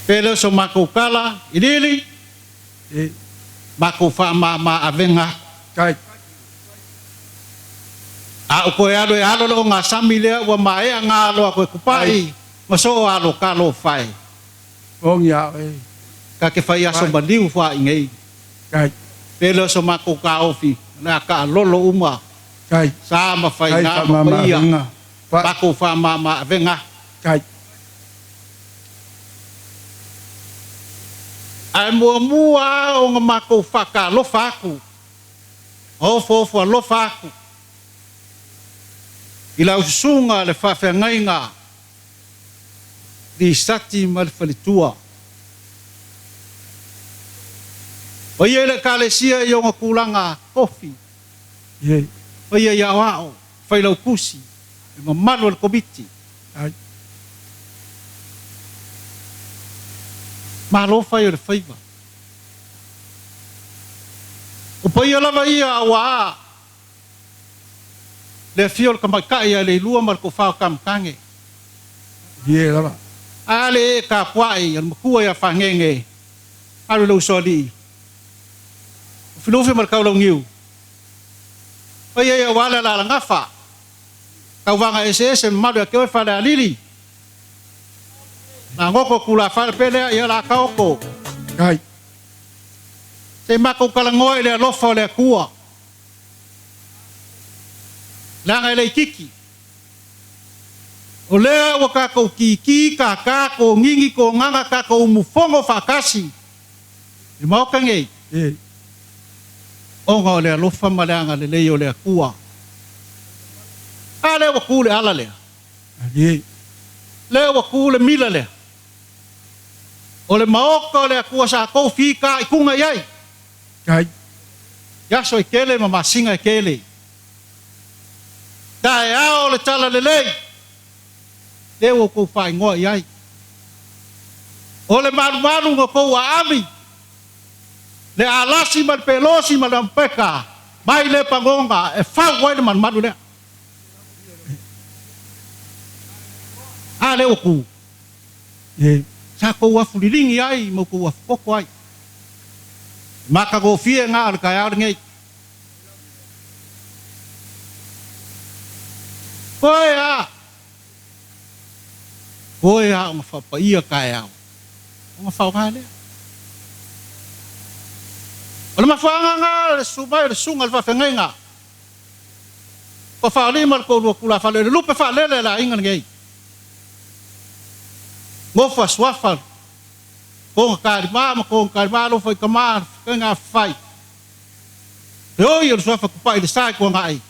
Pe le o so matou tala iliili, matou faamama avega aku. Tai. A ou toe alo e alo le ogasami lea ua maea na alo atu e Tupai ma soo alo talofa e. Ogi a oe. Ta te fai aso maliu foai nei. Tai. Pe le o so matou taofi o le a taalolo uma. Tai. Sa ma faiga ma paia, matou faamama avega aku. Tai. Ae muamua lava ona matou faatalofa atu, ofoofo alofa atu i lau susuga le faafeagaiga Lisati ma le faletua. O ia i le Ekalesia i ona tulaga tofi, paia i aoao, failautusi, le mamalu o le Komiti. Malo fai o le faiva. O paia lava ia aua le afio o le tamaitai ia Leilua ma le tofa o Tamatane. Ae a le ee tapuai a le matua ia Fagege, alu i le usoalii, Lufilufi ma le Taulauniu. Paia ia aua le Alalagafa, tauvaga eseese mamalu ia te oe Falealili. Magoto tulafale pe lea ia la taoto. Ai. Se i matou talanoa i le alofa o le Atua. Leaga e le itiiti. O lea ua tatou kiki, kaka, konini, kogaga, tatou umufono faatasi i le Maota nei, ona o le alofa ma le agalelei o le Atua. A lea ua tu le ala lea. Lea ua tu le mila lea. O le Maota o le Atua sa tou fitaituga i ai. I aso e tele ma masina e tele. Taeao o le Talalelei, lea ua outou faaigoa i ai. O le malumalu na outou aami, le alasi ma le pelosi ma le ampeka mai Lepanona e fau ai le malumalu lea. A lea ua tu. Sa outou afuliligi ai ma outou afupoto ai. Matagofie na o le taeao lenei. Koe a! Koe a ona faapaia taeao, ona faaaoga lea. O le mafuaaga na o le susu mai o le susuga i le faafeagaiga ua faalima le toalua tulafale o le lupe faalele a le aiga lenei. Nofo a suafa toga talima ma toga talima alofa i tama faiga afafai. E oi o le suafa tupai i le sa i Tuanai,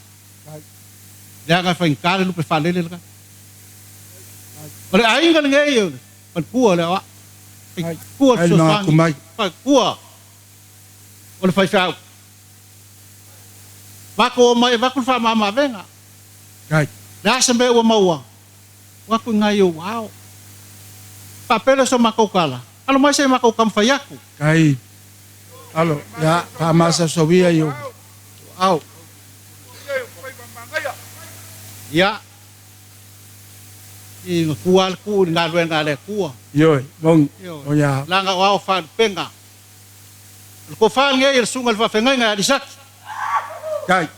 leaga e faigata le lupe faalele lena. O le aiga lenei o le faletua o le aoao, faletua o le fesoasoani, faletua o le faifeau. Matou omai e avatu le faamama-avega. Le a se mea ua maua, ua atu i nai ou ao. Faapea lea o so matou tala, alo mai se i matou taumafai atu. Kai, alo, ia, faamasaosauia i ou ao. Ia, i matua lava le tuu i le galuega a le Atua. Ioe, moni, o ia. Leaga o ao faalupega. O le tofa lenei o le susuga i le faafeagaiga ia Lisati. Kai.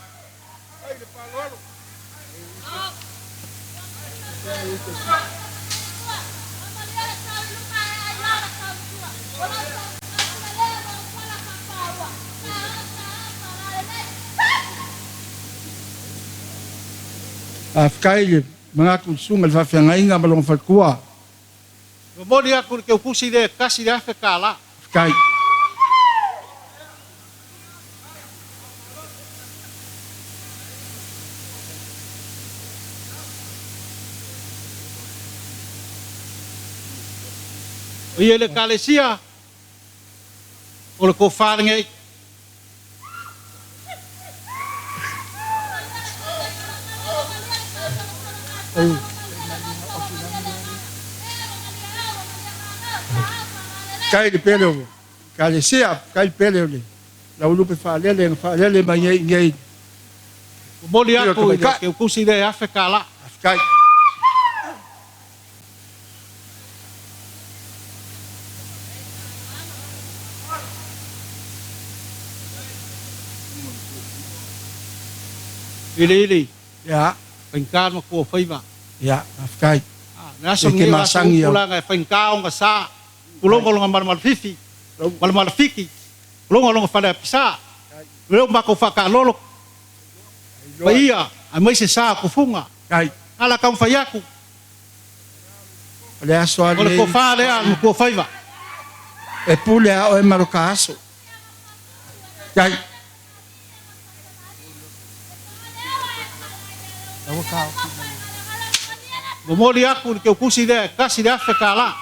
Faafetai i le manatu i le susuga i le faafeagaiga ma lona faletua. Momoli atu i le teutusi lea e $1,000. Faafetai. O ia i le Ekalesia, o le tofa lenei. Faafetai i le pele o le Ekalesia, faafetai i le pele o le laulupe faalele na faalele mai ai i inei. Momoli atu i le teutusi lea e $1,000. Faafetai. Iliili. Ia. Faigata le matua o faiva. Ia, faafetai. Le aso E te lenei o aso masangi upu au. laga e faigata ona sa. Tuloga lona malamalafiti, malamalafiki, tuloga lona faleapisa. Lea ua matou faataalolo paia aemaise sa o tufuga. Kai. A la taumafai atu. O le aso lava O le lenei. tofa lea a le matua o faiva. E pule a oe ma lo ka aso. Kai. Momoli atu i le teutusi lea e $1,000.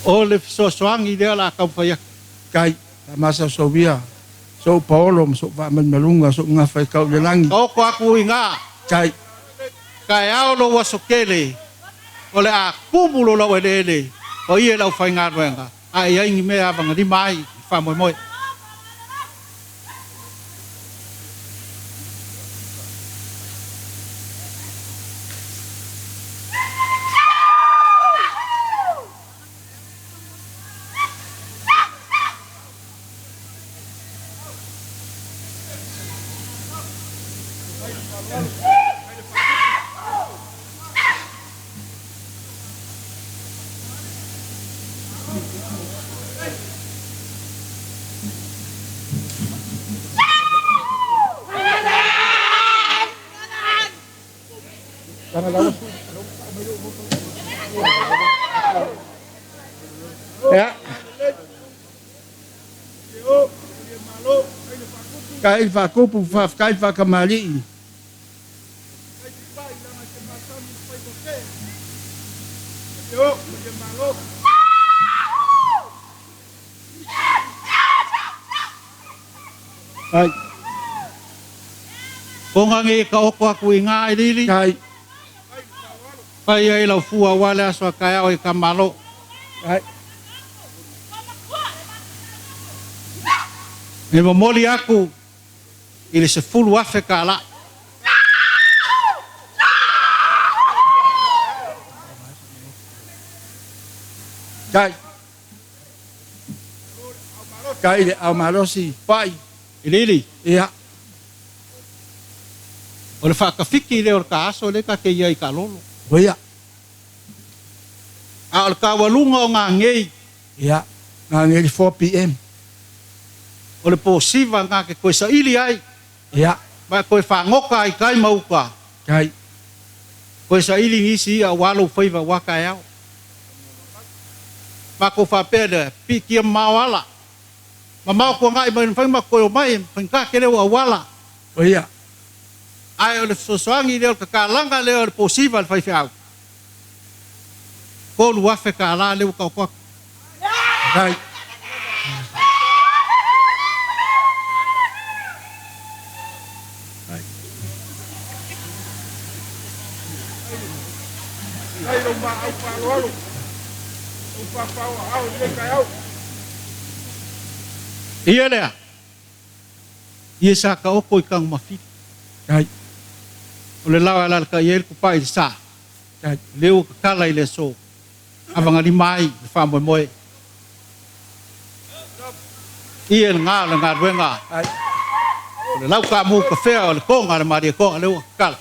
O le fesoasoani lea o le a taumafai atu. Kai, faamasaosauia sou paolo ma sou faamalumaluga, sou gafa e tau i le lagi. Taoto atu i ina. Kai. Taeao lou aso tele, o le a tumu lo laueleele o ia i le aufaigaluega, a e i ai ni mea e avagalima ai i le faamoemoe. Ia. Faafetai le faakupu, faafetai le faakamalii. Ai. Foga nei e taoto atu i ina iliili. Kai. Fai ai lau fua aua le aso a taeao i Tamalo. Ai. E momoli atu i le $10,000. Kai. Kai le ao malosi pai. Iliili. Ia. O le faatafiki lea o le ta aso lea ta te i ai i Kaalolo. Ia. A o le taualuga o gagei. Ia. Gagei le 4 PM. O le posiva na te toe saili ai. Ia. Ma toe fagota ai tai ma uta. Kai. Toe saili nisi ia aua lou faiva aua taeao. Matou faapea lea, piitia mamao ala. Mamao tuanai mai le mafai ona toe omai, e faigata tele ou auala. Ia. Ae o le fesoasoani lea o le tatalaga lea o le posiva a le faifeau, $3,000 lea ua taoto atu. Kai. Ia lea, ia sa taoto i Tagomafilu. Kai. O le lao e alaalatai ai le tupai i le sa. Kai. Lea ua tatala i le aso, avagalima ai le faamoemoe. Ia lena o le galuega. Ai. O le laukamu kafea o le toga a le Malietoa lea ua tatala.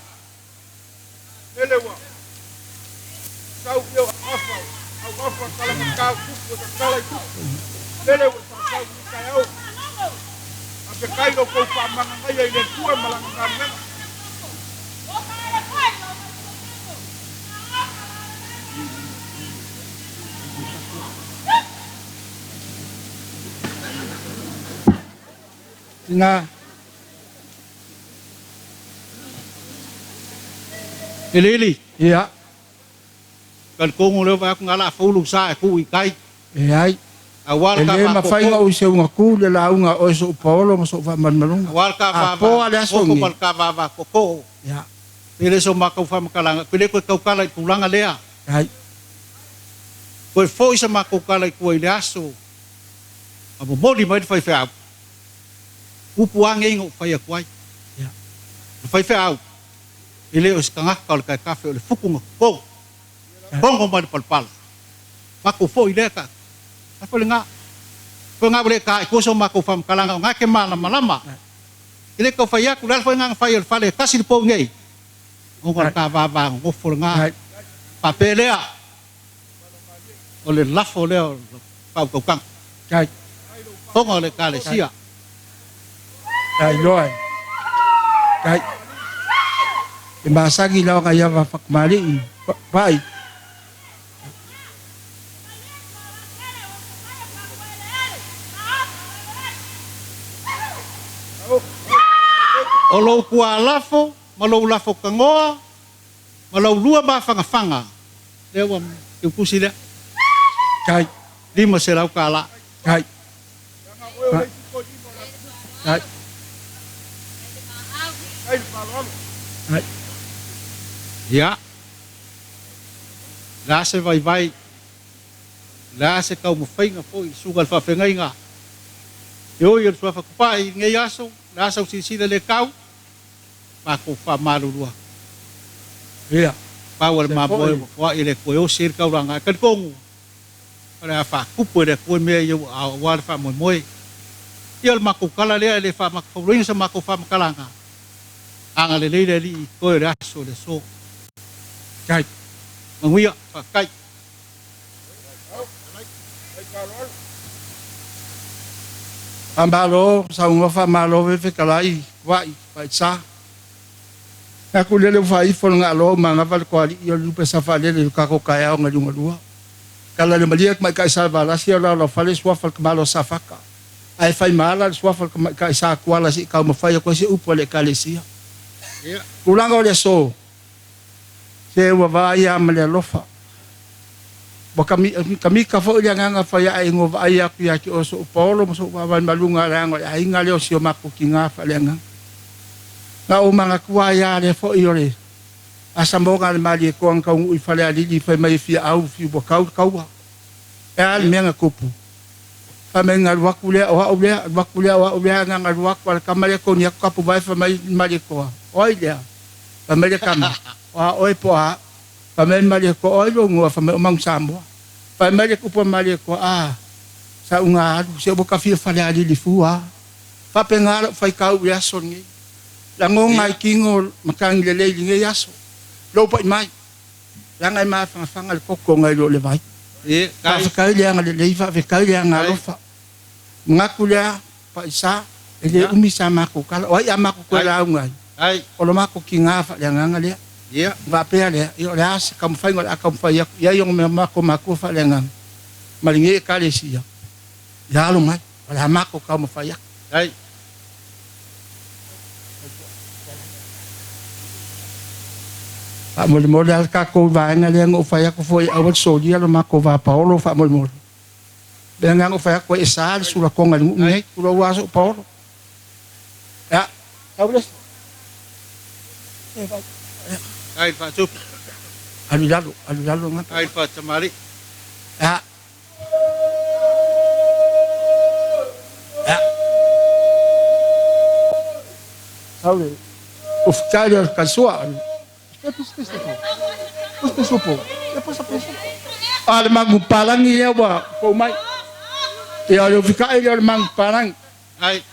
Tina. Iliili. Ia. Talitonu lea vaai atu na la faulu sa e tuu i tai. E ai. Aua le E le mafai ta ona ou seuga ku le lauga a oe sou paolo ma sou faamalumaluga. Aua le ta A vava po a le aso koko nei. ma le ta vava koko. Ia. E le so matou faamatalaga, pe le toe tautala i tulaga lea. Ai. Toe foi sa matou tala i tua i le aso ma momoli mai le faifeau. Upu a nei na ou fai atu ai. Ia. Le faifeau, e le o se tagata o le taetafe o le futu na toto. Togo mai le palapala. Matou foi lea ka. Ai foi lena. Foi lena ua le ta i tua so matou faamatalaga o na e te malamalama. E le tau fai atu, le ala foi lena na fai o le fale e tasi le pou nei. Ona o le ta vava nonofo lena. Faapea lea, o le lafo lea o le faautautaga. Fofoga o le Ekalesia. Tailoa e. Tai. E masani lau aga ia fakamali'i pai. O lou tualafo ma lou lafo tanoa ma lau lua mafanafana lea ua teutusi lea. Tai. $500. Tai. Tai. Tai. Ia. Le a se vaivai, le a se taumafaiga foi i le susuga i le faafeagaiga e oi o le Suafa Tupai i lenei aso, le a sau silasila le tau, matou faamalulu atu. Ia. Pau o le Se mamoe foi. ua foai e le Atua e osi ai le taulaga. E talitonu, o le a faatupu e le Atua mea ia ua aua le faamoemoe. Ia o le matou tala lea e le faamatafauloina sa matou faamatalaga, agalelei le Alii i toe o le aso i le aso. Tai. Manuia, faafetai. Faamalo saunoa faamalo fetalai va'i fa'aisa. Aku lele ua faaifo le ga'aloa ua manava le toali'i o le lupe sa faalele i lo tatou taeao na liugalua. Tala le malie tamaita'i Salevalasi o laolaofale suafa le tamaloa Safata. Ae fai ma ala le suafa le tamaita'i Sa Tuala se'i taumafai atu ai se upu a le Ekalesia. Tulaga o le aso, se ua vaaia ma le alofa. Ua kamika foi le agaga fai ae ina ua vaai atu ia te oe so'u paolo ma so'u vaavaai maluga leaga o le aiga lea o si o matou tina faaleagaga. Na ou manatua ai lava lea foi o le asamoga a le Malietoa na taunuu i Falealili fai mai e fia au fiu ua tau le taua. E a le mea na tupu? Fai mai na alu atu lea o au lea, alu atu lea o au lea, na alu atu a le tama lea toni atu tapuvae fai mai le Malietoa, o ai lea? Fai mai le tama, o a oe po o a? Fai mai le Malietoa, o ai lou igoa? Fai mai, o Manusamoa. Fai mai le tupu a Malietoa, a, sa uga alu, se ua ta fia Falealili fua a. Faapena lou faitau i le aso lenei. Lagoga ai tino matagi lelei i lenei aso. Lou pai mai, leaga e mafanafana le toto nai lo le vai. Faafetai le agalelei, faafetai le agaalofa. Manatu lea, paisa, e le umi sa matou tala. O ai a matou toe lauga ai, o lo matou tiga faaleagaga lea. Faapea lea, ia o le a se taumafaiga o le a taumafai atu i ai ona matou matua faaleagaga ma lenei Ekalesia, ia alo mai, o le a matou taumafai atu. Faamolemole lava le tatou vaega lea na ou fai atu foi aua le solia lo matou va paolo faamolemole. Lea na ou fai atu ai e sa le sulatoga i le nuu nei, tulou lava sou paolo. Ia, tau le isi. Ai le faatupu. Alu i lalo, alu i lalo gata. Ai le faatamalii. Ia. Ia. Tau le ufitali o le kalsua. A le magupalangi lea ua fou mai. Ia o le ufikai lea o le magupalangi. Ai.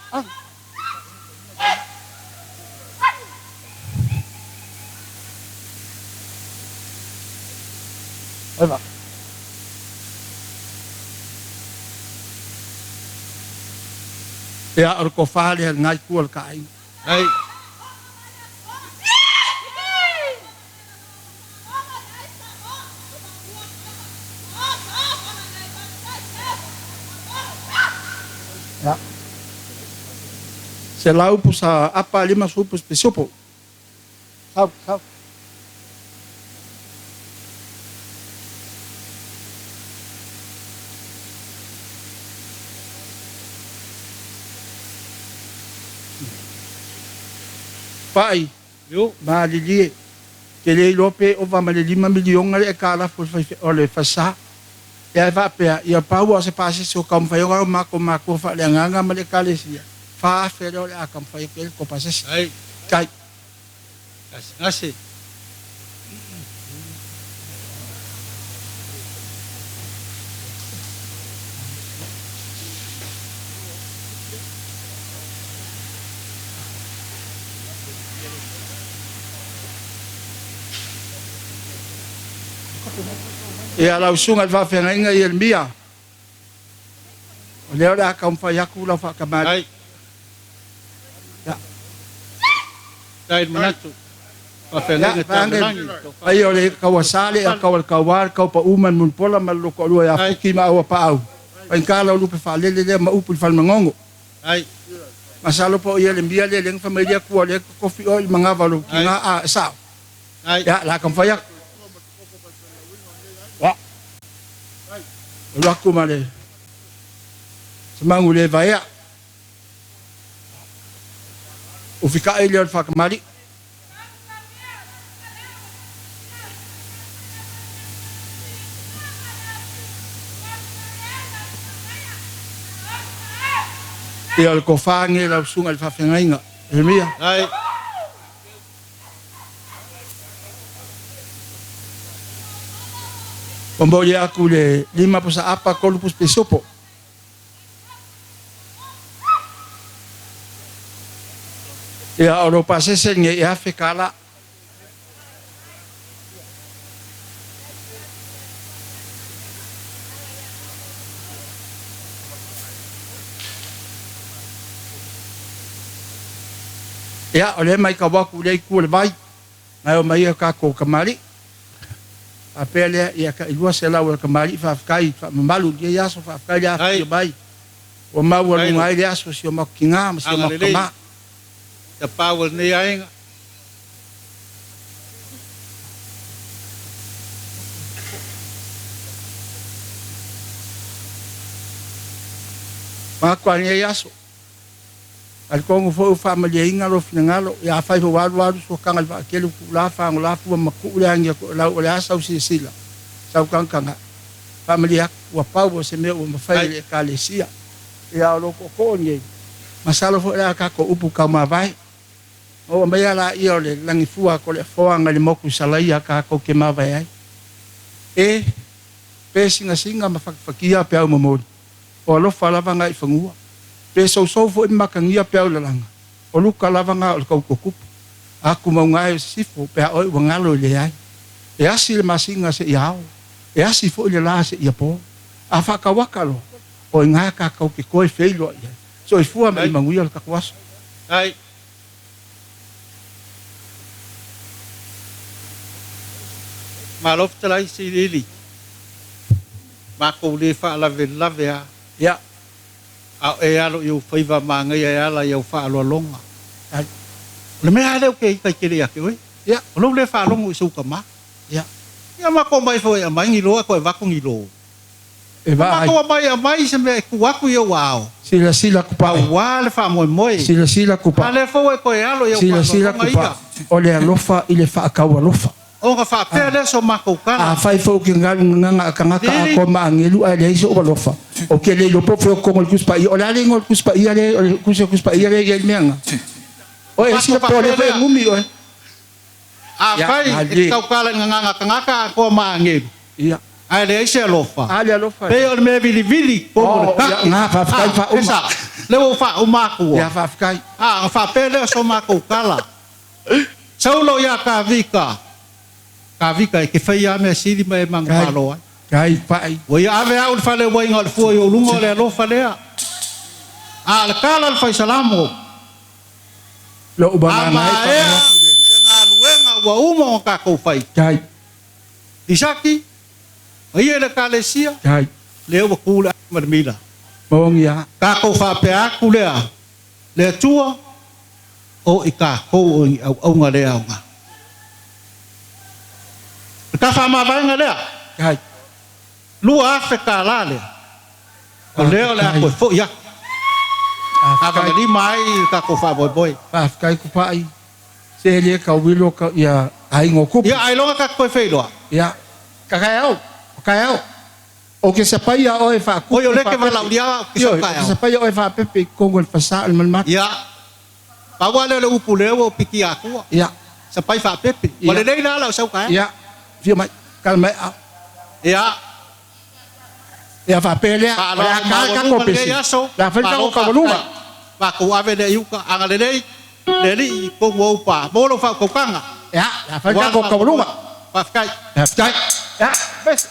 Ai va. Ia o le tofa lea i lena itu o le ta aiga. Ai. Ia. 100 pusa apa, 50 pusa pisupo. Sau, sau. Pai, malilie, te le iloa pe ova ma le $5 miliona le aitalafu o le falesa. Ia e faapea, ia pau lava o se pasese o taumafai ona o matou matua faaleagaga ma le Ekalesia, $4,000 lea o le a taumafai atu ai le tou pasese. Tai. Gasegase. Ia lau susuga i le faafeagaiga Ieremia, o lea o le a taumafai atu lau faakamali. Ai. Ia. Tai le manatu. Faafeagaiga Ia, Tamalagi. Ai o le kauasa le a kau le kauā le kaupau ma le mulipola ma le lotoalua ia Ai. Fuki ma Auapaau. Faigata lau lupe faalele lea ma upu i le falemanono. Ai. Masalo po o Ieremia lea lea na fai mai le Atua lea totofi oe i le manava o lou tiga a e sao. Ai. Ia, la taumafai atu. Ia. Alu atu ma le semagu le vaea. Ufikai lea o le faakamali'i. Ia o le tofa lenei i lau susuga i le faafeagaiga Ieremia. Ai. Momoli atu le 5 pusa apa, 3 pusa pisupo. Ia o lou pasese lenei e $1,000. Ia o lea e matau atu i lea itu o le vai, na e omai ai tatou kamali'i. Faapea lea, ia tai 200 o le kamali'i faafetai faamamalu i lenei aso, faafetai le Ai. afifio mai. Ua maualuga Ai. ai le aso o si o matou tina ma si o matou Agalelei. tama. Tapau o lenei aiga. Manatu lava i lenei aso, talitonu foi ua faamalieina lou finagalo, ia afai foi ua alu alu suataga i le vaatele ua tuula fagola fua ma tuu le agi a toelau o le a sau silasila, sau tagatagai. Faamalie atu, ua pau o se mea ua mafai e Ai. le Ekalesia. Ia o lou tootoo lenei, masalo foi o le a tatou upu taumavae. Maua mai laia o le lagifua Toleafoa agai le motu i Salaia tatou te mavae ai. E pe singasinga ma fatifatia peau momoli, o alofa lava na i fanua. Pe sousou foi ma matagia peau lalaga, o luka lava na o le tautotupu. Atu mauga e o sisifo pe a oe ua galo i leai. E asi le masina seia ao, e asi foi le la seia po. A faatauaka loa, o i ina tatou te toe feiloai ai. Soifua ma ia Ai. manuia lo tatou aso. Ai. Malo fetalai Siilili. Makou le faalavelave a. Ia. A o e alo i ou faiva magaia e ala i au faaaloaloga. Ai. O le mea lava lea ou te ita i tele ia te oe. Ia. O lou le faalogo i sou tama. Ia. Ia makou omai foi e aumai ni lo ae toe avatu ni lo. E Na vaai. matou omai e aumai se mea e tuu atu i ou aao. Silasila Kupae. Aua le faamoemoe. Silasila A Kupae. lea foi ua e toe alo i au Silasila faaaloaloga Kupae. ia. O le alofa i le faataualofa. Ona faapea lea so matou tala. Afai foi ou te galu gagaga a tagata Lili. atoa ma agelu ae leai sou alofa, ou te le iloa po o fea o totonu o le Tusi Paia. O le a le igoa o le Tusi Paia lea, o le Tusi o le Tusi Paia lea e i ai le mea lena? Oe, e Matou sila po o faapea lea foi e lea. gumi oe. Ia, Afai e te malie. tautala i gagaga a tagata atoa ma agelu, Ia. ae leai se alofa, A le alofa pei lea. o le mea vilivili i totonu o le Oh, ia, kake. na, faafetai A, faauma. e sao, lea ua ou faauma atua. Ia, faafetai. A, ona faapea lea o so matou tala. Saulo ia Kavika. Kavika e te faia lava mea sili ma e Kai, manumalo ai. kai, pai. Ua ia ave au i le fale uaiga o le fua i ou luga o le alofa lea. A o le tala a le Faisalamo, Lou a vagana ai maea faamoa. se galuega ua uma ona tatou fai. Kai. Isaki, ma ia i le Ekalesia, Kai. lea ua tu le ma le mila. Maogi a. Tatou faapea atu lea, le Atua, o i tatou o ni auauna le aoga. O le ta faamavaega lea, Kai. $2,000 lea, o lea o le a Faafetai. toe foi atu. Faafetai. Avagalima ai le tatou faamoemoe. Faafetai Kupa'i. Se le kauilo ka ia aiga o kupu. Ia, ailoga tatou toe feiloa. Ia. Kakaeao. O kaeao. O ke sapaia oe faakupu Oi, o lea e te faapepe. valaaulia au i Ioe, sau o ke taeao. sapaia oe faapepe i totonu o le fasa o le malematu. Ia, pau lava lea o le upu lea ua ou pikia atua. Ia. Sapai faapepe. Ua lelei la lau sau taeao. Ia, afio mai, tala mai aao. Ia. Ia faapea lea, o le a Faaaloalo ta le tatou maualuga pese, lenei aso. o le a fai le Malo tatou taualuga. faafetai. Matou ave lea i uta. Agalelei le Alii i totonu o ou pa. Maua lau faautautaga. Ia, o le a fai le Aua le tatou faamoemoe. taualuga. Faafetai. Faafetai. Ia, pese.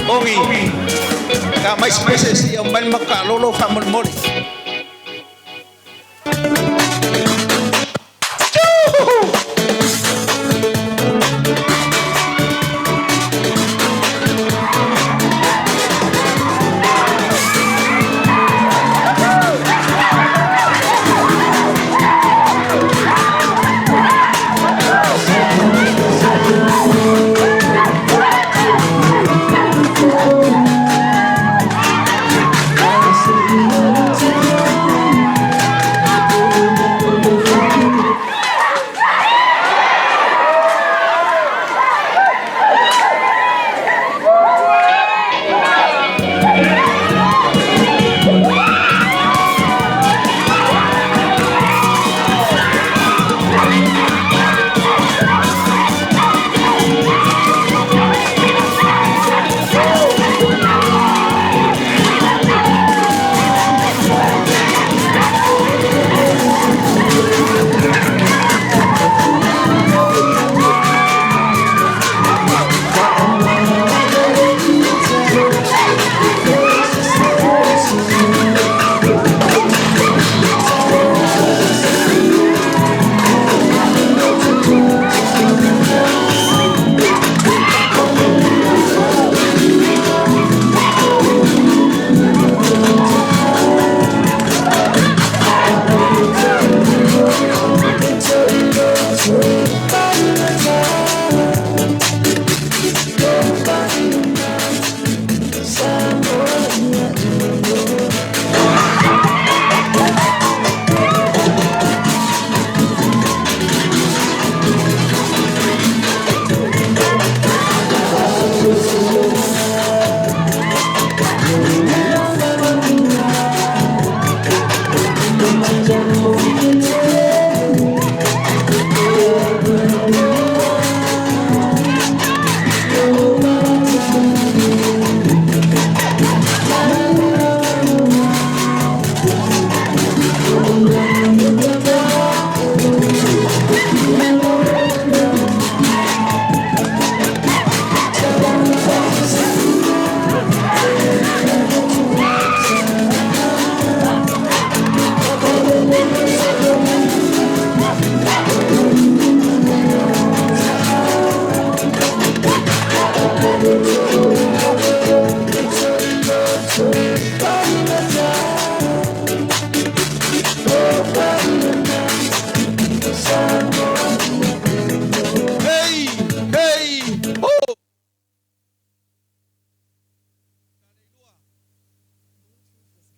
Ogi, ta mai se pese se i aumai le matou taalolo faamolemole.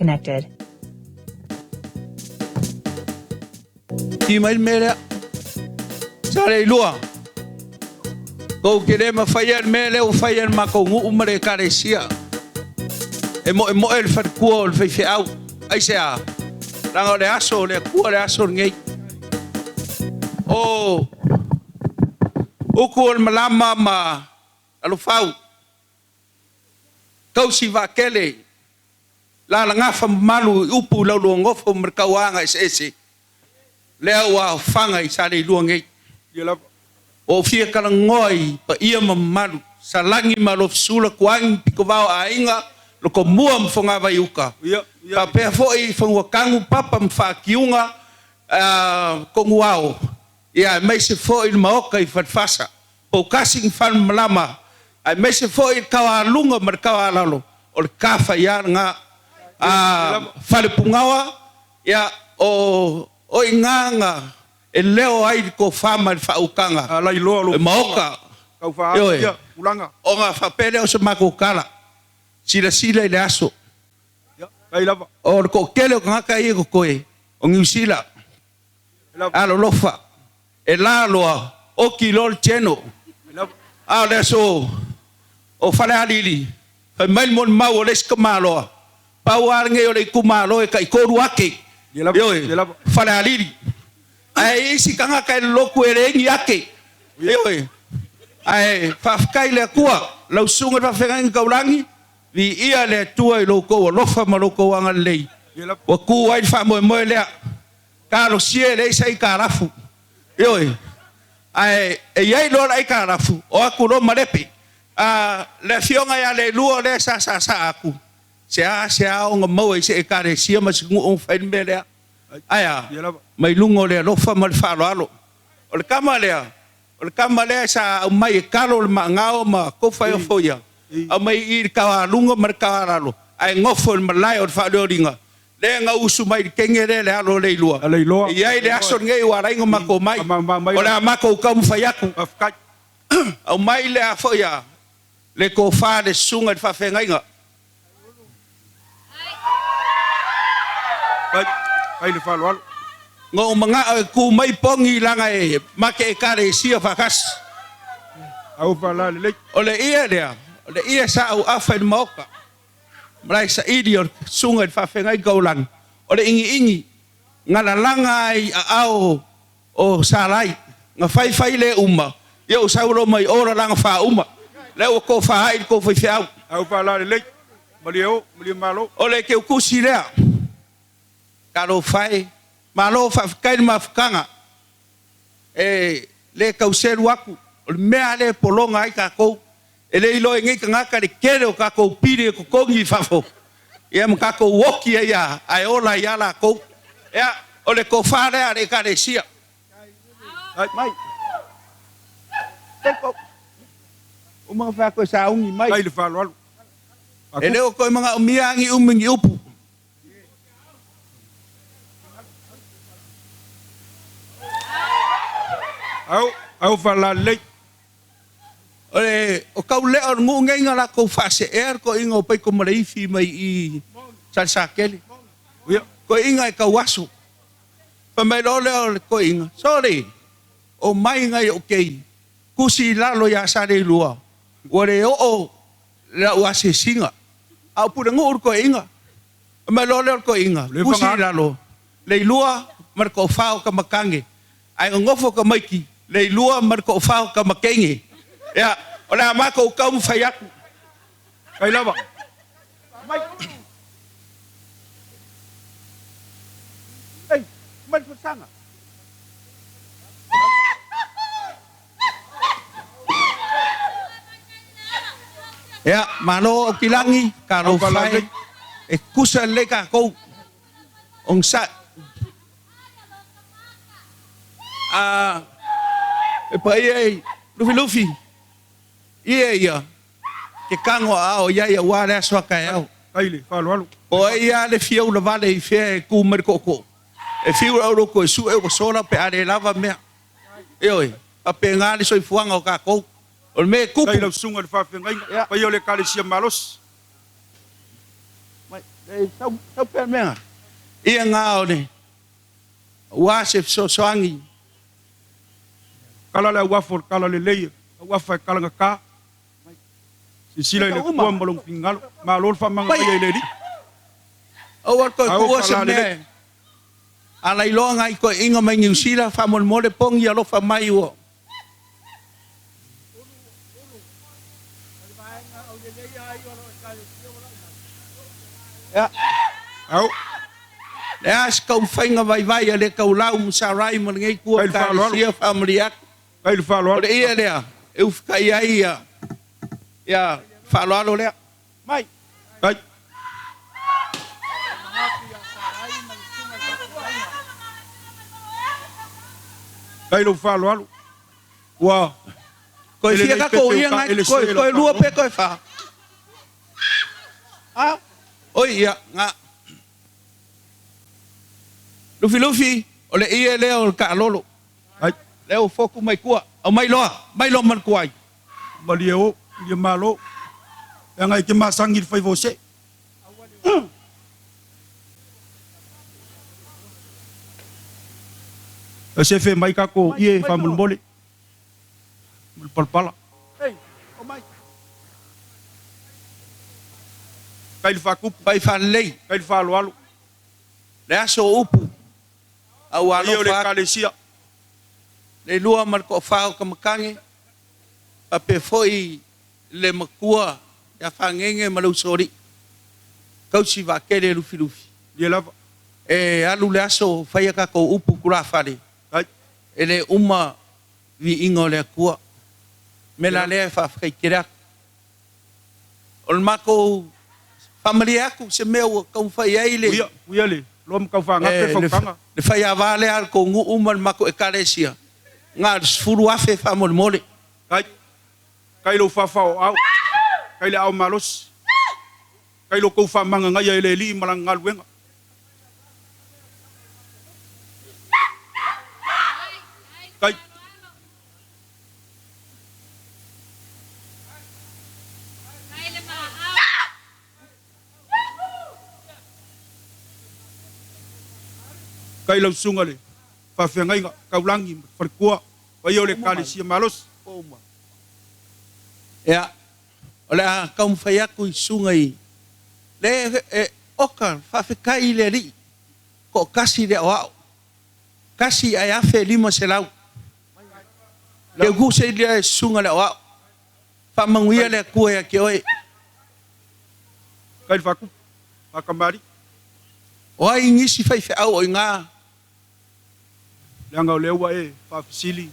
Disconnected. Ki mai le mea lea. Sa le ilua. Kou te le mafaia le mea lea ua fai e le matou nuu ma le ekalesia. E moemoe le faletua o le faifeau. Aisea? Leaga o le aso o le Atua le aso lenei. O utu o le malama ma alofau, tausi vaatele, lalagafa mamalu i upu i lauluanofo ma le tauaga eseese, lea ua aofaga i Saleilua nei. Ua ou fia talanoa i paia ma mamalu, Salani ma Alofisula, Tuani ma Pitovao Aiga, Lotomua ma Fogavaiuta, faapea foi Fanuatanu, Papa ma Faatiuga, Tonuao, aemaise foi le Maota i Falefasa, Poutasi ma Falemalama, aemaise foi le taualuga ma le taualalo, o le tafaia lena. Falepunaoa, ia, o i ina na e leo ai le tofa ma le faautaga i Maota, ioe, ona faapea lea o se matou tala, silasila i le aso, o le toatele o tagata ia e totoe o Niu Sila, alolofa, e la loa, oti loa le channel. A o le aso o Falealili, fai mai le molimau a le isi tamaloa, pau lava lenei o le itumalo e taitolu ake, ioe, Falealili. Ae i ai isi tagata e lolotu e leai ni ake, ioe. Ae faafetai i le Atua, lau Susuga i le Faafeagaiga Taulagi, viia le Atua i lo outou alofa ma lo outou agalelei ua tu ai le faamoemoe lea. Talosia e leai se aitalafu. Ioe. Ae e i ai loa le aitalafu, o atu loa malepe. A, le afioga ia Leilua lea sa saasaa atu, se a se a ona maua i se Ekalesia ma se nuu ona fai le mea lea. Ae a? Mai luga o le alofa ma le faaaloalo. O le tama lea, o le tama lea sa aumai e talo le maagao ma tofa e ofo ia, aumai i i le taualuga ma le taualalo, ae nofo i le malae o le faaolioliga, lea na usu mai i le kenge lea le alo o Leiloa. E i ai le aso lenei ua ala ai ona matou omai. O le a matou taumafai atu, aumai le a foi a le tofa a le susuga i le faafeagaiga. Na ou manao e tu mai pogi leaga e ma te Ekalesia faatasi. O le ie lea, o le ie sa ou afa i le maota, malae saili o le susuga i le faafeagaiga taulagi, o le igiigi na lalaga ai i aao o Salai, na faifai le uma, ia ou sau loa mai o lalaga faauma, lea ua tofa ai le tou faifeau. O le teutusi lea, talofa e, malo faafetai le mafutaga, e le tau selu atu, o le mea lava lea e pologa ai tatou, e le iloa e nei tagata le tele o tatou pili e totogi i fafo, ia ma tatou oti ai lava, ae ola ai lava latou. Ia, o le tofa lea a le Ekalesia. Mai. Uma ona fai atu e sauni mai. E le o toe manaomia lava ni umi ni upu. O le o taulea o le nuu nei na latou faaseea le toeaina o Paitomaleifi mai i Salesatele. Toeaina e tauaso. Fai mai loa lea o le toeaina, Sole! Omai nai ou kei, tusi i lalo ia Saleilua, ua le oo lau asiasiga. A o Pulenuu le toeaina. Fai mai loa lea o le toeaina, Tusi i lalo, Leilua ma le toafa o Tamatane. Ae nonofo tamaiti, Leilua ma le toafa o Tamatege. Ia, o le a matou taumafai atu. Fai lava. Mai. Ei, mai le folasaga. Ia, malo Aukilagi, talofa e, e tutusa lelei tatou. Onosai. A, e paia i Lufilufi, ia ia, ke kago aao i ai aua le aso a taeao. Po o ai lava le fia ulavale i fea e tu mai le tootoo, e fiu le auloko e sue ua sola pe a le lava mea. Ioe, faapena le soifuaga o tatou. O le mea e Faafetai tupu. lau susuga i le faafeagaiga, Ia. paia o le Ekalesia malosi. Mai, le sau, sau pea mea. Ia ngā o le, ua se fesoasoani. Kala le auafa o le kala lelei, auafa e kalagata. Silasila i le Atua ma lona finagalo. Malo le faamagamaia i le Alii. Aua le toe tuua se mea a lailoa nai toeaiina mai Niu Sila faamolemole pogi alofa mai ua. Ia. Au. Le a se taumafaiga vaivai a le taulau ma Sarai ma lenei itu o Fai le faaaloalo. Ekalesia faamalie atu. Fai le O faaaloalo. le ia lea e ufitai ai ia ia faaaloalo lea. Mai. Fai. Fai lou faaaloalo. Ua Toe tele fia nei tatou pepe o ia ka nai ele toe se lau toe lua faaaloalo. pe toe fa. A oi ia nga Lufilufi o le ie lea o le taalolo. Ai. Lea ua fotu mai tua. Aumai loa, mai loa ma le tuai. Malie o, ia malo. Leaga e te masagi i le faiva o see. E sefe mai kako ie faamolemole ma le palapala. Kai le faakupu, Fai faalelei kai le faaaloalo. le aso o upu a ua Ia o le alofa atu ekalesia. le lua ma le toafa o Tamatane faapea foi le matua ia Fagege ma le usoalii tausi vaatele Lufilufi. Ia lava. E alu le aso faia tatou upu tulafale Ai. e le uma viiga o le Atua. Me Ia la lava. lea e faafetai tele atu. O le matou faamalie atu se mea ua taumafai ai le Uia, uia le loa ma taufaagape le fautaga. le faiava lea a le tou nuu ma le matou ekalesia na o le 10,000 faamolemole. Kai, kai lou faafaoao, kai le ao malosi. Kai lo kou faamagagaia e le Alii ma lana galuega. Kai. Kai lau susuga le faafeagaiga taulagi ma falekua paia o le ekalesia malosi. Ia, o le a taumafai atu i susuga i le e oka faafetai i le Alii toatasi le aoao tasi ae 1,500. Le usa i le susuga le aoao. Faamanuia le Atua ia te oe. Kai le faakupu faakamali. O ai nisi faifeau o i ina. Leaga o lea ua e faafesili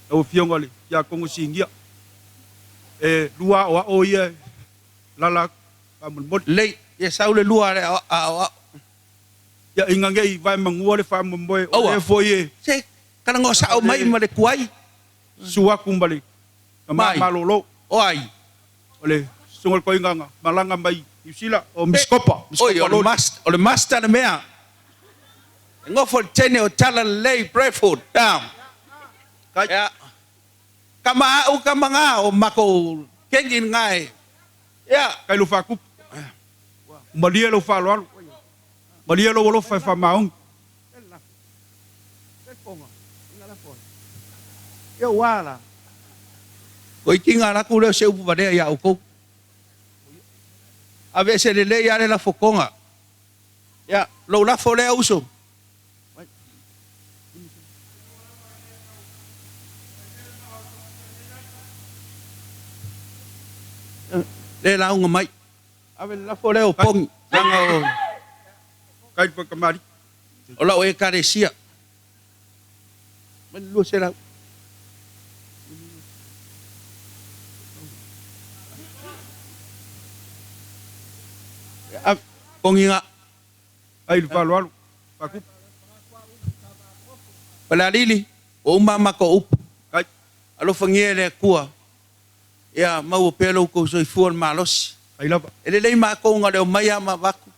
lau Afioga i le Tiakono Sinia, e lua aoao ia e alaala atu faamolemole. Lelei, ia sau le lua a le aoao. Ia ina ne i vaemanua le faamoemoe, o Aua, lea foi e se talanoa sao mai ma le tuai. susu atu ma le tama Mai, malolo. o ai? O le susuga i le toeaina na malaga mai Niu Sila, o Miss Kopa, Miss Oi, Kopa o le Loli. master, o le master le mea. E nofo i le teine o Talalelei Bradford. Down. Kai. Ia. Kama au kama ngā o makou kengi ngā e. Ia. Kai lou faakupu. Malie lou faaaloalo. Malie lou alofa e faamaoni. Toeitiga alu atu lea o se upu valea ia outou. Aveese lelei lava le lafotoga. Ia, lou lafo lea uso. Le lauga mai. Ave le lafo lea o Pogi, leaga o. Kai le fakamali. O lau ekalesia. Mai le 200. Ave, Pogi ga. Ai le faaaloalo. Faakupu. Falealili, ua uma a matou upu. Kai. Alofagia e le Atua, ia maua pea lo outou soifua le malosi. Ai lava. E lelei matou na le omai lava ma avatu,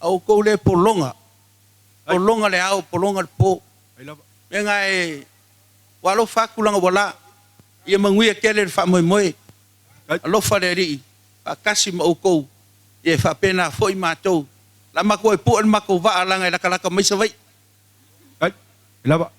a o outou lea e pologa. Ai. Pologa le ao, pologa le po. Ai lava. Mea na e ua alofa atu laga ua la. Ia manuia tele le faamoemoe. Ai. Alofa le Alii faatasi ma outou. Ia e faapena foi matou. La matou e pue le matou vaa leaga e latalata mai Savaii. Ai, e lava.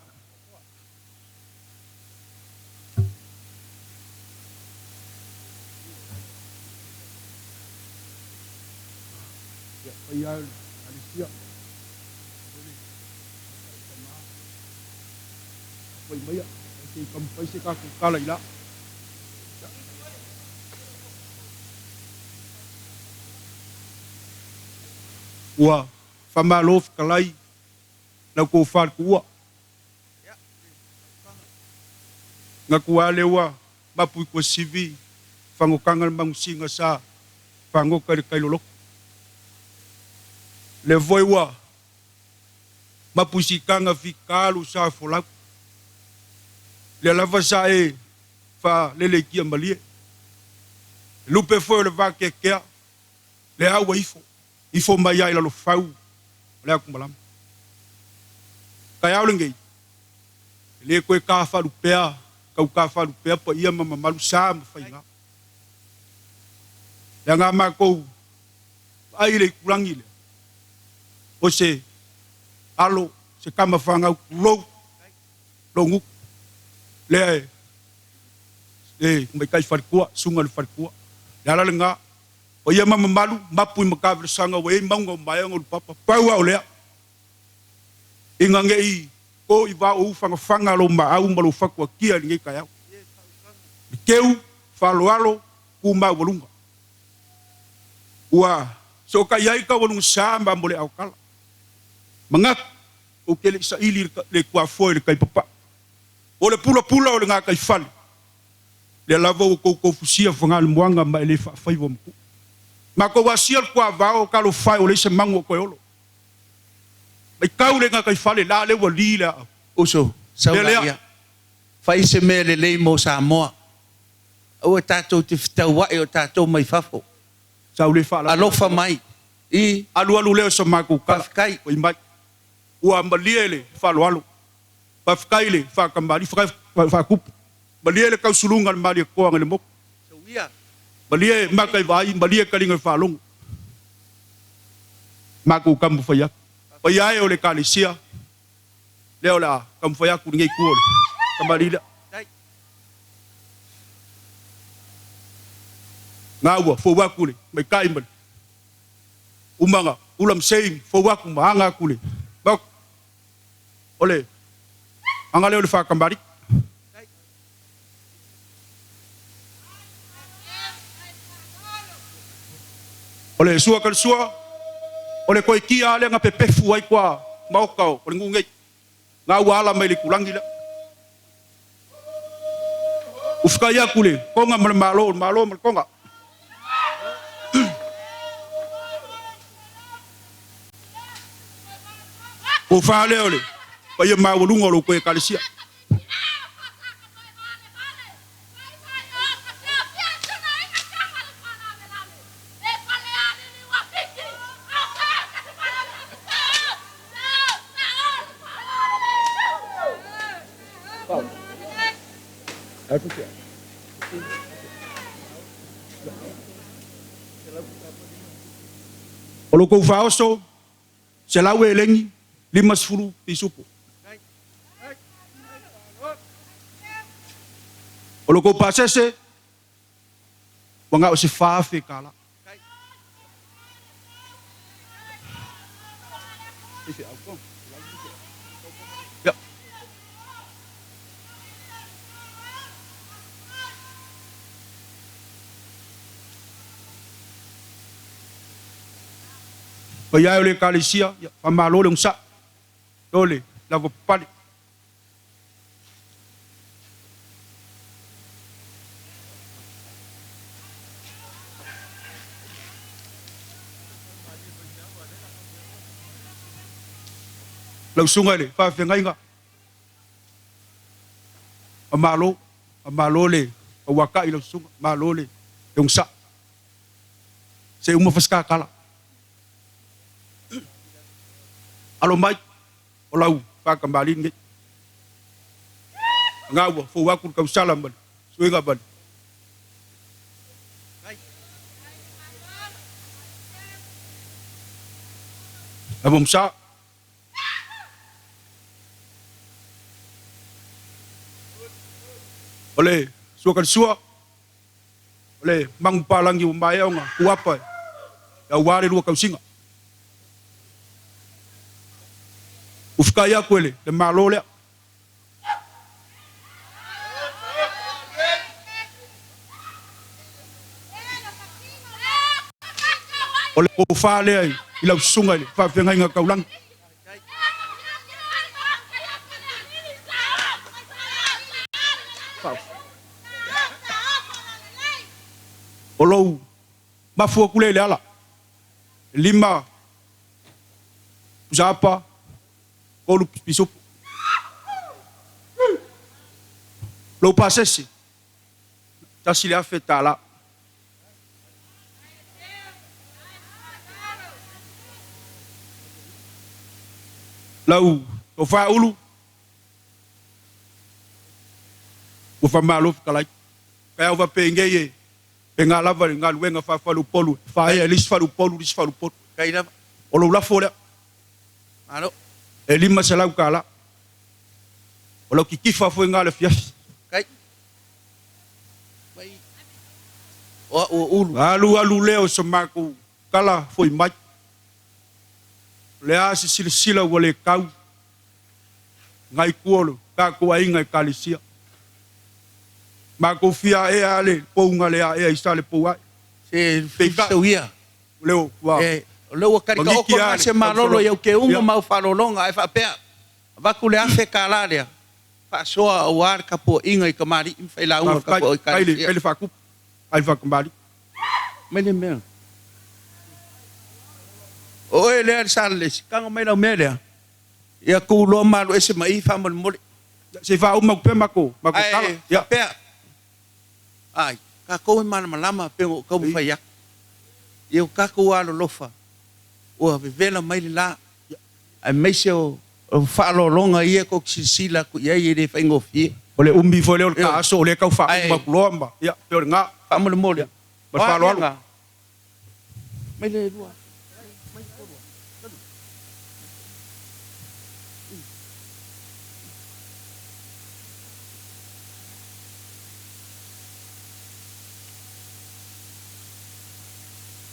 Ua faamalo fetalai lau tofa le tuua. Manatu lava lea ua mapu i Tuasivi fagotaga le manusina sa fagota i le tai loloto. Lea foi ua mapu i siitaga fita lou sa folau. Lea lava sa e faalele i tiamalie. Le lupe foi o le vateatea, lea ua ifo, ifo mai lava i Lalofau o le atumalama. Taeao lenei, e le toe tafaalupea, tau tafaalupea paia ma mamalu, sa ma faiga. Leaga a matou vaai i le itulagi lea, o se alo, se tama fanau, tulou lou gutu, lea e tamaitai faletua, susuga i le faletua. O le ala lena, paia ma mamalu, mapu i matavelesaga ua i ai mauga o maea ona ulupapa, pau lava o lea, ina ne i to i vao ou fagafaga lou maau ma lou fatuatia i lenei taeao. Le teu, faaaloalo, tu maualuga. Ua fesootai ai taualugasa ma amoleaotala. Manatu, ou te le i saili le tuafoe i le tai papau. O le pulapula o le gataifale, lea lava ua outou tofusia Fagalemoaga ma e le faafaiva matua. Matou asia le tuavao, talofa e ua leai se magu o toe olo. Matau le gataifale la lea ua li le aau. Uso, sau Lea lea. laia. Fai se mea lelei mo Samoa. Aua tatou te fetauai o tatou mai fafo. Sa ou le faalala. Alofa mai i. Alualu lea o sa matou tala. Faafetai. Fai mai. Ua malie le faaaloalo. Faafetai i le faatamalii, faafetai faatupu. Malie le tausuluga a le Malietoa nai le motu. Malie maka i vaai, malie taliga i faalogo. Matou taumafai atu. Paia e o le Ekalesia, lea o le a taumafai atu i lenei itu o le tamalii lea. Na ua fou atu le maitai ma le umaga ula ma sei, fou atu ma aga atu le maota. O le aga lea o le faatamalii. O le sua kalusua, o le koikia lava lea na pepefu ai tua maota o le nuu nei. Na ua ala mai le itulagi lea. Ufekai atu le Toga ma le Malo, o le Malo ma le Toga. Tofa lea o le paia maualuga o lo outou Ekalesia. O lo outou faaoso, 100 elegi, 50 pisupo. O lo outou pasese, ua na o se $4,000. Ia. Paia e o le Ekalesia, ia, faamalo le onosai, o le lavapapale. Lau susuga i le faafeagaiga, faamalo, faamalo le tauatai i lau susuga, malo le onosai. Se uma fasitatala. Alo mai, o lau faatamalii lenei. Lena ua fou atu le tausala ma le suiga ma le. Lava Musa. O le suakalesua, o le magupalangi ua maea ona kuapa e aua le lua tausiga. Ufikai atu e le Malo lea. O le tofa lea i lau susuga i le faafeagaiga taulagi. O lou mafu atu lea i le ala, e 5 pusaapa, 3 pisupo. Lou pasese, $1,000. Lau tofa Ulu, ua faamalo fetalai. Taeao faapenei e pena lava le galuega faafaleupolu e faaea e le isi faleupolu le isi faleupolu. O lou lafo lea. Malo. E $500. O lau kitifa foi lena i le afiafi. Kai. Mai. O au o Ulu. Alu alu lea o se matou tala foi mai. O le a se silasila ua le tau ngai tua o le tatou aiga Ekalesia. Matou fia aea a le pouga le aea i Salepouae. Se Peitai. Feuia. O lea ua E, o lea ua kali Magiki kaoko lava na le se malolo tausolo. i au keuga Ia. ma au faalologa ae faapea avatu le $1,000 lea faasoa aua le tapuaiga i kamali'i ma failauga o le Faafetai. tapuai Kai le ekalesia. kai le faakupu. Kai le faakamali. Mai le mea. O oe lea le Salelesi, tago mai lau mea lea. Ia tu loa ma alu ese ma i faamolemole. Se i faauma atu pea matou matou tala. Ae Ia. faapea, ai, tatou e malamalama pe ua ou taumafai atu. Ia o tatou alolofa ua vevela mai le la, aemaise o faaaloaloga ia tou te silasila atu i ai e le faigofie. O le umi foi lea o le Ioe. taaso o lea e tau faauma Ae atu loa ma ia pei o lena. faamolemole. Ia. Ma O le a faaaloalo. lea mai le lua.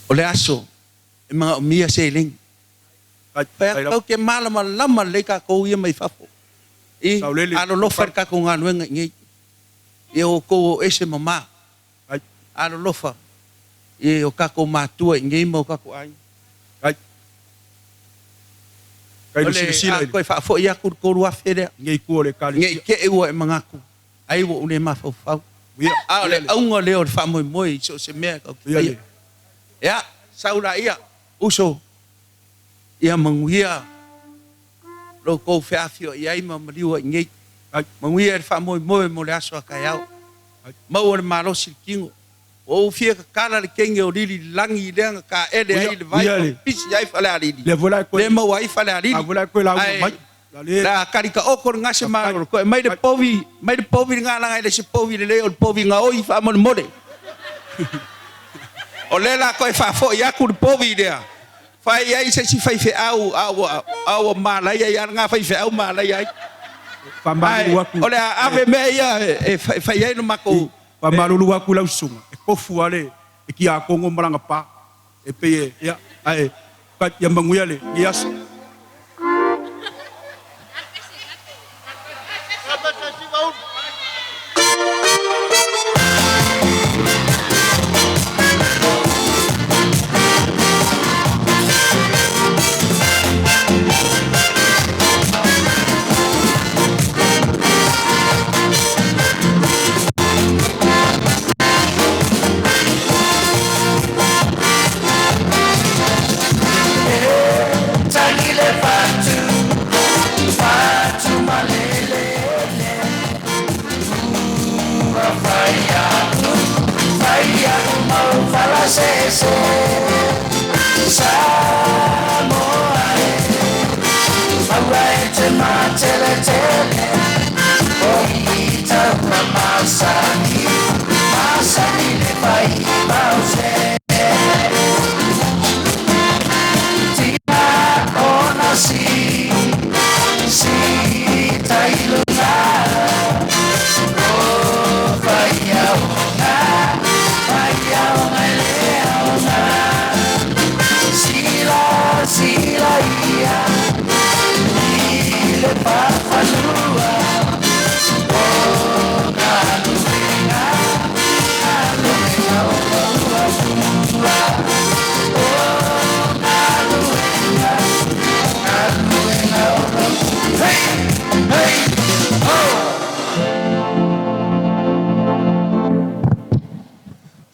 O le aso e manaomia seleni. Kai Fai kai atu lava. tatou te malamalama lelei tatou ia mai fafo. I Saulele. alolofa le tatou galuega i inei. Ia outou o ese mama. Kai. Alolofa i o tatou matua i inei ma o tatou aiga. Kai. Kai O le le silasila a i le toe faafoi atu le 3,000 lea. Nei kua o le Nei ekalesia. te ua e manatu. Ai ua ou le mafaufau. Ia, A o ia le le. auga lea o le faamoemoe i so o se mea tatou te Ia faia. le. Ia, sau laia, uso, ia manuia lo kou feafioai ai ma maliu ai nei. Ai. Manuia le faamoemoe mo le aso a taeao. Ai. Maua le malosi i le tino. Ua ou fia kakala le kenge o lili lagi lea na taele Ia, ai le vai ia ma le. pisi ai falealili. Lea foi la e koe. Le maua ai falealili. A foi la e koe lauga Ae, mai. La le. la kali kaoko le gase Faafetai. malolo. Koe mai le Ai. povi, mai le povi le galaga i le se povi lelei o le povi gaoi faamolemole. O lea la koe faafoi atu le povi lea. Fai ai se isi faifeau a ua a ua malaia ai ala faifeau malaia ai. Faamalulu Ae atu. o le a ave mea ia e fai ai le matou Faamalulu atu i lau susuga, e tofu lava le e tiakono ma lana pa. E pei e, ia, ae, ia manuia lenei aso.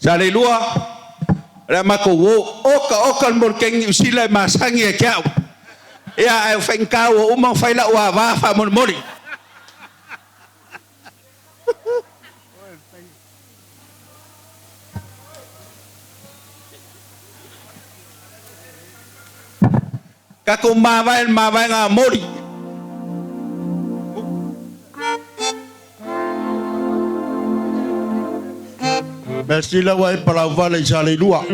Sa le lua, o le a matou o, oka oka le molokegi Niu Sila e masani ia te au. Ia, ae o faigata ua uma ona fai lau ava faamolemole. Tatou mavae i le mavaega a moli. Measili ua e palauvale i Saleilua.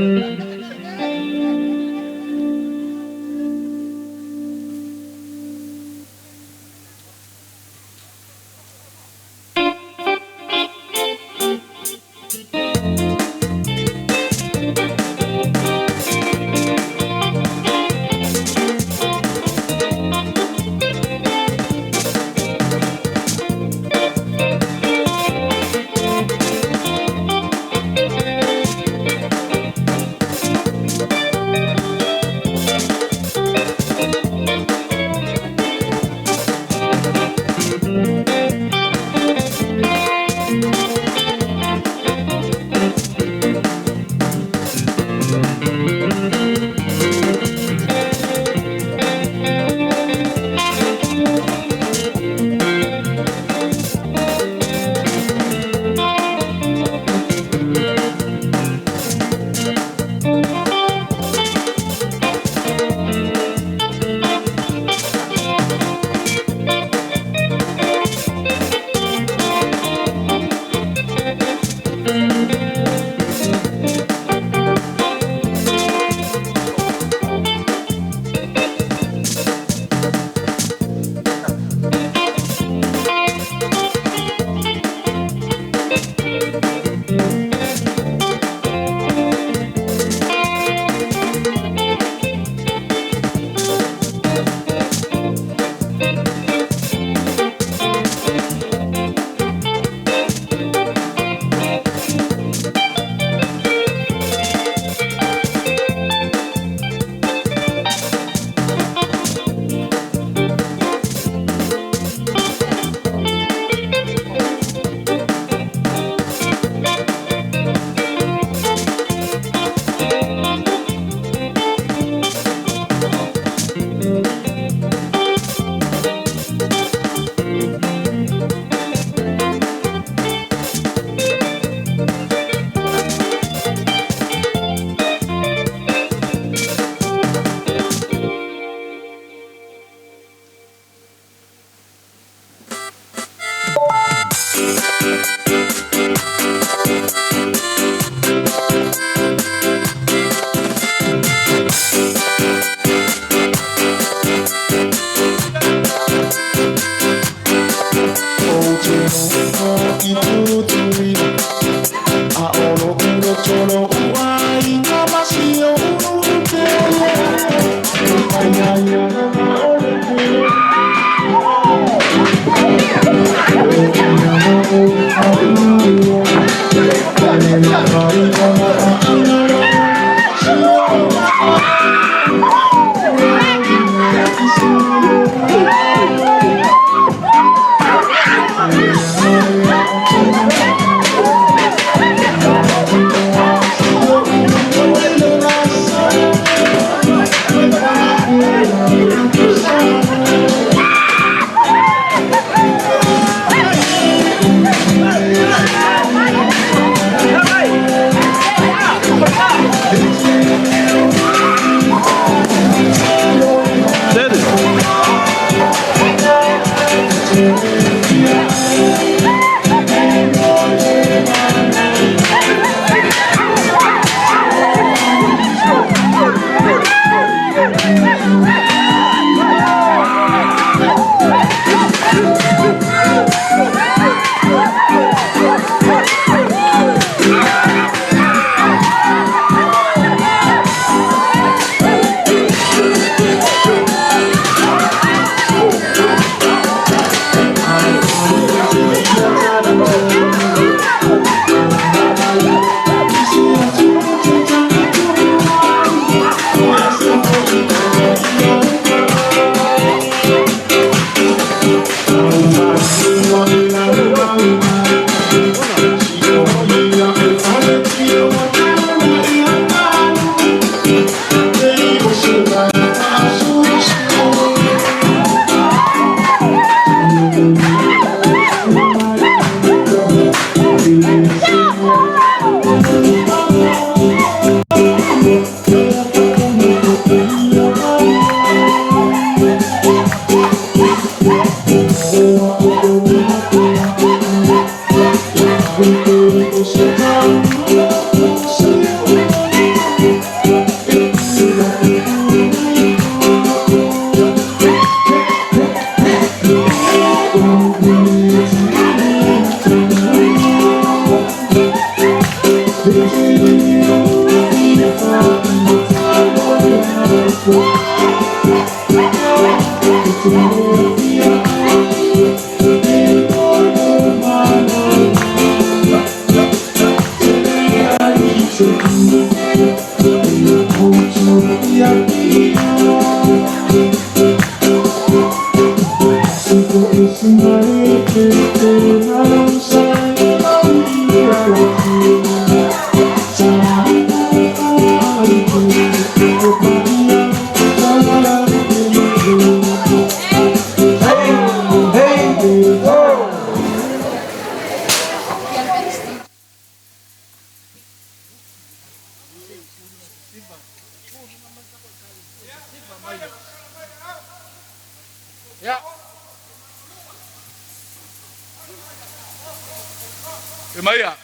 E maia,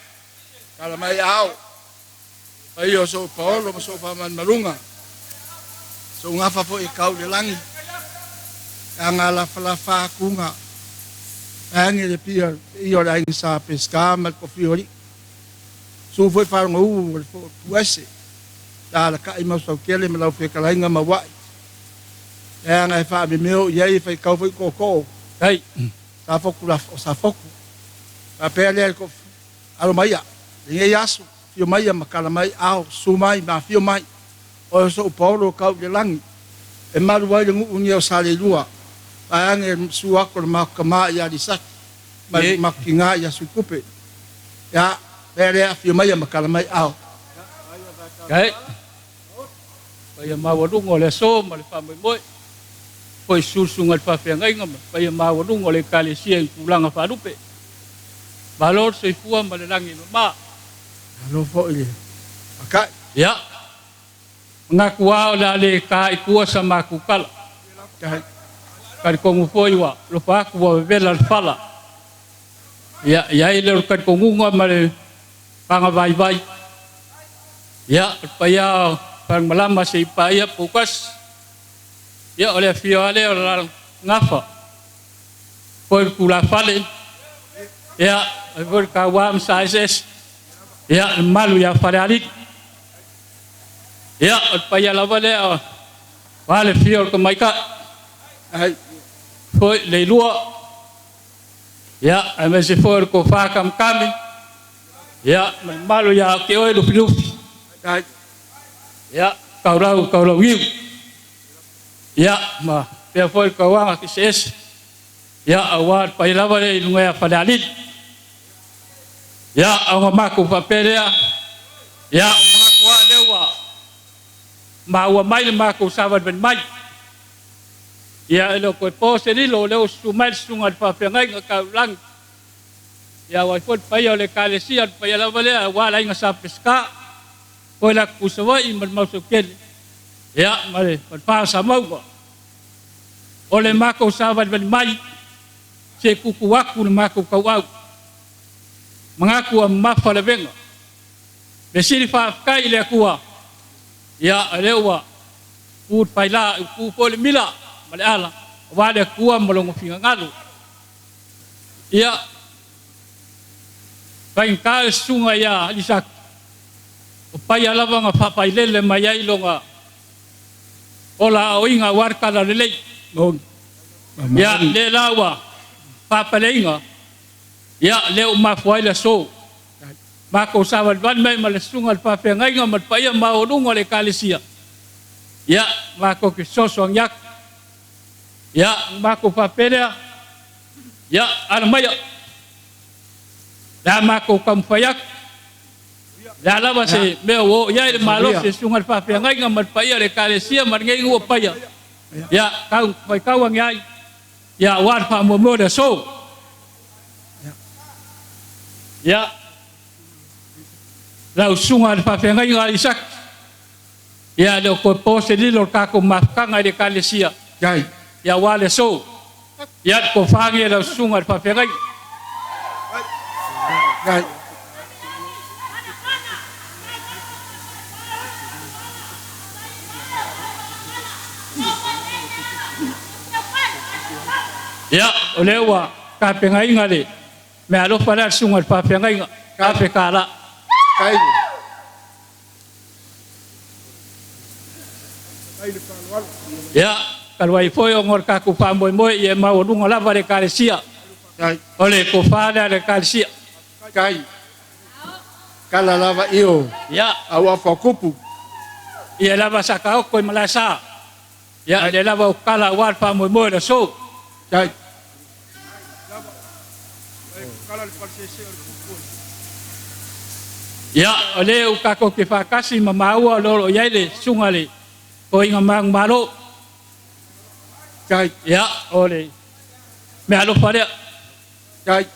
kala mai ao. Ai o so Paolo ma so fa man malunga. So ngafa fo e kau le langi. Anga la fala fa kunga. Ange le pia i o la sa pesca ma ko fiori. So fo fa ngo le fo tuese. La la ka i mau sau kele ma lau fe kalainga ma wai. Anga e fa me meo i ai fa kau fo ko ko. Ai sa foku la sa foku. Pa pele ko alo maia. Ngai aso fio mai ma kala mai ao su mai ma fio mai. O so Paulo kau le langi. E malu ai le ngu ni o sa le lua. Ange su ako le makama ia lisaki. Mai makinga ia sukupe. Ya pele a fio mai ma kala mai ao. Kai. Paia maualuga o le aso ma le faamoemoe. Foi susuga le faafeagaiga ma paia maualuga o le ekalesia i tulaga faalupe. Malo le soifua ma le lagi mamā. Alo foi le. Akai. Ia. Mangaku o le a lē kāʻi sa makukala. Kai. Kalikogu foi ua lofa aku ua vevela le fala. Ia iai le o le kalikoguga ma le pagavaivai. Ia o le paia fagamalama sei paia poukasi. Ia o le afio a lea o le gafa. Foi le tulafale. Ia ai foi le kauā ma sa eseese. Ia le malu iā Falealili. Ia o le paia lava lea o a le fio o le tamaitaʻi. Ai. Foi le ilua. Ia aemaise foi o le tofā kamakami. Ia ma le malu iā te oe lufilufi. Ai. Ia kaulau kaulauiu. Ia ma pea foi le kauaga kiseese. Ia auā le paia lava lea i luga ia Falealili. Ia auga makou faapea lea. Ia o manatu lava lea ua maua mai le makou savalivali mai. Ia e le o toe po se lilo o lea ua susu mai le susuga i le faafeagaiga taulagi. Ia auai foi le paia o le ekalesia le paia lava lea auā le aiga sa Peseta. Foi le atu Savaii ma le Mausaukele. Ia ma le falefa o Samauga. O le makou savalivali mai se tutu atu le makou tauau. Manatu ua mamafa le avega. Me sili faafetai i le Atua. Ia o lea ua tu le faila ua tu foi le mila ma le ala auā le Atua ma lona finagalo. Ia faigata le susuga ia Lisaki o paia lava na faafailele mai ai lona ola aoaoina auā le talalelei. Moni. Ia lea la ua faapaleina. Ia lea ua mafua ai le aso. Makou savalivali mai ma le susuga i le faafeagaiga ma le paia maualuga o le ekalesia. Ia makou te fesoasoani atu. Ia ona makou faapea lea, ia ala maia. O le a makou taumafai atu. O le a lava se mea ua oo i ai le malosi o le susuga i le faafeagaiga ma le paia o le ekalesia ma lenei nuu o Paia. Ia tau faitau ane ai, ia aua le faamoemoe o le aso. Ia lau susuga i le faafeagaiga Isaki, ia e le o toe po se lilo o le tatou mafutaga i le ekalesia. Kai. Ia aua le aso. Ia le tofa lenei a lau susuga i le faafeagaiga. Kai. Ia o lea ua tapenaina le meaalofa lea a le susuga i le faafeagaiga, $1,000. Kai. Ia, talu ai foi ona o le tatou faamoemoe ia e maualuga lava le ekalesia. Kai. O le tofa lea a le ekalesia. Kai. Kala lava io. Ia. Au afa kupu. Ia lava sa ka oko i malasa. Ia le lava o kala wa fa mo mo le so. Tai. Ia o le u ka ko ke fa kasi ma maua lo lo ia le sunga le ko inga mang malo. Tai. Ia o le me alo fa le. Tai.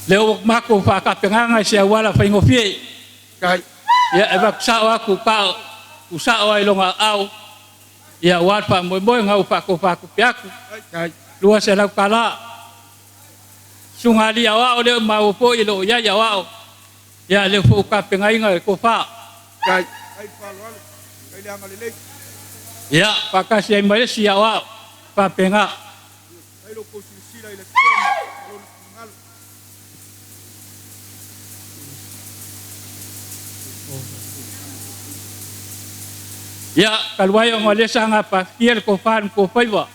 Le o mako fa ka penganga se awala fa ingofie. Tai. Ia e va sa o aku ka usa o ai longa au. Ia wa fa mo mo ngau fa ko fa ku piaku. Tai. Lua se lau kala. Sunga li awa o le mau po i lo ia ia wa. Ia le fu ka pengainga ko fa. Tai. Ia pa ka se mai si awa pa penga. Ia kaluai o ngale sanga pa fiel ko fa ko faiva.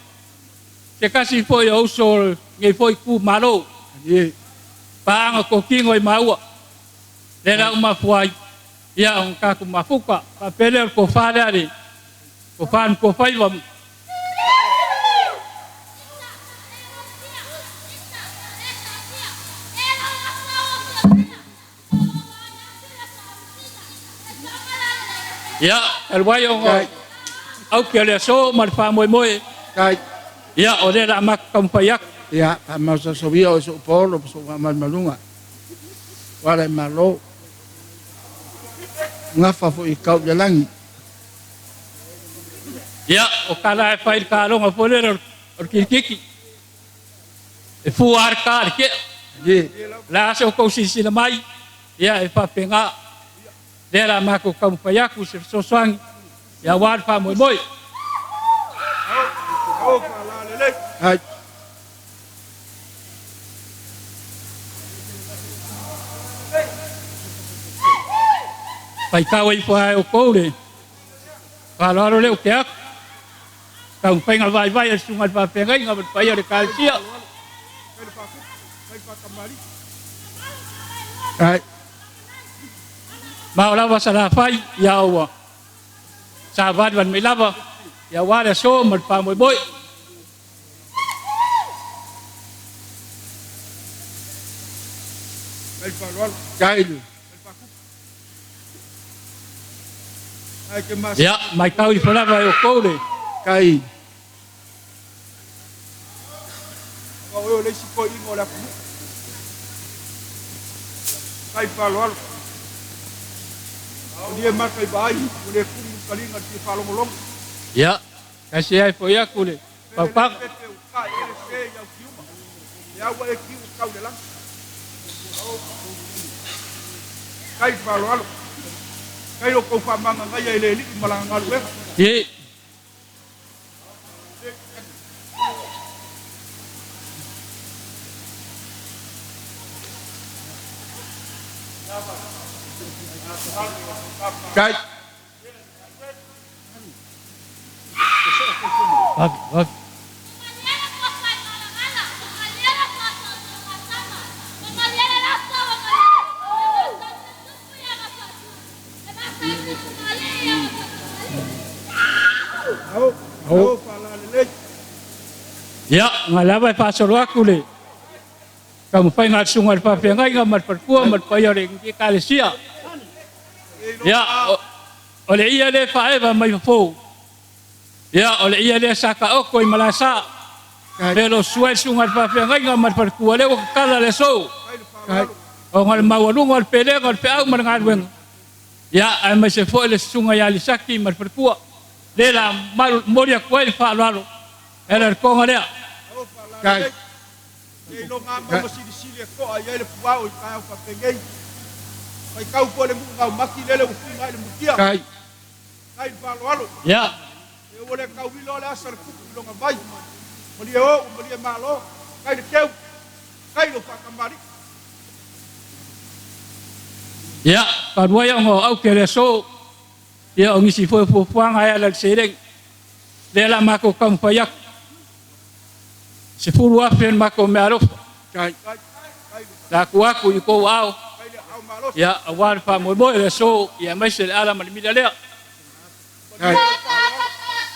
Te kasi foi o uso ngai foi ku malo. Ye. Paanga ko kingo i maua. Le la uma fuai. Ia on ka ku mafuka. Pa pele ko fa le ari. Ko fa ko faiva. Ia kaluai o au ke le so ma fa moi moi. Tai. Ia o le la mak kampaiak. Ia, pa mausa sovia o so polo so ma malunga. Wala malo. Ngafa fo i kau le langi. Ia o kala e fai ka longa fo le o kikiki. E fu ar ka ke. Ye. La se o ko sisi la mai. Ia e fa penga. Le la mako kampaiak se so swang. Ia war fa moi moi. Ai. Pai kau i fo o koure. Fa lo le o ke aku. Kau painga vai vai e sunga pa penga inga pa ia le kalsia. Ai. Ma o lava sa la fai ia ua. Sa vad van me lava ia wa le so ma pa moi moi. Tai. Ia mai kau i fo lava e o koure. Kai. Ia kasi ai fo ia kule. Pa pa. Ye. Kai. Vak vak. Ia ngalava e faasolo aku le. Ka mafai ga suga le faafeagaiga ma le falefua ma le paia o le ekalesia. Ia o le ia lē faaeva mai fofou. Ia o le ia lea sa kaoko i malasā. Le lo sua i suga le faafeagaiga ma le falefua lea ua kakala le aso. O ga le maualuga o le pelega o le feau ma le galuega. Ia ae mai se foʻi le susuga iā Lisaki ma le falefua. Le la moli aku ai le faaloalo. Ela le koga lea. Kai. Kai. Ia. Ia, paruai o au ke le so. Ia o ngisi fo fo fuanga ia le sereng. Le la mako kam paiak. Se furu afe mako me alofa. Kai. La ku aku i kou ao. Ia, aua le faamoemoe le aso, ia aemaise le ala ma le mila lea.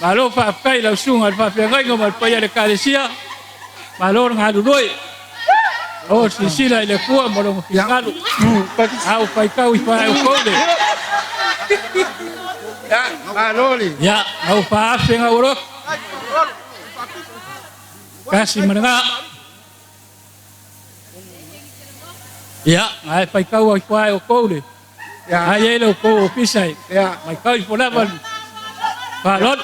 Malo faafetai i lau susuga i le faafeagaiga ma le paia o le Ekalesia. Malo le galulue. O silasila i le Atua ma lona finagalo. A ua faitau i faaiukou le. Ia, na ua faaafe na ua lotu. Tasi ma lena. Ia, na e faitau ai faaiukou le. Ai e le kou ofisa e. Mai kau i folava le. Faaaloalo.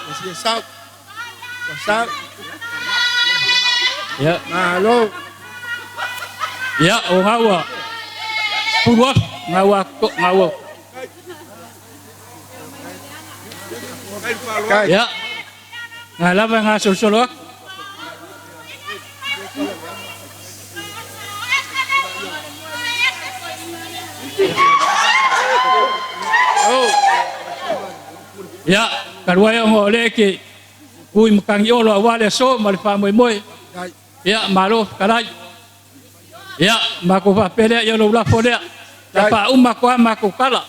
Ia. Malo. Ia, o gaua. Pulu afu, gaua, gaua. Ia. Ngā lava ngā solosolo aku. Ia, talu ai ona o lea e te tu i Matagiolo aua le aso ma le faamoemoe. Ia, malo fetalai. Ia, matou faapea lea, ia o lou lafo lea. O le a faauma atu lava matou tala.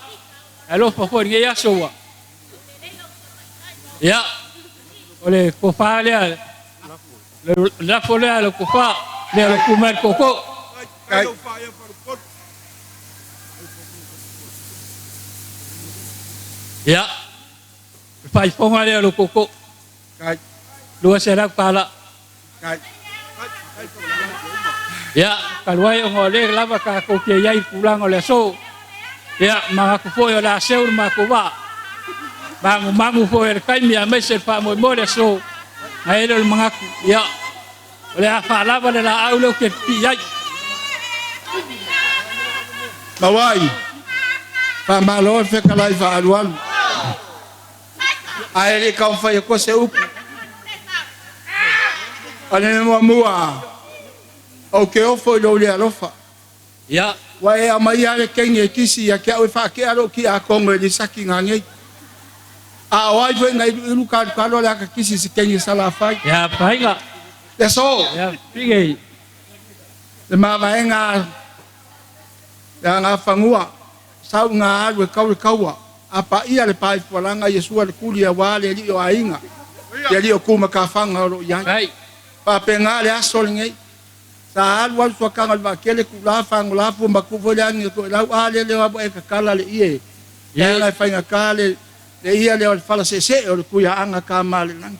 E alofa foi i lenei aso ua. Ia, o le tofa lea, le lafo lea, le tofa lea o le tu mai le tootoo. Ia, le faaifoga lea o le tootoo. $200. Ia, talu ai ona o lea lava tatou te i ai i le tulaga o le aso. Ia, manatu foi o le a seu le matou vaa. Magumagu foi o le taimi aemaise le faamoemoe le aso. Na i ai lea o le manatu, ia, o le a faalava le laau lea ou te pipii ai. Mawai, faamalo le fetalai faaalualu. Ae le i taumafai atua se upu. O le muamua, ou te ofo i lou le alofa. Ia. Ua e aumaia le keni e kisi ia te au e faatea lou tiakono e le saki ngagei. A o ai foi na ilu ilu kalu kalu le aka kisi se keni e salafai. Ia, faiga. Le aso. Ia, pige. Le mavaega le agafagua, sau ngā alu e kau le kaua. A paia le paifualaga Iesua le kuli aua le alii o aiga. Le alii o kumakafanga o loo i ai. Faapena le aso lenei. Sa alu alu suakaga o le vaatele kulā fagolāfua ma tu foi le agi e toelau a lea lea ua e kakala le ie. E ala e faigata le ia lea o le fala seesee o le tuiaaga tamalelagi.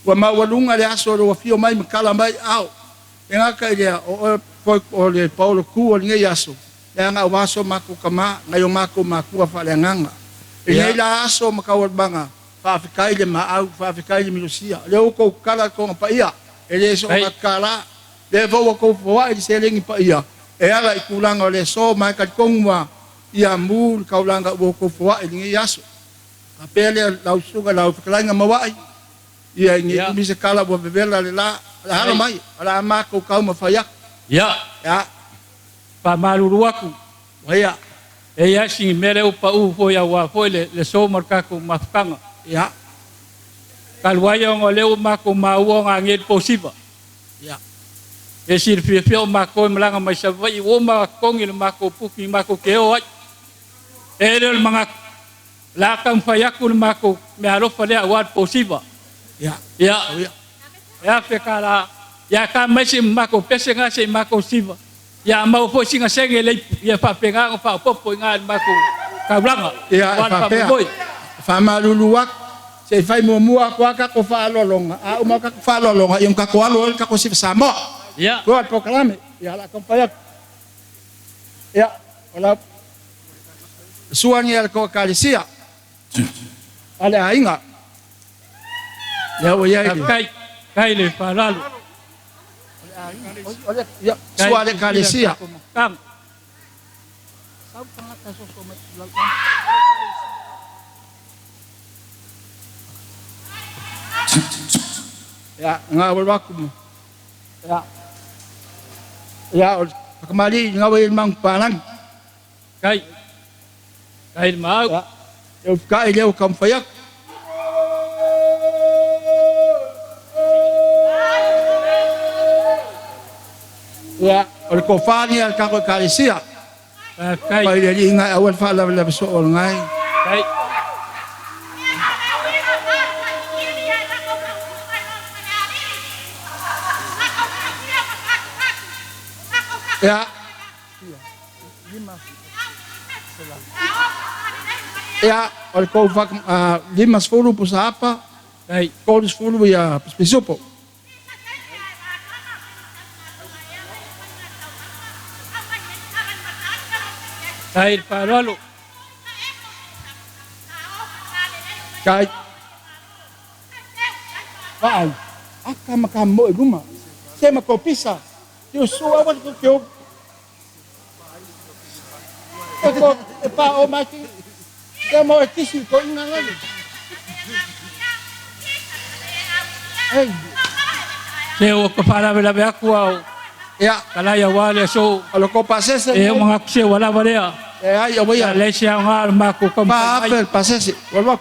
Ua maualuga le aso o le ua afio mai ma tala mai ao. E gata i lea o oe foi o le paolo tu o lenei aso. Leaga ua aso matou tamā nai o matou matua faaleagaga. I lenei la aso ma taualumaga, faafetai le maau, faafetai le minosia. O lea ua tou tatala le toga paia, e le soona tatala. Lea foi ua tou foai le seleni paia, e ala i tulaga o le aso ma e talitonu ma ia mu le taulaga ua outou foai i lenei aso. Faapea lea lau susuga lau fetalaiga Mauai, ia ina ne i umi se tala ua vevela le la, o le a alo mai, o le a matou taumafai atu. Ia. Ia. Faamalulu atu. Ia. E i ai sina mea lea ua pau foi aua foi le aso ma le tatou mafutaga. Ia. Talu ai ona o lea ua matou maua ona age le posiva. Ia. E silafia o matou e malaga mai Savaii ua uma totogi le matou puki matou te o ai. E le o le manatu, o le a taumafai atu le matou meaalofa lea aua le posiva. Ia. Ia. E $1,000. Ia ta mai se matou pese na se i matou siva. Ia maua foi sina sene le ipu. Ia faapena ona faaopoopo i ina i le matou taulaga. Ia, e Aua le faapea. faamoemoe. Faamalulu atu. Se i fai muamua atu lava tatou faaaloaloga, a uma tatou faaaloaloga, ia ona tatou alu ai le tatou siva Samoa. Ia. Ua le polokalame. Ia, o le a taumafai atu. Ia, o lau sua lenei a le tou Ekalesia, a le aiga. Lea ua i ai le. Faafetai. Faafetai le faaaloalo. Ia, Faafetai sua a le le silasila i le Ekalesia. tatou mafutaga. Ia, ngā walu atu mo. Ia. Ia, o le whakamali, ngā wai mangu pālangi. Kai. Kai le maau. Ia, e uwhakai leo ka mwhai atu. Ia, O le kofani al kako ekalesia. Faafetai. Pai le alii gai aua le faalavelave soo o legai. Kai. Ia. Ia, o le kou 50 pusa apa, Kai. 30 ia pisupo. Kai le faaaloalo. Kai. Vaai. Aka ma ka mo e luma. Se ma ko pisa. Tio sua wa ko kio. E ko e pa o ma ki. E mo e kisi ko inga ngale. Ei. Se ua ka faalavelave aku au. Ia. Kalai auā le aso. O le ko pasese. E o magaku se ua lava lea. E ai o ia. Ia le se aoga o le makou Pa taumafai mai. ape pasese. Wa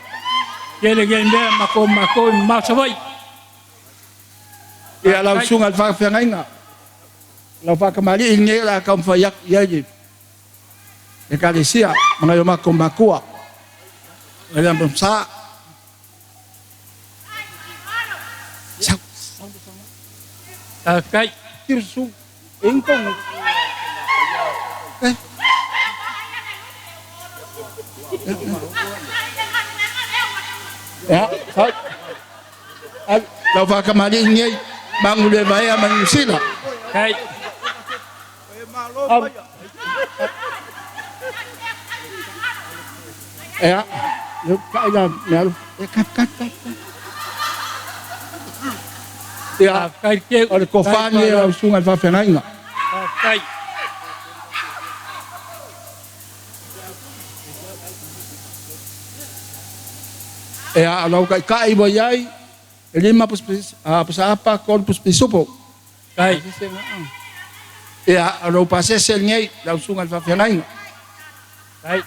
Tele kei mea ma makou i mamao Savaii. Ia lau Faafetai. suga le faafeagaiga. Lau faakamali'i lenei o le a taumafai atu i ai le ekalesia ma nai o matou makua. Le sa. Sau. Faafetai. Tiu su. Inkongo. Eh. Ia, sau. Ai, lau faakamali'i lenei magu le vaea ma Niu Sila. Kai. Au. Ia, le kai la me alu. E kat kat kat. Ia, Faafetai ke. o le kofani e lau suga le faafeagaiga. Faafetai. Ia, lau kai kai ua iai, e lima pusa apa, kolu pus pisupo. Kai. Ia, o lou pasese lenei, lau suga le faafeagaiga. Kai.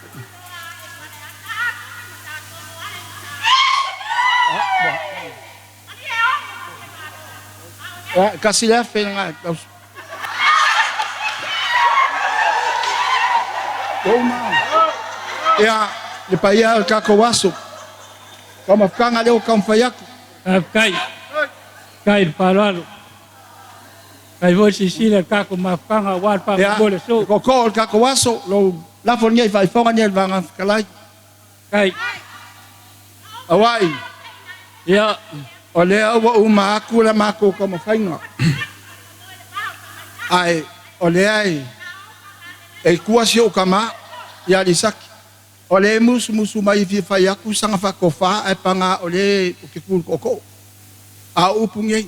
Ia, kasi le afe gai, lau. Uma. Ia, le paia o le kako aso. Ka mafukanga leo ka mawhai aku. Faafetai. Kai le faaaloalo. Kai foi sisila le kako mafukanga auā le Ia, faamoemoe le aso. ko o le kako aso, lou lafo lenei faifoga nei le vaga fetalai. Kai. Auai. Ia. O lea ua uma aku le makou taumafaiga. Ae o lea e e kua si ou kamā ia Lisaki. O lea e musumusu mai e fia fai aku saga faatofā ae pagā o lea ou te ku i le tootoo. A o upu nei,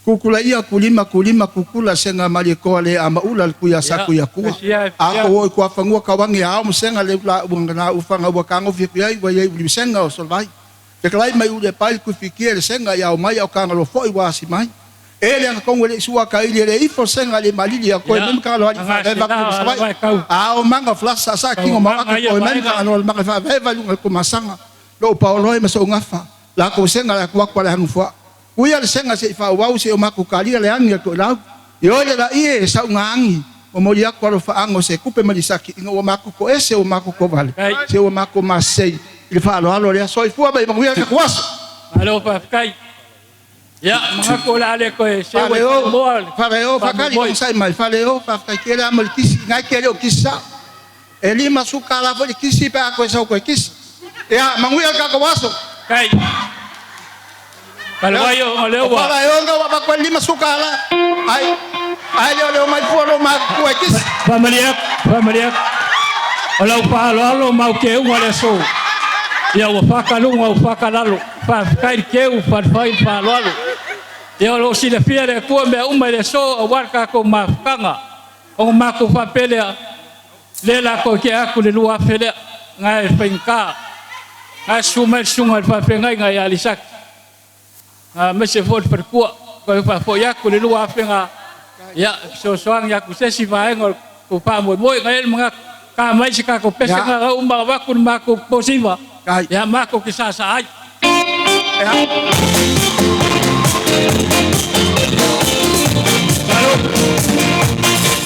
kukula ia kulima kulima kukula sega maliekoa le amaula le kuia Ia. sa kuia kua. Kasia A ia. ko o i kuafanua kawangi a ao ma sega le ula ua na ufaga ua kagofi atu ai ua iai uli sega o solevai. Fetalai mai uli e pai le kuifikia le sega ia ao mai ao kagaloa fo'i ua asi mai. E le agatongo e le i sua kaili e le ifo sega le malili a koe Ia. mai ma kagaloa ali Agasila faaveva ku ala Savaii. vai kau. A o maga flasa sa kingo ma Taumaga aka ia koe mai ma vaega. kagaloa le maga faaveva i luga le kumasaga. Lou paoloe ma so'u gafa. Lakou sega le akuaku a le agufua'a. Uia le sega se'i faaauau se'i o makou kalia le agi a to'elau. Ioe le la'ie e saugaagi. Momoli aku alofaaga o se kupe ma Lisaki ina ua makou to'ese ua makou tovale. Kai. Se ua makou masei i le faaaloalo lea. Soifua ma ia manuia le tatou aso. Malo faafetai. Ia, magaku o le a le koe seu e Faleo, moa le faleo, fakali faamoemoe. sai mai, faleo, faafetai tele lava mo le kisi, ngai ke le o kisi sa'o. E lima suka la foi le kisi pe a koe sau koe kisi. Ia, manuia le tatou aso. Kai. Talu ai o lea O ua. faleo nga ua avatu ai le lima suka la. Ai, ai lea o le omai fua lo makutua e kisi. Faamalie atu, faamalie atu. O lau faaaloalo ma au keuga o le aso. Ia ua faakaluga ua faakalalo. Faafetai le keu, faafetai le faaaloalo. Ia o lo o silafia le Atua mea uma i le aso auā le tatou mafutaga. Ona matou faapea lea, lea latou te atu le 2000 lea, na e faigata. Na e susu mai le susuga i le faafeagaiga ia Lisaki. Aemaise foi le faletua. Toe faafoi atu le 2000 na, ia fesoasoani atu se isi vaega o le tou faamoemoe. Na i ai le manatu, ta mai se tatou pese Ia. na uma avatu le matou posiva. Kai. Ia matou te saasaa ai. Ia. Malo.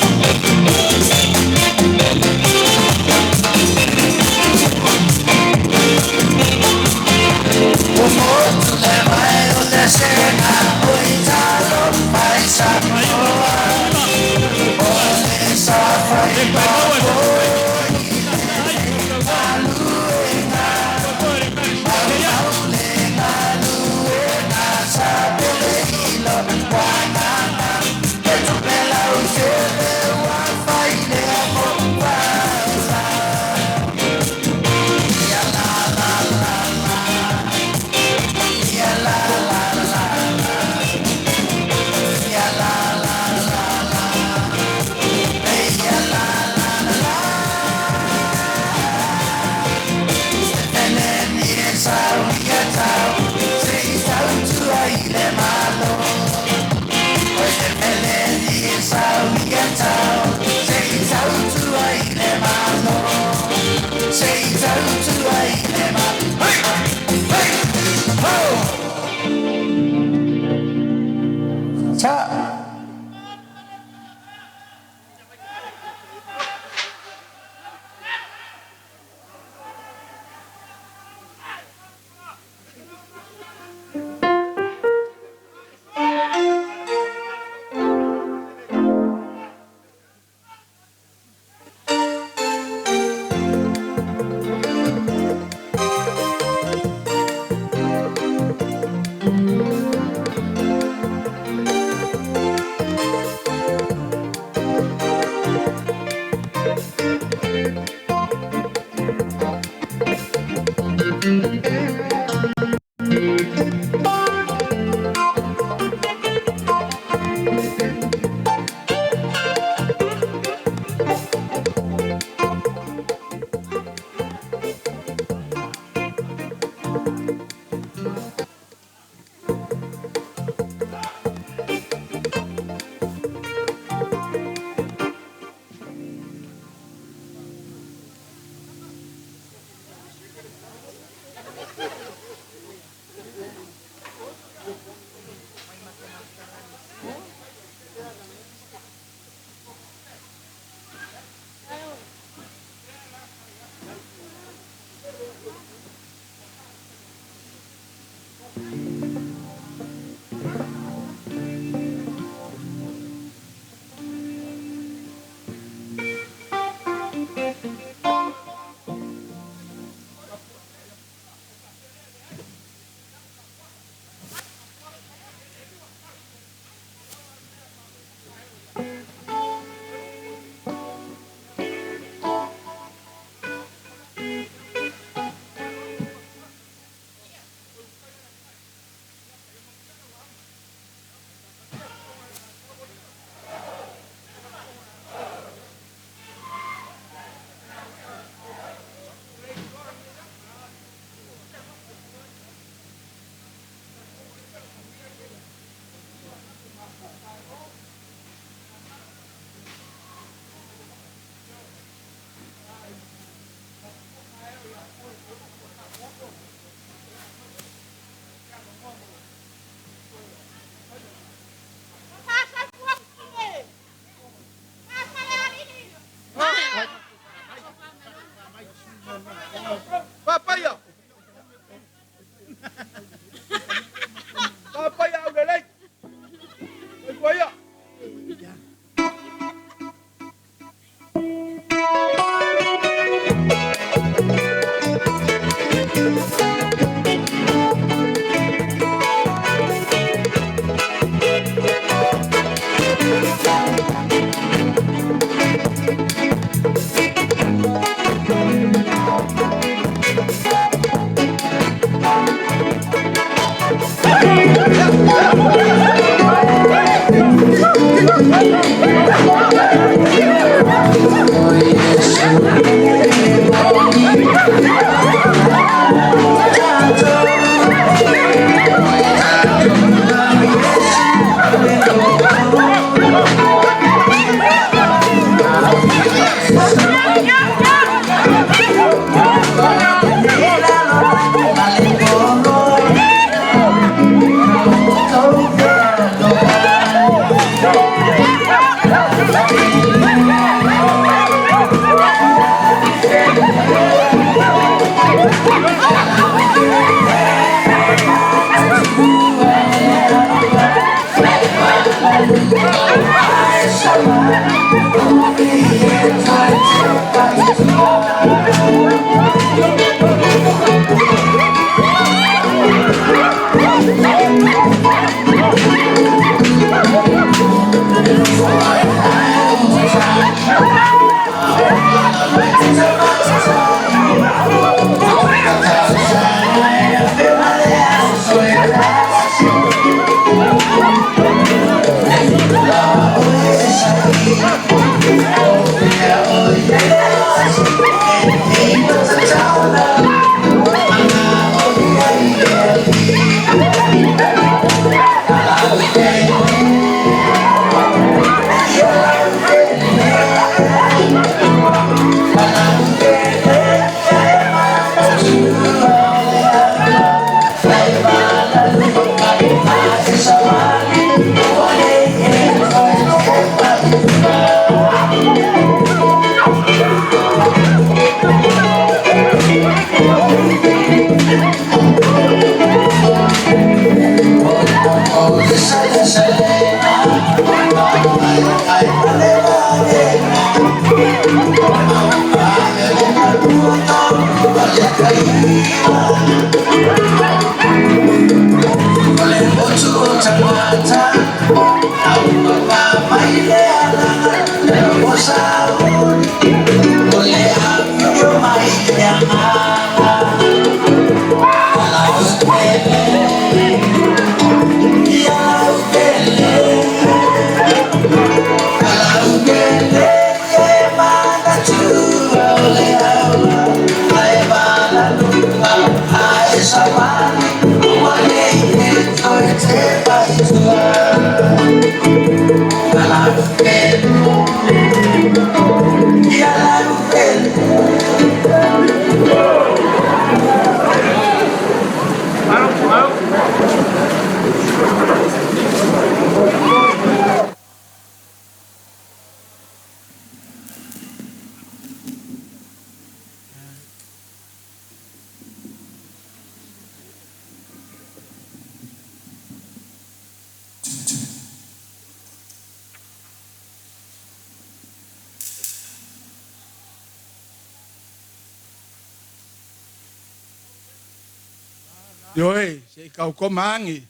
Ioe, se i kau ko maangi.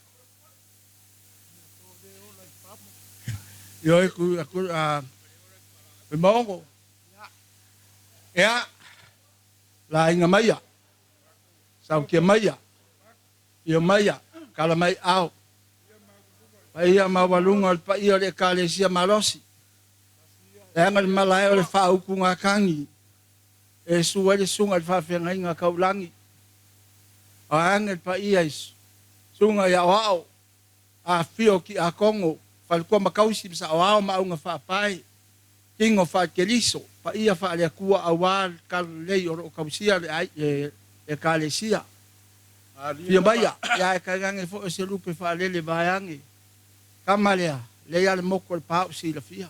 Ioe ku aku a e maongo. Ea la inga maia. Sau kia maia. Ia maia kala mai ao. Paia maualuga o le paia o le ekalesia malosi. Leaga le malae o le faaupuga kagi. E su ai le suga i le faafeagaiga kaulagi. O age le paia i suga i aoao. Afio ki akongo. Falekua makausi ma saoao ma auga faapae. Kigo faakeliso. Paia faaleakua auā le talalelei o loo tausia le ai le ekalesia. Fia maia ia e tainane foi o se lupe faalele vaeage. Kama lea lea le moku o le pao silafia.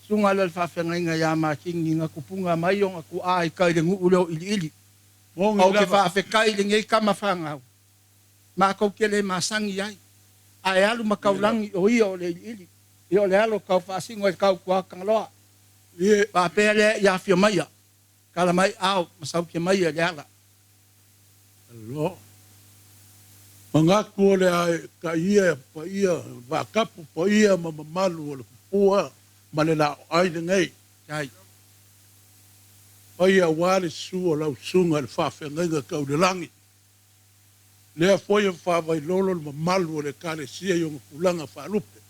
Suga lea le faafeagaiga iā Makini na tupuga mai ona tuaa i kai le nuu leo iliili. Mogi Ou te lava. faafetai lenei kama fanau. Matou te le masani ai. Ae alu ma kaulagi o ia o le iliili. Ia o le alo tau faasino i tau tuakagaloa. Ie. Faapea lea ia afio maia. Kala mai ao ma saukia maia le ala. Alo. Manatu o le a taia paia vaatapu paia ma mamalu o le tupua ma le laoai lenei. Ai. Paia auā le susu o lau susuga i le faafeagaiga tau i le lagi. Lea foi e faavailolo le mamalu o le Ekalesia i ona tulaga faalupe.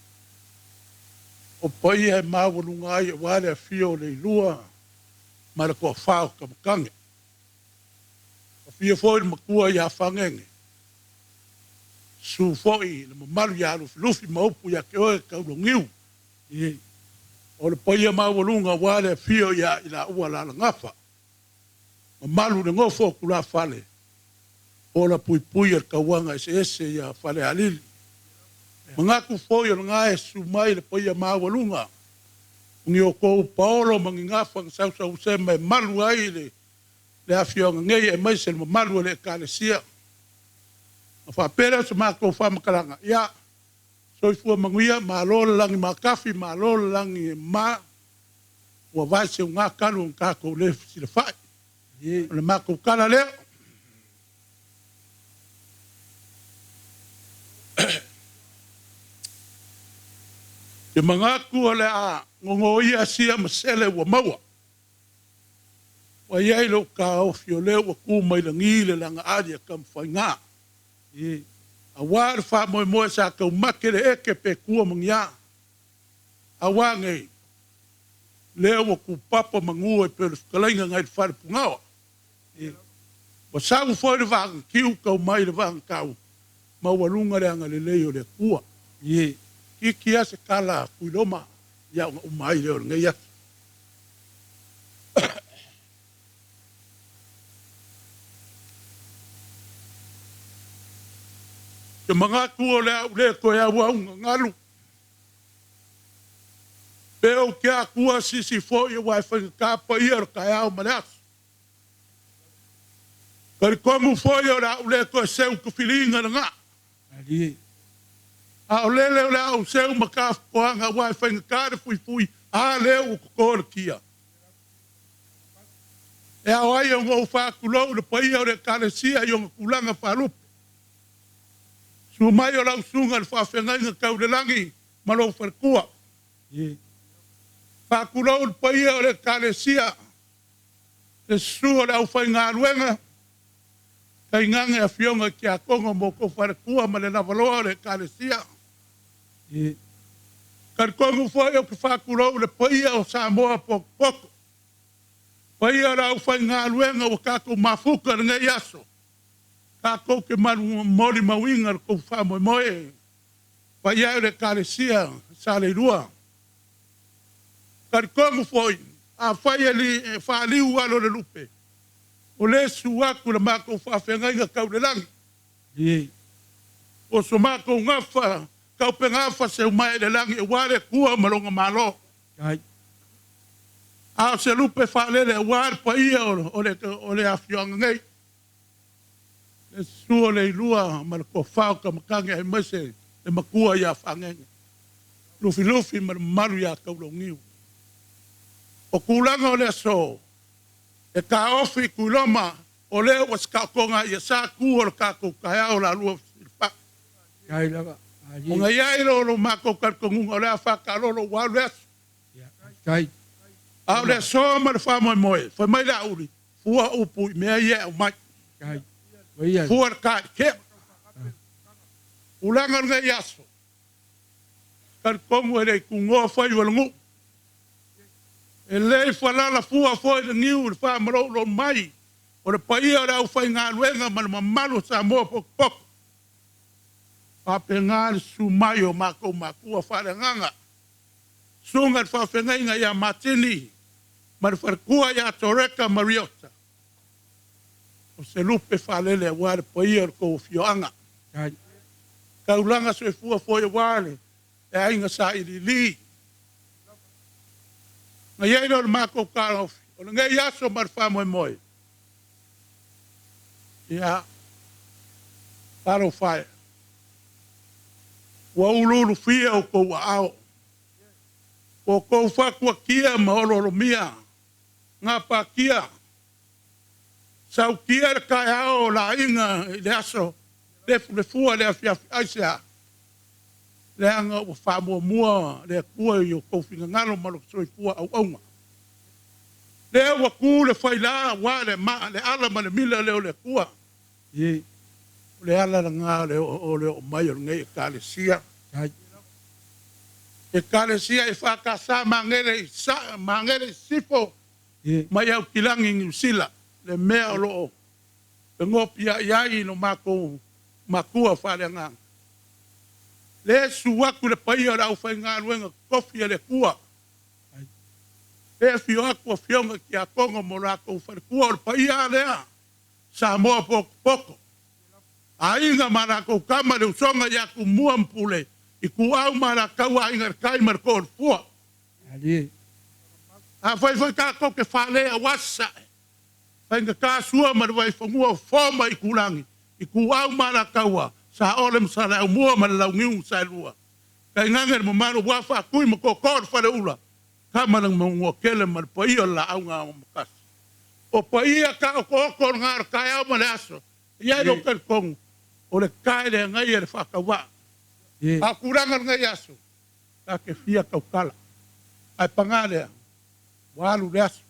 O paia e maualuga ai auā le afio o Leilua ma le Toafa o Tamatane. Afio foi le matua ia Fagege, susu foi le mamalu ia Lufilufi ma upu ia te oe Taulagiu. O le paia maualuga aua le afio ia i laua Alalagafa, mamalu i le nofo o tulafale, pola puipui o le tauaga eseese ia Falealili. Manatu foi o lena e susu mai le paia maualuga, o ni outou paolo ma ni gafa na sausausema e malu ai le le afioaga nei aemaise le mamalu o le Ekalesia. Ona faapea lea o se matou faamatalaga, ia, soifua manuia, malo le lagi matafi, malo le lagi e mama, ua vae seuga talu ona tatou le fesilafai. O le matou tala lea. Te manatu o le a gogoia sia ma sele ua maua. Ua i ai lou taofi o lea ua tu mai lagi le lagaali a Tamafaiga. Aua le faamoemoe sa taumate le eke pe tua ma ni a. Aua nei, lea ua tupapa manu e pei o le fetalaiga nai le Falepugaoa. Ua sau foi le vaagatiu tau mai le vaagatau maualuga le agalelei o le Atua. Itiiti lava se tala a Fuiloma ia ona uma ai lea o lenei aso. Te manatu o le a ou le toe auauga galu. Pe ou te atua sisi foi aua e faigata paia o le taeao ma le aso. Talitonu foi o le a ou le toe seu tafiliga le gaa. A o lele o le a ou seu ma tafotoaga aua e faigata le fuifui, a lea ua toto le tia. E ao ai ona ou faatulou i le paia o le Ekalesia i ona tulaga faalupe. Susu mai o lau Susuga i le Faafeagaiga tau i le lagi ma lou faletua. Faatulou i le paia o le Ekalesia, le susu o le aufaigaluega, tainane afioga i tiakono ma outou faletua ma le lavaloa o le Ekalesia. Talitonu foi ou te faatulou i le paia o Samoa potopoto, paia o le aufaigaluega ua tatou mafuta i lenei aso, tatou te molimauina le tou faamoemoe, paia e o le Ekalesia Saleilua. Talitonu foi, afai e faaliu alo o le lupe, o lea e susu atu i le matou faafeagaiga tau i le lagi. O so matou gafa, taupegafa seu mae i le lagi aua le Atua ma Lona Malo. A o se lupe faalele aua le paia o le afioaga nei, le susu o Leilua ma le toafa o Tamatage aemaise le matua ia Fagege, Lufilufi ma le mamalu ia Taulauniu. O tulaga o le aso, e taofi i Tuiloma, o lea ua sitaotoga ia sa tu o le tatou taeao o la lua fesilafai. Ona i ai lea o lo matou talitonuga o le a faataalolo ua alu le aso. A o le aso ma le faamoemoe, fai mai Laauli, fua upu i mea ia e aumai. Fua le ta i le tea. Tulaga o lenei aso, talitonu e le i tunoa faiva o le nuu. E le i falala fua foi le niu i le faamaloulou mai o le paia o le aufaigaluega ma le mamalu o Samoa potopoto. Faapena le susu mai o matou matua faaleagaga, susuga i le faafeagaiga ia Matini ma le faletua ia Toreka Mariota. O se lupe faalele aua le paia o le tou afioaga. Taulaga soifua foi aua le aiga sailiili. Na i ai lea o le matou taofi, o lenei aso ma le faamoemoe, ia, talofa e, ua uluulufia outou aao, ua outou fatuatia ma oloolomia, gapatia, sautia le taeao o le aiga i le aso lefulefua i le afiafi. Aisea? Leaga ua faamuamua le Atua i o outou finagalo ma lo soifua auauna. Lea ua tu le faila aua le ala ma le mila lea o le Atua. O le ala lena o le oo mai o lenei Ekalesia. Ekalesia e faatasa magele i sa, magele i sifo mai Aukilagi i Niu Sila, le mea o lo o fegopiai ai i lo matou matua faaleagaga. Le susu atu le paia o le aufaigaluega totofi a le Atua. Le afio atu afioga i tiakono mo latou faletua, o le paia lea Samoa potopoto. Aiga ma latou tama le usoga ia Tumua ma Pule, Ituau ma Alataua, Aiga i le Tai ma le Toa o le Fua. Afai foi tatou te fale aua Sasae, faigata Sua ma le Vaifanua o Fofo ma Aitulagi, Ituau ma Alataua, Saole ma Saleaaumua ma le Launiu na Saelua, tainane le mamalu aua Faatui ma Tootoo o le Faleula, Tama a le Manuatele ma le paia o le Laau na Amotasi. O paia taotooto o lena o le taeao ma le aso, e i ai lou talitonu, o le tae le agaia le faatauvaa. A o tulaga o lenei aso, ta te fia tautala, ae paga lea, ua alu le aso.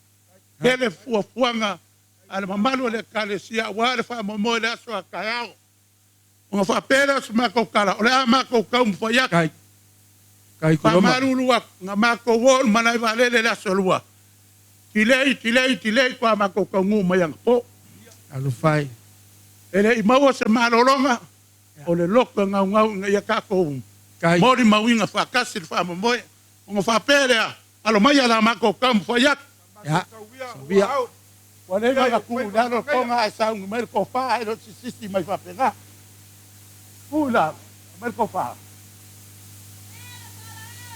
Tele fuafuaga a le mamalu o le Ekalesia aua le faamoemoe i le aso a taeao. Ona faapea lea o se matou tala, o le a matou taumafai atu. Faamalulu atu, na matou o i le malae vaalele i le aso Lua, tilei, tilei, tilei faatoa matou taunuu mai anapo. E le i maua se malologa, o le loto e gaugau ina ia tatou molimauina faatasi le faamoemoe. Ona faapea lea, alo maia la matou taumafai atu. Ua leva ona tuu i lalo le toga ae sauni mai le tofa ae le o sisisi mai faapena. Tuu i lalo, aumai le tofa.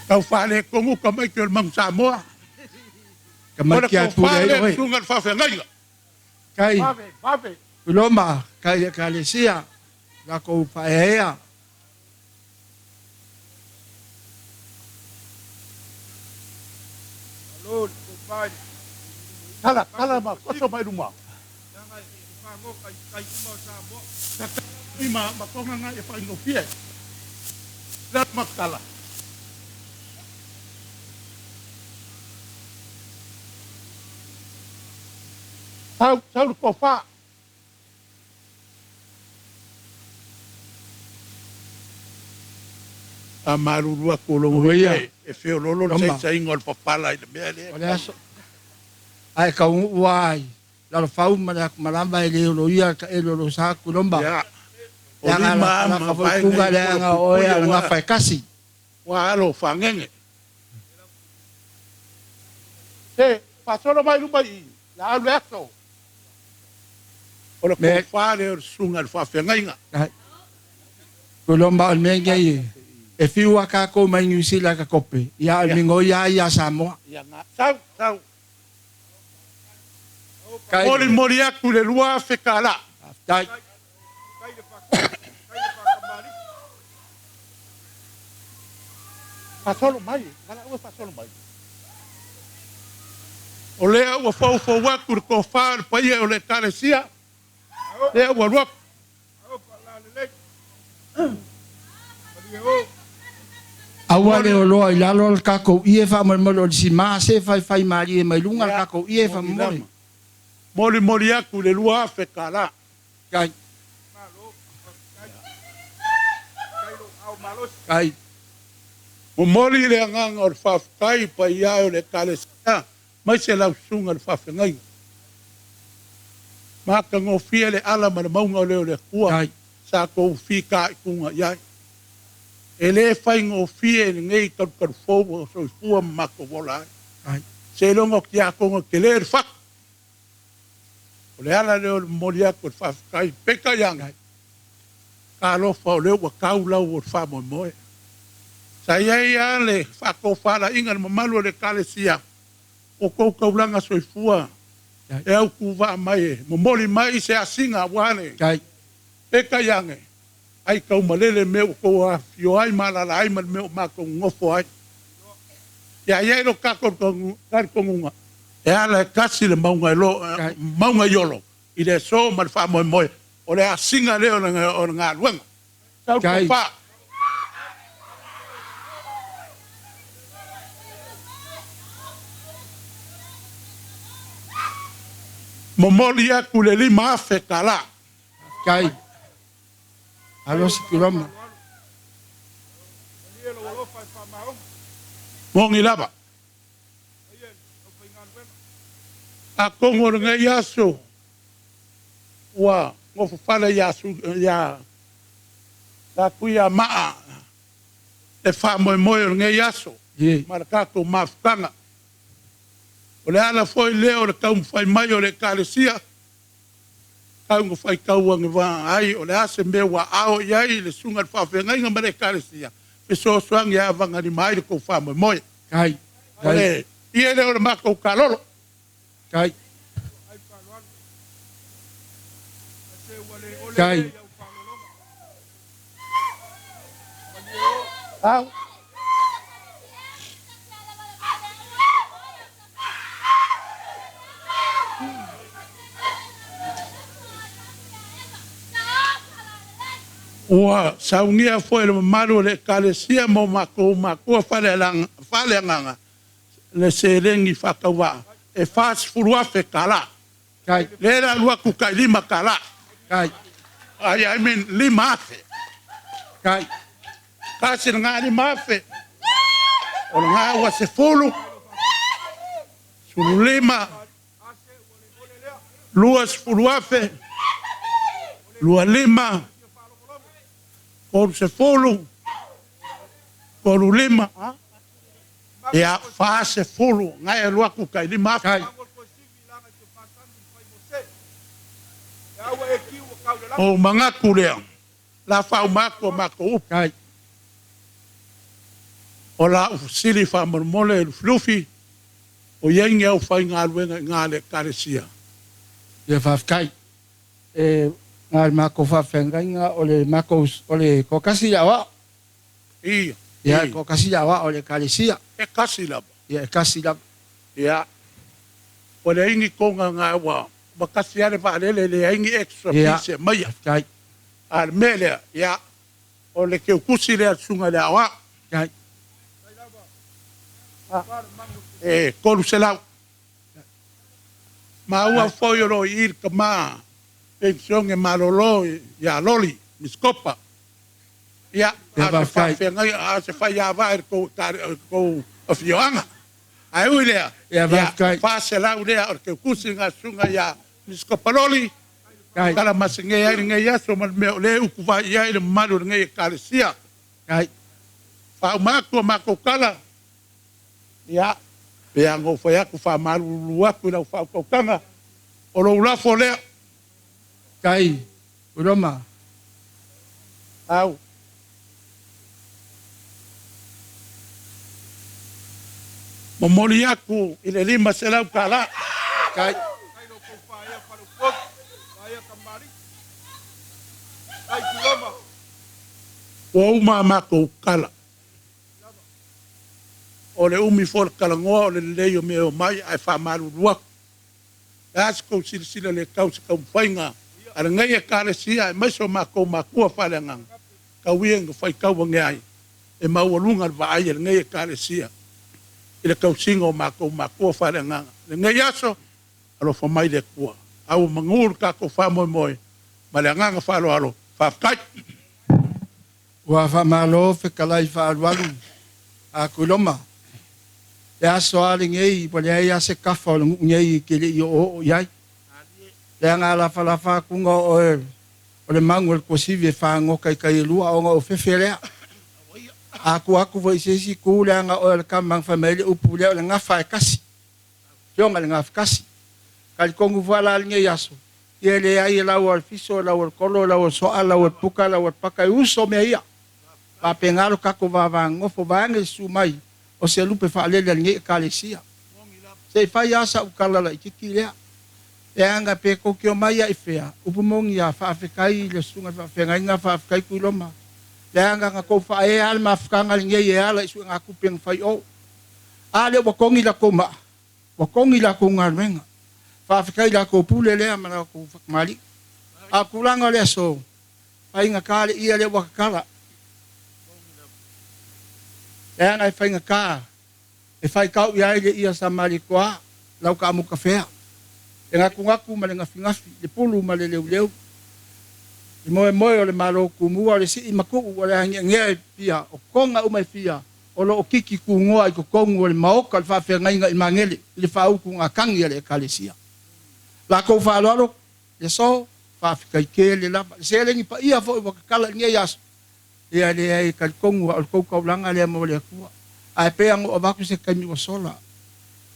Tau faaletonu tamaiti o le Manu Samoa. O le tofa lea i le susuga i le faafeagaiga. Vave, vave. Roma, kai Ekalesia, lakou faaeaea. Kala, kala ma koso mai luma. I ma ma konga nga e whaingofie. La makala. Sau, sau le kofa. A maruru aku o longo Oia. e feololo le Loma. saisaiga o le papala i le mea lea. O le aso. Ai ka ua ai. Lalo fau ma le akumalama e le olo ia ka ele olo sa kulomba. Ia. O Le aga lima la ama ka vaega foi kuga i le polo aga o puipui e ala ua- ngafa e kasi. Ua alo fagege. Se, faasolo mai luma i, la alu le aso. O le Me- kofā lea o le susuga i le faafeagaiga. Ai. Kulomba o le mea ngai e. E fiu a kākou mai New Zealand ka kope. Ia o le mingo ia ia Samoa. Ia ga sau, sau. Kai. Molimoli aku le 2,000 kalā. Tai. Faasolo mai, valaau e faasolo mai. O lea ua foufou atu le kofā o le paia o le ekalesia. Lea ua alu atu. Aua le oloa i lalo o le kākou ie faamolemole o le simā se faifai malie mai luga le kākou ie faamolemole. Molimoli aku le 2,000 kalā. Kai. Kai. Momoli le agaga o le faafetai paia e o le ekalesia mai se lausuga le faafegaiga. Matagofie le ala ma le mauga o leo le Atua Kai. sa kou fitaituga i ai. E lē faigofie lenei talutalufou o soifua ma matou ola ai. Kai. Seiloga o tiakoga telē le fatu. O le ala lea o le momoli atu o le faafetai peitai ane. Talofa o lea ua tau lau o le faamoemoe. Sa i ai lava le faatofalaiga i le mamalu o le ekalesia o tou taulaga soifua e autuvaa mai e momoli mai se asiga aua le Kai. peitai ane ai taumalele mea ua tou afifio ai ma alaala ai ma le mea o matou nonofo ai. Ia i ai lo tatou talitonuga e ala e tasi le mauga e lo mauga i olo i le aso ma le faamoemoe o le asiga lea o le galuega. Sau le Kai. tofa. Momoli aku le 5,000 kalā. Kai. Alosi kulomba. Mogi lava. Atonu o lenei aso ua nofofale iā su iā sa ia maa le faamoemoe o lenei aso Ie. ma le tatou mafutaga. O le ala foi lea o le taumafai mai o le ekalesia tauga faitau agevaa ai o le a se mea ua ao i ai le susuga i le faafeagaiga ma le ekalesia fesoasoani e avagalima ai le tou faamoemoe. Kai. O Kai. le ia lea o le matou kalolo. Kai. Kai. Au. Ua saunia foi le mamalu o le ekalesia ma o matou matua faaleagaga le seleni faatauvaa e 40,000 kalā. Kai. Lea le alu atu tailima kalā. Kai. Ai, I mean 5,000. Kai. Kasi le 5,000. O le ua 10, 15, 20,000, 25, 30, 35, ia 40, ngai alu atu kai 5,000. Kai. O manatu lea, la faauma atu o matou upu. Kai. O la ufesili faamolemole e lufilufi, o iai ni aufaigaluega i gā le ekalesia. Ia faafetai. E ngā le mākou faafeagaiga o le mākou o le kokasi le aoao. Ia. Ia Ia. kokasi le aoao o le ekalesia. E kasi lava. Ia e kasi lava. Ia. Ua leai ni toga na ua tasi lava le vaalele, e leai ni extra fees e aumaia. A o le mea lea, ia, o le teutusi lea a le susuga i le aoao. E $300. Maua foi o lo o i i le tama penisione malolo ia Loli Misikopa. Ia, a o se faafeagaiga, a o se faiava i le tou afioaga. Ae ui i lea, ia, $400 lea o le teutusi lena a le susuga ia Misikopa Loli, kalamasege ai lenei aso ma le mea o lea e utuvai i ai le mamalu o lenei Ekalesia. Faauma atu a matou tala, ia, pei lava ona ou fai atu, faamalulu atu i lau faautautaga, o lou lafo lea. Tai, Roma. Au. Momoli atu i le $500. Tai. Ua uma a matou tala. O le umi foi o le talanoa o le lelei o mea e omai ae faamalulu atu. Le a se tou silasila le tau i se taumafaiga a lenei Ekalesia aemaise o matou matua faaleagaga, tau ia ina faitau ane ai e maualuga le vaai a lenei Ekalesia i le tausiga o matou matua faaleagaga. I lenei aso, alofa mai le Atua. A ua manu le tatou faamoemoe ma le agaga faaaloalo. Faafetai. Ua faamalo fetalai faaalualu a Tuiloma. Le aso lava lenei ua leai lava se tafa o le nuu nei e te le i oooo i ai. Leaga a lafalafa atuga o oe o le magu o le tuasivi e fagota i tai e lua ona o fefe lea. A tua atu foi i se isi itu leaga oe o le tama na fai mai ai le upu lea o le gafa e tasi. Afioga i le Gafatasi. Talitonu foi la lenei aso, ia e leai e lau o le fiso, e lau o le kolo, e lau o le soa, e lau o le puka, e lau o le paka, e uso mea ia. Faapena lo tatou vavagogofo, vaeane le susu mai o se lupe faalele a lenei Ekalesia. Se i fai lava sau tala laitiiti lea. Leaga pe tou te omai lava i fea, upu moni lava, faafetai i le susuga i le faafeagaiga, faafetai Tuiloma. Leaga na tou faaea lava le mafutaga lenei e ala i suegatupe na fai o. A lea ua togi latou maa, ua togi latou galuega. Faafetai i latou pule lea ma latou fakamali'i. A o tulaga o le aso, faigata le ia lea ua tatala. Leaga e faigata e faitau i ai le ia Samalitoa, lau taamutafea, le gatunatu ma le gafigafī, le pulu ma le leuleu, le moemoe o le Malo Tumua, o le sii matuu o le agiagea e fia, o toga uma e fia, o lo o kiki tugoa i totonu o le maota o le faafeagaiga i Magele i le faautugatagi a le Ekalesia. Latou faaaloalo, le aso, faafetai tele lava. Le seleni paia foi ua tatala i lenei aso, ia e leai e talitonu o le tou taulaga lea mo le Atua. Ae pei ona ou avatu se taimi ua sola.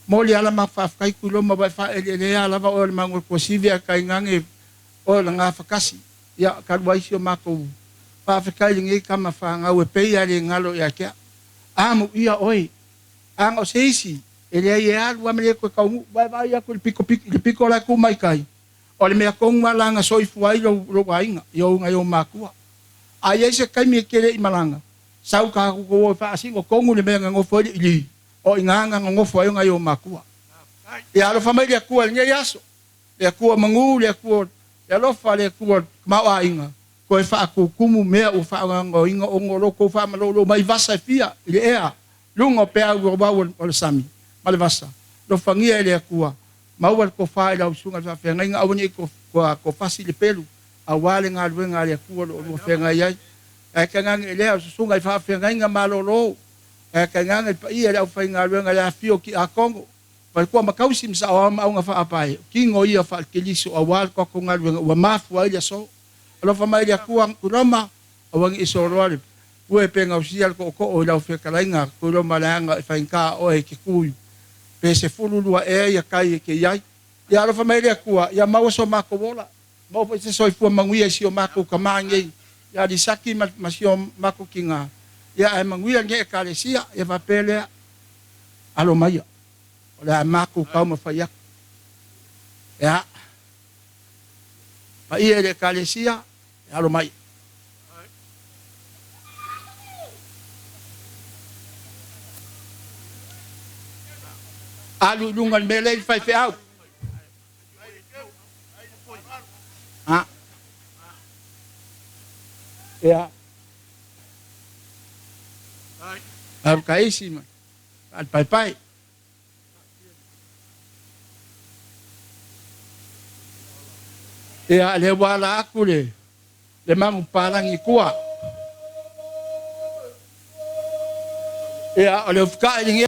Momoli lava la matou faafetai Tuiloma ua e faaeleelea lava oe o le mago tuasivi ae tainane oe o le gafatasi. Ia talu ai si o matou faafetai i lenei tama fanau e pei lava e le galo ia te au. Amuia oe, ana o se isi, e leai e alu lava ma le toe taunuu. Ua e vaai atu i le pito, i le pito la e tu mai tai, o le mea tonu lava la na soifua ai lou, lou aiga, i ou, nai ou matua. A i ai se taimi e te le i malaga, sau tatou o e faasino tonu le mea na nofo ai le ili, o i ina na nonofo ai nai ou matua. Ia alofa mai le Atua i lenei aso. Le Atua manu, le Atua le alofa, le Atua le tamaoaiga, toe faatutumu mea ua faagaogoina ona o lo outou faamalolo mai vasa e fia i le ea, luga o peau o vau o le sami ma le vasa. Alofagia e le Atua, maua le tofa i lau susuga i le faafeagaiga, aua ne i tofasi le pelu, aua le galuega a le Atua o lo o lua feagai ai. Ae tainane i lea o susuga i faafeagaiga malolo, ae tainane le paia i le aufaigaluega i le afifio o tiakono, Faletua ma tausi ma saoao ma auga faapae, o tino ia faale-Keriso aua le tatou galuega ua mafua ai le aso. Alofa mai le Atua Tuiloma, aua ne i soloa le pue pe gausia le tootoo i lau fetalaiga Tuiloma leaga e faigata oe e te tu pe 12 ea ia tai e te i ai. Ia alofa mai le Atua ia maua so matou ola, maua foi se soifua manuia i si o matou tama nei ia Lisaki ma si o matou tina, ia ae manuia lenei Ekalesia. Ia faapea lea, alo maia. O le a matou taumafai atu. Ia, paia i le Ekalesia, e alo mai. Alu i luga i le mea lea i le faifeau. A. Ia. Alu kaisi ma al paepae. Ia le ua ala aku le le magu palagi kua. Ia o le ufukaʻi ligi.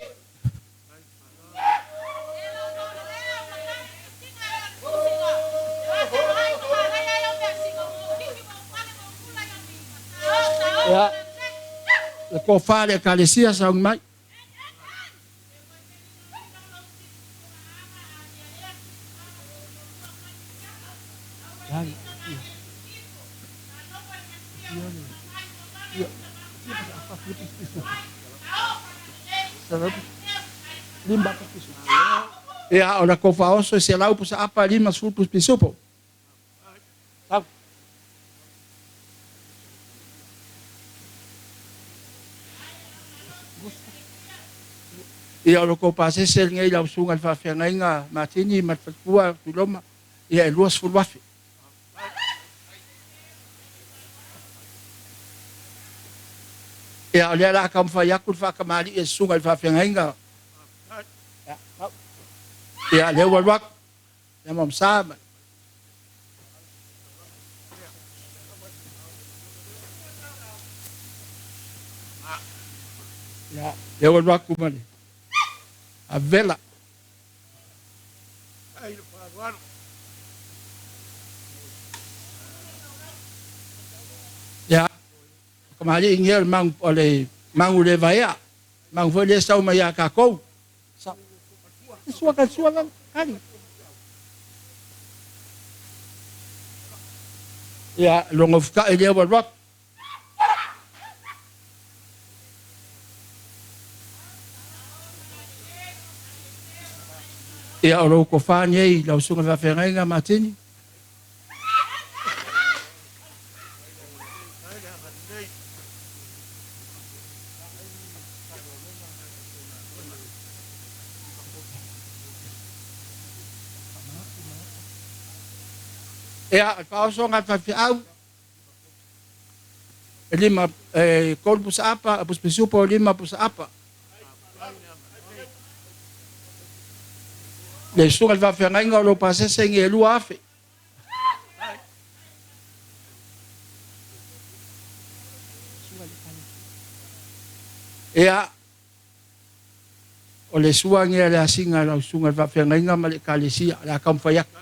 Ia le kofa le ekalesia sauni mai. Ia o le kofa oso e 100.40 pisupo. Ia o le kou pasese lenei lau susuga i le faafeagaiga Matini ma le faletua Tuiloma, ia e 20,000. Ia o lea o le a taumafai atu le faatamalii e le susuga i le faafeagaiga. Ia lea ua alu atu. Ia ma sa ma. Ia lea ua alu atu ma le avela. Ia kamali'i ia le magu o le magu le vaea. Magu foi lea sau mai ia tatou. Sua ka sua la kali. Ia logo fukaʻi lea ua alu atu. Ia o lou kofā nei lau susuga faafeagaiga Matini. Ia o le faaosoga a le faifeau e 5 e 3 pusa apa, pusipisupo 5 pusa apa. Le susuga i le faafeagaiga o lou pasese i e 2,000. Ia o le suaga a le asiga a lau susuga i le faafeagaiga ma le ekalesia o le a taumafai atu.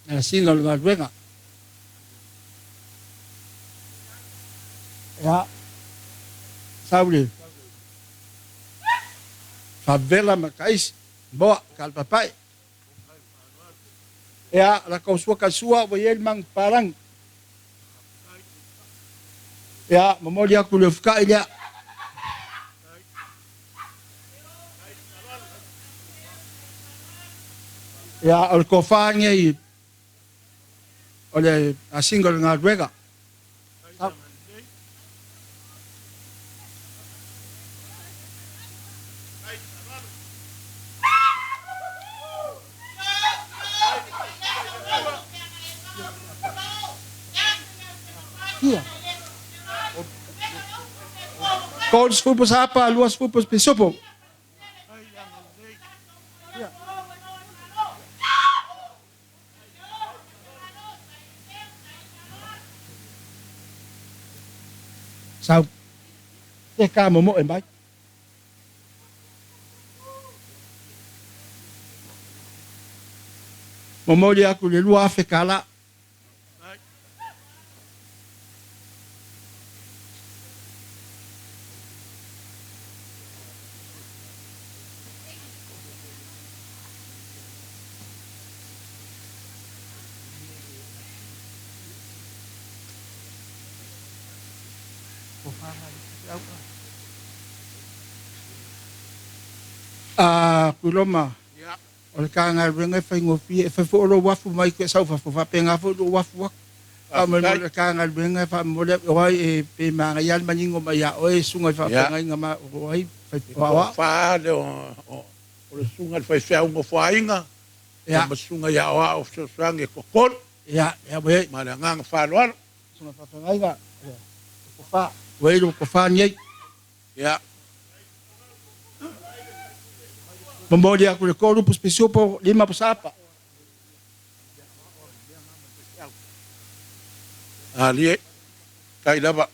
Le asiga o le galuega. Ia sau le favela ma kaisi boa ka le papae. Ia la kau sua ka sua ua i ai le magu palagi. Ia momoli atu le ufukaʻi lea. Ia o le kofā nei o le asiga o le galuega. Ia. 30 pusa apa, 20 pisupo. Sau. Te ka momo e mai. Momoli aku le 2,000 kala. A Kuloma. O le kagaluega e faigofie e fai foi o lou afu mai ke sau fafo faapega foi lou afu aku. Faamolemole le kagaluega e faamomoli o ai e pe magaia le manino mai ia oe susuga i faafeagaiga ma o ai o aoao. Fa le o le susuga i le faifeau nofoaiga. Ia ma susuga ia Aoao Fesoasoani e toatolu. Ia, ia ua i ai. Ma le agaga faaaloalo. Susuga Faafeagaiga, ia, Tofa. Ua i ai le tofa lenei. Ia. Momoli atu le tolu pusa pisupo, lima pusa apa. Alie, tai lava.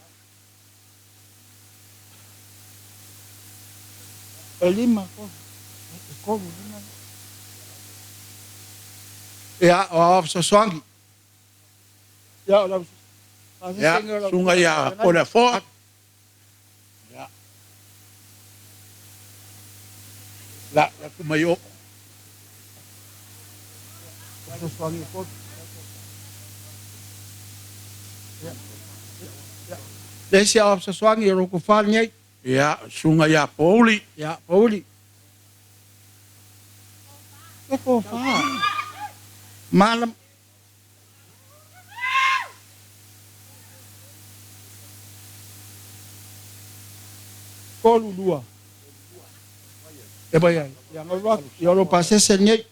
E lima, e tolu, lima. Ia, o Aoao Fesoasoani. Ia, o lau Ia, susuga ia Toleafoa. Ia. La, la tu mai o. Fesoasoani e tolu. Ia. Ia. Le isi Aoao Fesoasoani o lou tofa lenei. Ia, susuga ia Pouli. Ia, Pouli. E tofa. Malam. Tolu lua. E mai ai. Ia galu atu. Ia o lou pasese lenei.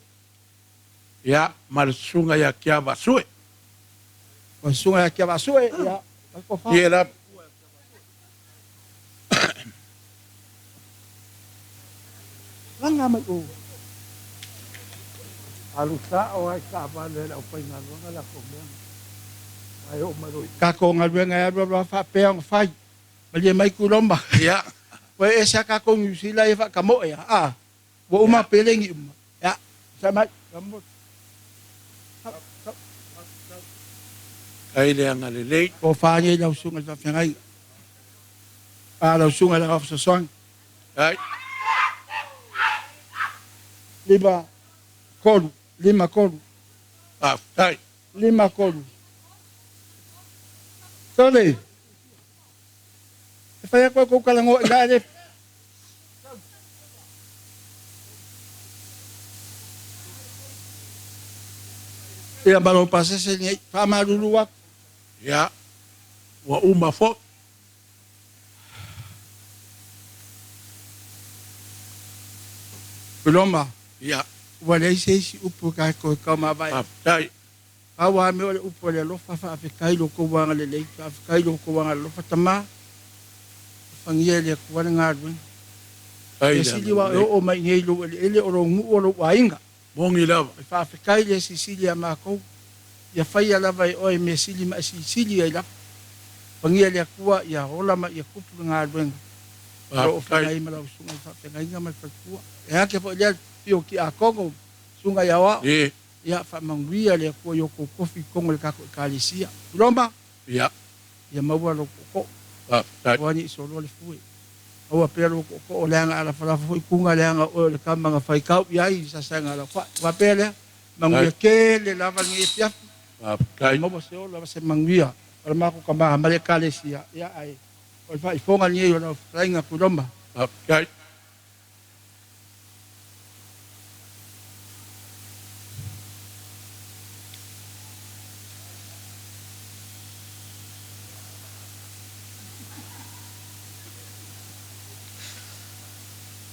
Ia, ma le susuga ia Tiavaasue. O le susuga ia Tiavaasue, ia, ma le tofa. Ia lava. Laga mai o. Alu sao lava i taavale a le aufaigaluega latou mea na, ae oo mai loa i. Tatou galuega e alualu lava faapea ona fai. Malie mai Kuloma. Ia. Ua ese lava tatou Niu Sila ia faatamoe a, a. Ua uma pelegi uma. Ia, sai mai. Kai le agalelei. Tofa nei lau susuga i le faafeagaiga. A lau susuga i le Aoao Fesoasoani. Ai. 5 3, 5 3. Faafetai. 5 3. Sole. E fai atu ai kou talanoa i la le. Ia ma lou pasese nei, faamalulu atu. Ia, ua uma foi. Roma. Ia. Ua leai se isi upu e tatou e taumavae. Faafetai. Pau lava mea o le upu a le alofa, faafetai i lo outou agalelei, faafetai i lo outou agalofa, tama. Alofagia e le Atua le galuega. Faafetai Mea le sili aua e agalelei. oo mai i nei i lou eleele, o lou nuu, o lou aiga. Moni lava. E faafetai le Silisili ia matou, ia faia lava e oe mea sili ma e silisili ai lava. Alofagia e le Atua ia ola ma ia tupu le galuega o lo o Faafetai. feagai ma lau susuga i le faafeagaiga ma le faletua. E ake foi lea le afio o Tiakono, susuga i Aoao, Ee. ia faamanuia le Atua i o outou tofi i totonu o le tatou Ekalesia. Roma. Ia. Ia maua lou tootoo. Faafetai. Aua ne i soloa le fue. Maua pea lou tootoo leaga a lafalafa foi kuga leaga o oe o le tama na faitau i ai i sasaega a lau fai. Faapea lea, manuia tele lava lenei afiafi. Faafetai. Maua se ola ma se manuia o le matou tama ma le Ekalesia. Ia ae o le faaifoga lenei o lau fetalaiga Kuloma. Faafetai.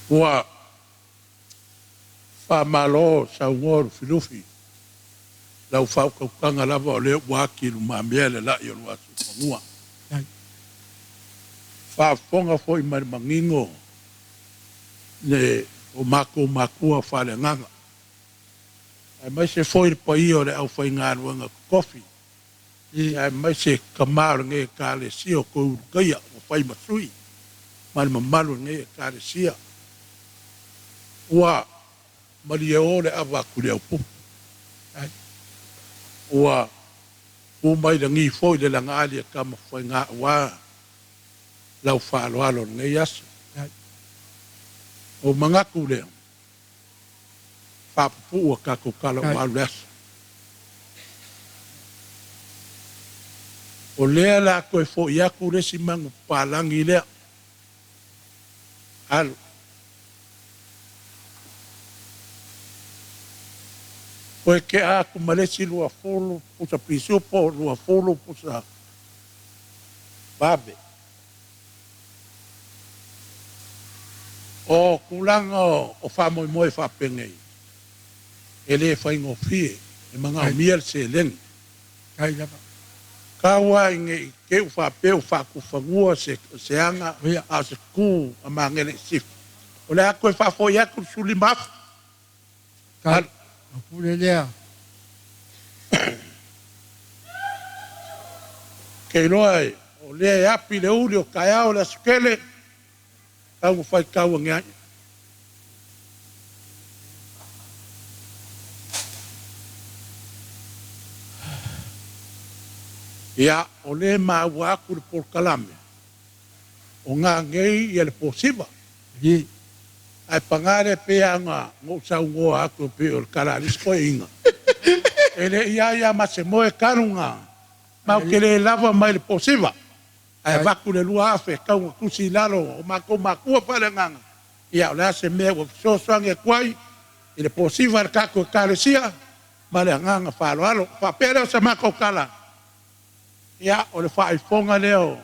Ua faamalo saunoa Lufilufi, lau faautautaga lava o lea ua ati i lumamea le la'i o Luasiufanua. Faafofoga foi ma le manino le o matou matua faaleagaga, aemaise foi le paia o le aufaigaluega totofi, aemaise tama o lenei Ekalesia o Toe Ulutaia ua fai ma sui ma le mamalu o lenei Ekalesia. Ua malie o le ava atu i le aupupu. Ua tu mai lagi foi le lagaali a Tamafaiga aua lau faaaloalo o lenei aso. Ou manatu lea, faapupuu a tatou tala ua alu le aso. O lea la toe foi atu le isi manupapalagi lea. Alu. Toe tea atu ma le isi 20 pusa pisupo, 20 pusa vave. O tulaga o faamoemoe faapenei, E lē faigofie e magaomia le seleni. Tai lava. Tau ai nei te u faapea ua faakufanua se se aga Ia. a o se ku a Magele i Sisifo. O le a toe faafoi atu le 15,000. Tai. Alu. O pule lea. Ke iloa e o lea e api le uli o taeao le aso tele, tau ua faitau age ai. Ia, o lea e maua atu le polokalame o gagei ia le posiva. Ie. Ae paga lea pei lava ona ou saunoa atu e pei o le tala a le isi toeaina. E le i a ia ma se moe talu na matou te le lava mai le posiva. Ae avatu le 2,000 e tau ona tusi i lalo o matou matua faaleagaga. Ia o le a se mea ua fesoasoani atu ai i le posiva a le tatou Ekalesia ma le agaga faaaloalo. Faapea lea o sa matou tala, ia o le faaifoga lea o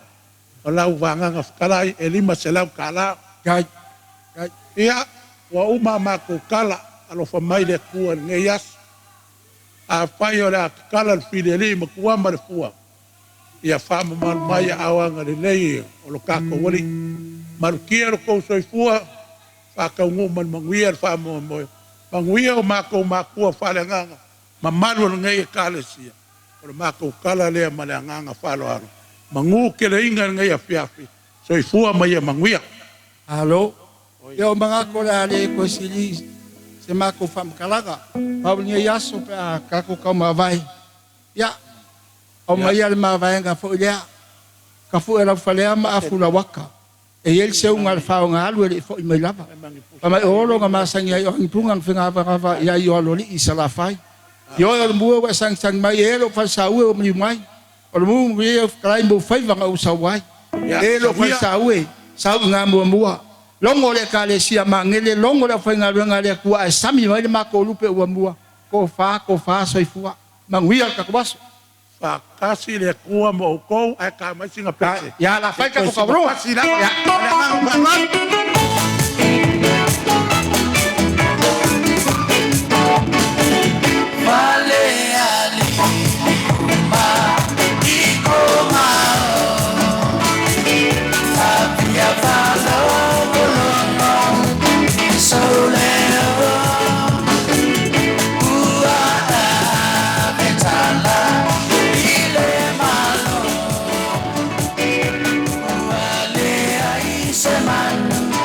lau vagaga fetalai e $500. Tai. Tai. Ia, ua uma a matou tala, alofa mai le Atua i lenei aso. Afai o le a tatala le filialii ma tuama le fua, ia faamamalu mai aao agalelei o lo tatou Alii. Malutia lo tou soifua, faataunuu ma le manuia le faamoemoe. Manuia o matou matua faaleagaga, mamalu o lenei Ekalesia. O le matou tala lea ma le agaga faaaloalo. Manu keleina i lenei afiafi. Soifua ma ia manuia. Alo. Ia o manatu o le a le toe sili se matou faamatalaga. Pau lenei aso pe a tatou taumavae. Ia, aumaia le mavaega foi lea. Tafue lau falea ma afu lau aka. E i ai le seuga a le faoga alu e le i foi mai lava. Fai mai o Olo na masani ai o Agipuga na fegavagava i ai o Aloalii i Salafai. Ioe o le mua ua e sagisagi mai e lou falesaue ua maliu mai. O le mu manuia ua fetalai mo faiva na ou sau ai. Ia, E lou sauia. falesaue, sau i Gamuamua. Logo le Ekalesia Magele, logo le aufaigaluega a le Atua ae sami mai le matou lupe ua mua. Tofa, tofa, soifua. Manuia le tatou aso. Faatasi le Atua ma outou ae ta mai sina pese. Ia la fai Se toe tatou sina kaoloa. pasi lava. Ia. Ma le agaga faaaloalo. Se manu.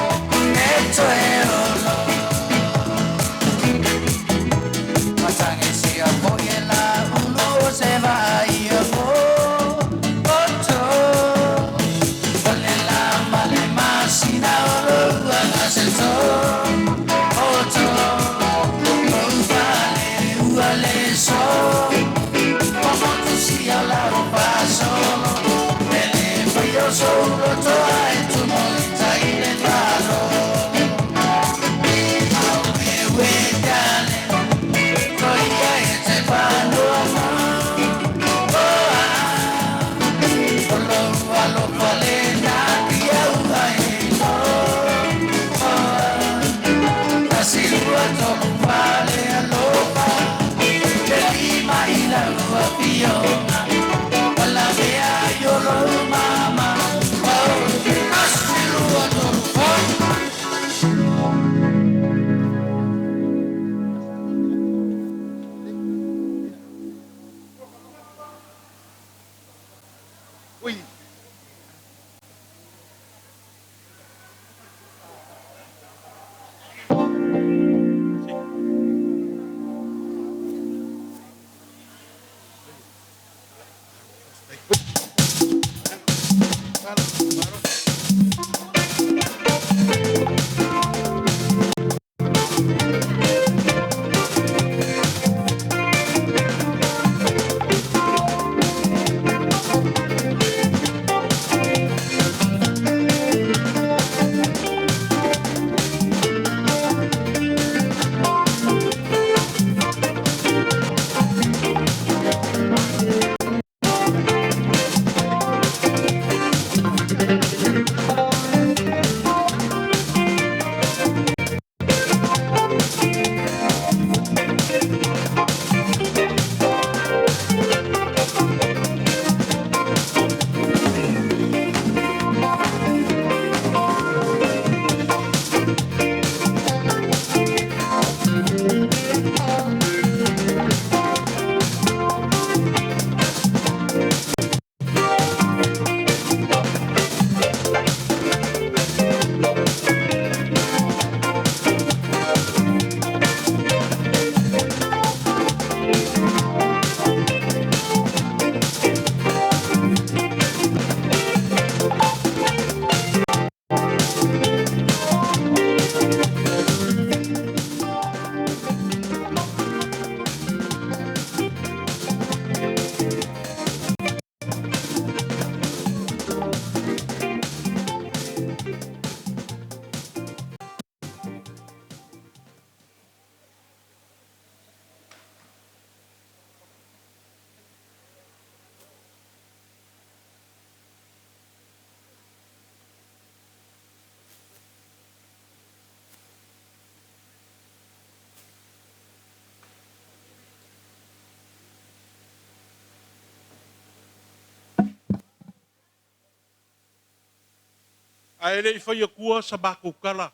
Ae le i fai atua sa matou tala,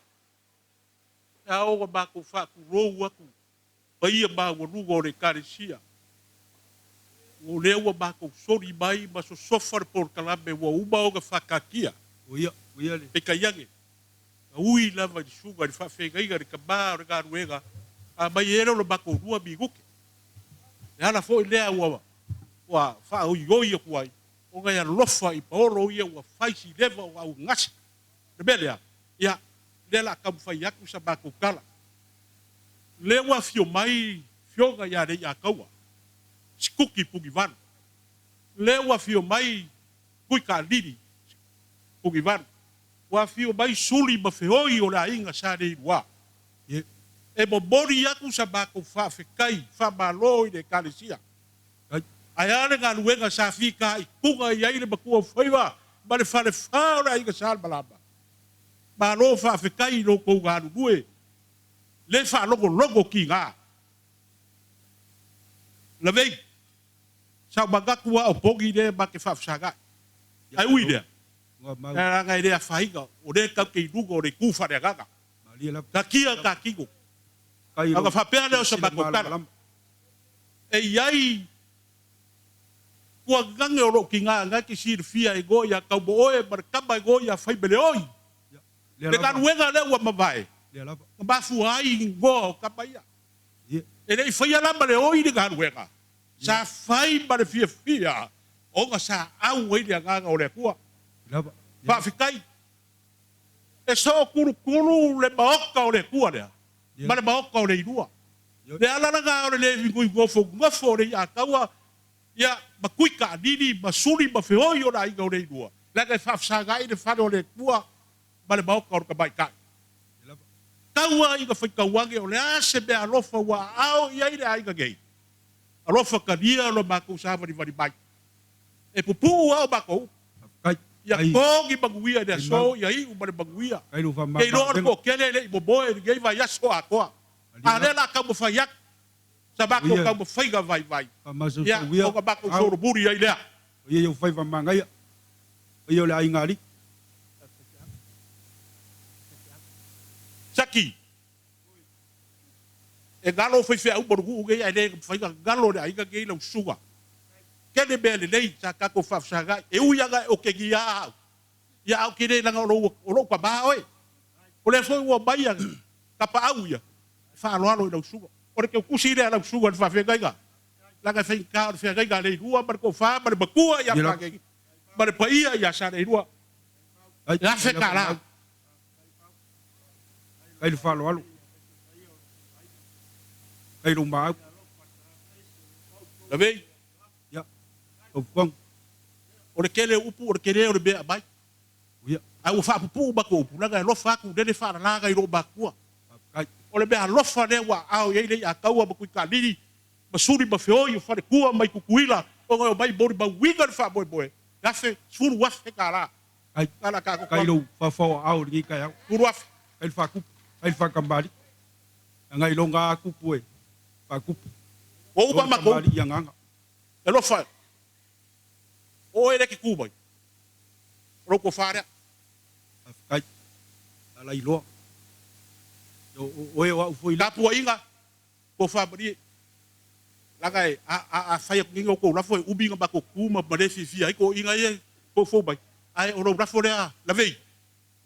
e ao ona matou faatulou atu paia maualuga o le Ekalesia, o lea ua matou soli mai ma sosofa le polokalame ua uma ona faataatia. Peitai ane, na ui lava i le susuga i le faafeagaiga i le tama o le galuega, a mai e le o le matou 2 minute. Le ala foi lea ua faaoioi atu ai, ona e alofa i paolo ia ua fai si leva o au gase. Le mea lea, ia, lea la taumafai atu sa matou tala. Lea ua afio mai fioga ia le Ataua, Sikuki Punivalu. Lea ua afio mai Tuikalili Punivalu. Ua afio mai Suli ma Feoi o le aiga sa le Ilua. E momoli atu sa matou faafetai, faamalo i le Ekalesia. Ae a le galuega sa fitaituga i ai le matua o faiva ma le falefa o le aiga sa Malama. Malo faafetai i lo outou galulue, le faalogologo tiga. Lavei, sa ou manatu lava o pogi lea ma te faafesagai. Ae ui lea, leaga e le afaina, o lea tatou te i luga o le itu faaleagaga. Tatia ta tino. Ona faapea lea o sa matou tala, e i ai tuanage o lou tina na e te silafia e igoa ia Taumooe ma le tama e igoa ia Faimeleoi. Le galuega lea ua mavae, na mafua ai igoa o tama ia. E le i faia la ma le oi le galuega, sa fai ma le fiafia ona sa au ai le agaga o le Atua. Faafetai. E sookulukulu le maota o le Atua lea ma le maota o le Ilua. Le ala lena o le le nofonofo o le Iataua ia ma Tuikaalili ma Suli ma Feoi o le aiga o le Ilua, leaga e faafesagai le fale o le Atua ma le maota o le tamaitai. Taua ina faitau ane o le a se mea alofa ua aao i ai le aiga nei. Alofa talia lo matou savalivali mai. E pupuu lava o matou. Ia togi manuia i le aso, ia iu ma le manuia. Ke iloa o le toatele e le i momoe i lenei vaiaso atoa. A lea o le a taumafai atu sa matou taumafaiga vaivai, ia, ona matou solomuli ai lea. O ia i ou faiva manaia, o ia o le aiga alii. Saki, E galo faifeau ma le nuu nei ae le mafai ona galo le aiga nei lau susuga. Tele mea lelei sa tatou faafesagai. E ui lava ina e otegia au, ia ae ou te le leaga o lou tama oe. O lea foi ua omai tapaau ia e faaaloalo i lau susuga. O le teutusi lea a lau susuga i le faafeagaiga, leaga e faigata o le feagaiga a Leilua ma le tofa ma le matua ia Pageni ma le paia ia Saleilua. E $1,000. Kai le faaaloalo, kai lou maau. Lavei. Ia, fautuaga. O le tele o upu, o le tele o le mea e aumai. Ia. Ae ua faapupuu matou upu, leaga e alofa atu, lele faalalaga i lou matua. Faafetai. O le mea alofa lea ua aao i ai le Iataua ma Tuikalili ma Suli ma Feoi o faletua mai Tutuila ona e omai molimauina le faamoemoe, $10,000. Kai, kai lou faofaoaao i lenei taeao. Kai le faatupu, kai le faatamalii. Leaga e iloga lava tupu e faatupu. Ua uma Iloa le matou tamalii agaga. Alofa, o oe lea e te tu mai, o lou tofa lea. Faafetai. Ala iloa. O, o oe o au foi lea. Tapuaiga, tofa malie. Leaga e, a, a, a fai atu nei outou lafo e umi ona matou tu ma, ma le fiafia ai toeaiina ia e foufou mai. Ae o lou lafo lea, Lavei,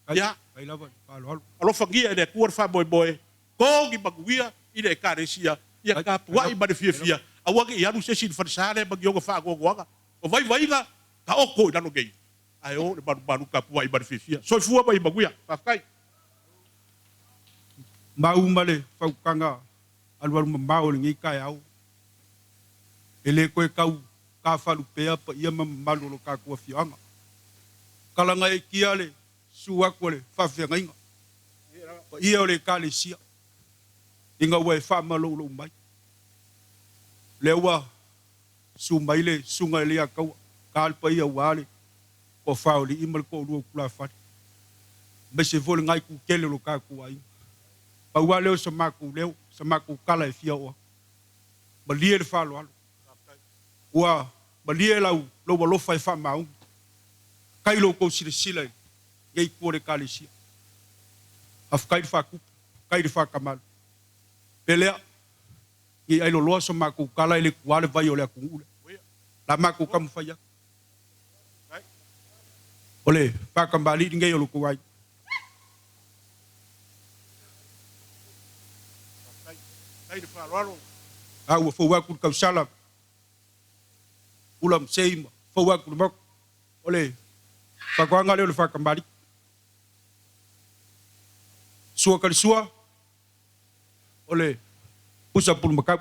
Kai, ia, kai lava le faaaloalo. Alofagia e le Atua le faamoemoe, togi manuia i le Ekalesia, ia Kai, kai tapuai lava, ma le kai lava. fiafia, aua ne i alu se isi i le falesa lea ma ni ona faanoanoaga. O vaivaiga, taoto i lalo nei, ae o le malumalu tapuai ma le fiafia. Soifua ma ia manuia. Faafetai. Mau ma le fautuaga alualumamao i lenei taeao, e le toe tau tafalupea paia ma mamalu o lo tatou afioaga. Kalagaetia le susu atu o le faafeagaiga, paia o le Ekalesia, ina ua e faamaloulou mai. Lea ua susu mai le susuga i le Alataua, ta le paia aua le toafa o alii ma le toalua o tulafale, aemaise foi le itu tele o lo tatou aiga. Pau lava lea o se matou leo, se matou tala e fia oo atu. Malie le faaaloalo. Ua malie lau lou alofa e faamaoni. Kai lo outou silasila i Lenei itu o le Ekalesia. Faafetai le faatupu, faafetai le faatamala. Pelea, ne i ailoloa so matou tala e le tuā le vai o le atunuu lea. O le a matou taumafai atu. O le faatamalii lenei o lo outou aiga. A ua fou atu le tausala, ula ma sei ma fou atu le maota. O le fautuaga lea o le faatamalii. Sua talisua, o le pusa pulumakau.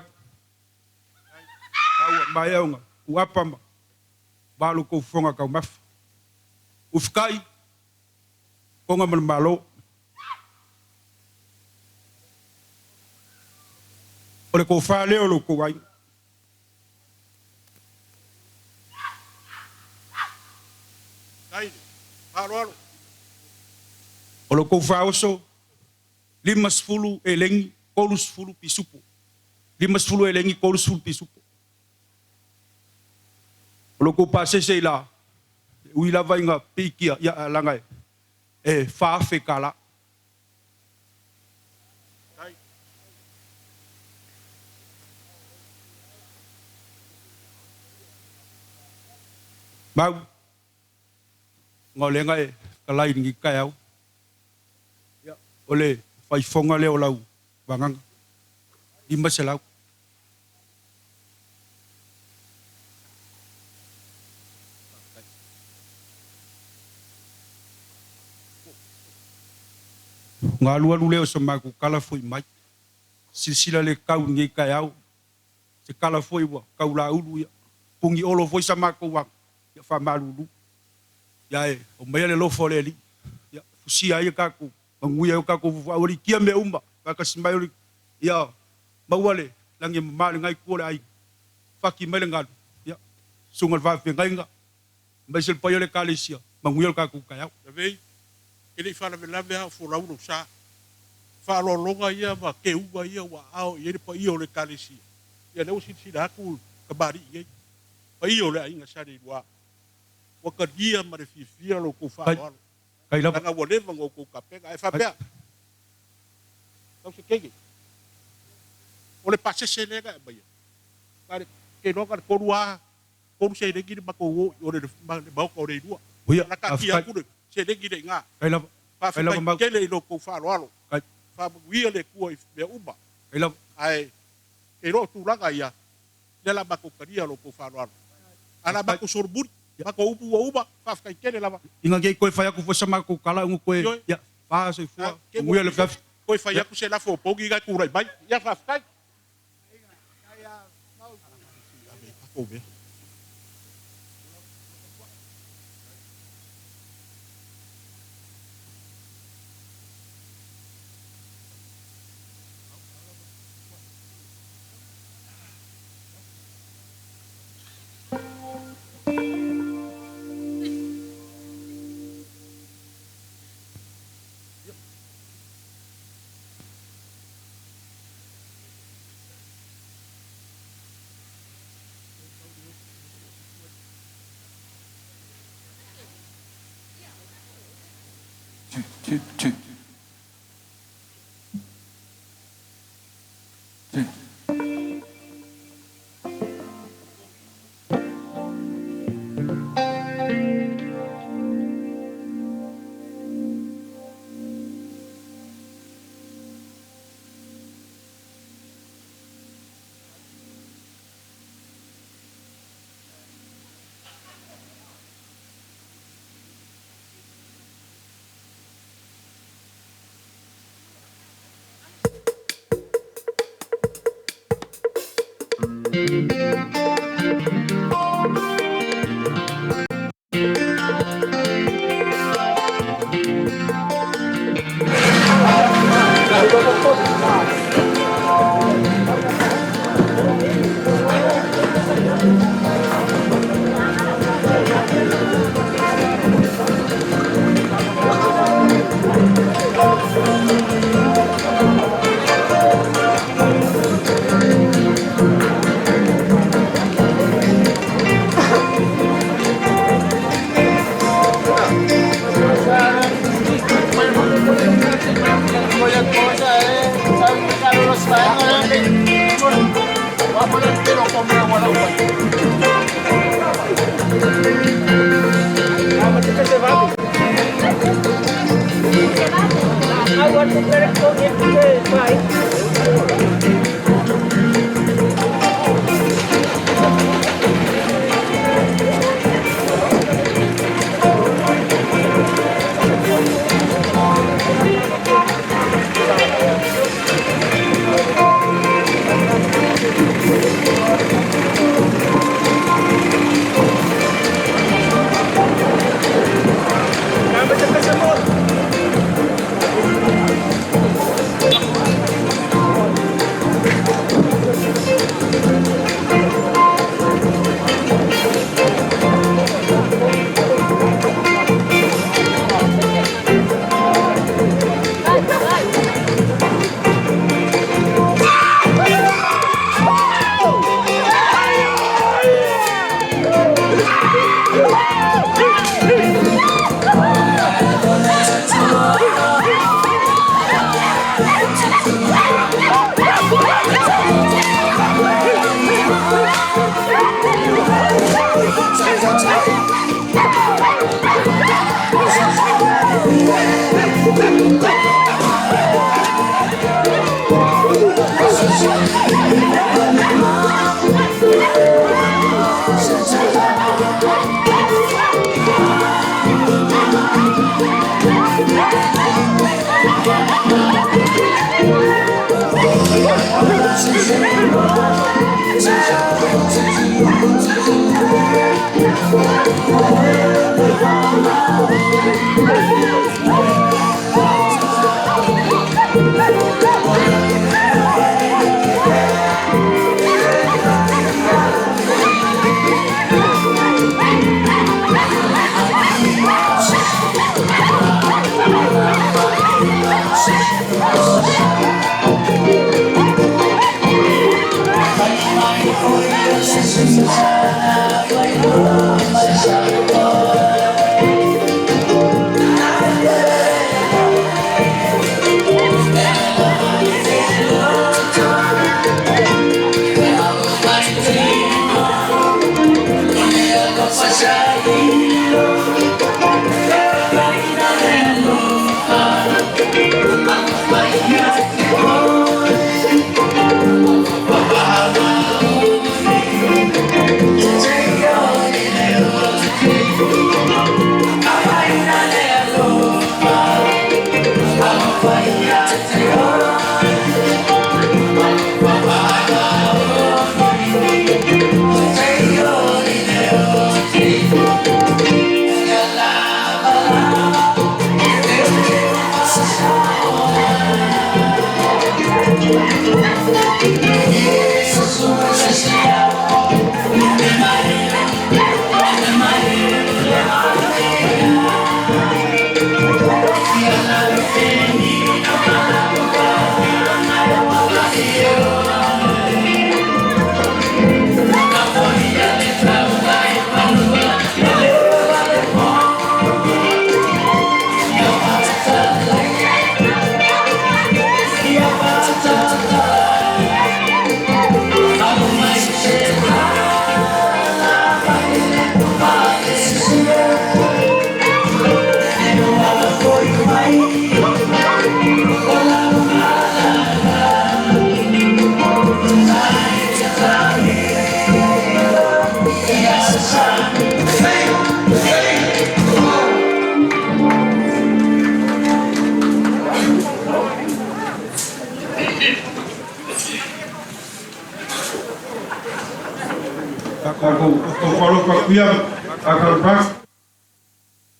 A ua maea ona uapa ma va lo outou fofoga taumafa. Ufikai, Toga ma le Malo. O le tofa lea o lo outou aiga. O lo outou faaoso, 50 elegi, 30 pisupo. 50 elegi, 30 pisupo. O lo outou pasese i la, e ui lava ina piitia, ia, ae laga e $4,000. Mau, ona o lea e talai i lenei taeao, ia, o le faifoga lea o lau vagaga, 500. Ona alualu lea o se matou tala foi mai. Silasila le tau i lenei taeao, se tala foi ua taulaulu, ia puni olo foi sa matou aga, ia faamalulu. Ia ae aumaia le alofa o le Alii, ia fusia ai a tatou manuia ai o tatou fuafuaga. Ua likia mea uma, faatasi mai o le, ia maua le lagi e mama i lena itu o le aiga, faki mai le galu, ia susuga i le faafeagaiga, aemaise le paia o le Ekalesia, manuia lo tatou taeao. Lavei, e le i faalavelave lava o folau lou sa. Faaaloaloga ia ma keuga ia ua aao i ai le paia o le Ekalesia. Ia lea ua silasila atu tamalii nei, paia o le aiga Sa Leilua. Ua talia ma le fiafia lo outou faaaloalo. Leaga ua leva ona outou tapena. Ae faapea, tau se kege, o le pasese lea na e aumaia, na o le, ou te iloa na o le tolu lava, tolu seleni le matou o i o le maota o Leilua. Uia, O le a taatia faafetai. atu le seleni lea i ina. Kai lava. Kai lava Faafetai mau. tele i lo outou faaaloalo. Kai. Faamanuia le Atua i mea uma. Kai lava. Ae e iloa o tulaga ia, lea o le a matou talia lo outou faaaloalo. Ae o le a Faafetai. matou solomuli, matou upu ua uma, faafetai tele lava. Ina ne i toe fai atu foi sa matou tala ua toe, Ioe. ia, fa soifua, manuia le afiafi. Toe fai Ia. atu se lafo o pogi na e tulai mai. Ia faafetai. Two, two, two.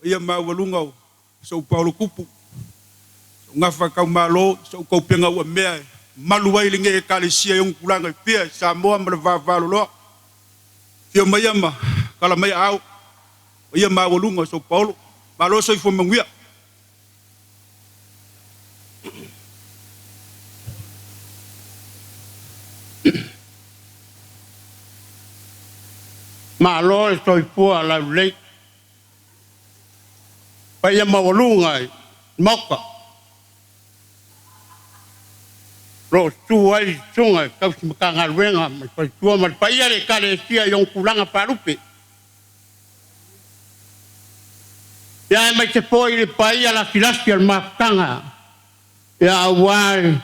Ia maualuga o sou paulo kupu sou gafa kaumalo sou kaupega ua mea e malu ai lenei Ekalesia i ona tulaga i pia i Samoa ma le vavaloloa. Fia mai ia ma kala mai aao o ia maualuga o sou paulo. Malo soifua manuia. Malo le soifua laulelei. Paia maualuga i Maota. Lo o susu ai le susuga i tausi Matagaluega ma le faletua ma le paia le Ekalesia i ona tulaga faalupe. Ia aemaise foi le paia lasilasi o le mafutaga. Ia aua le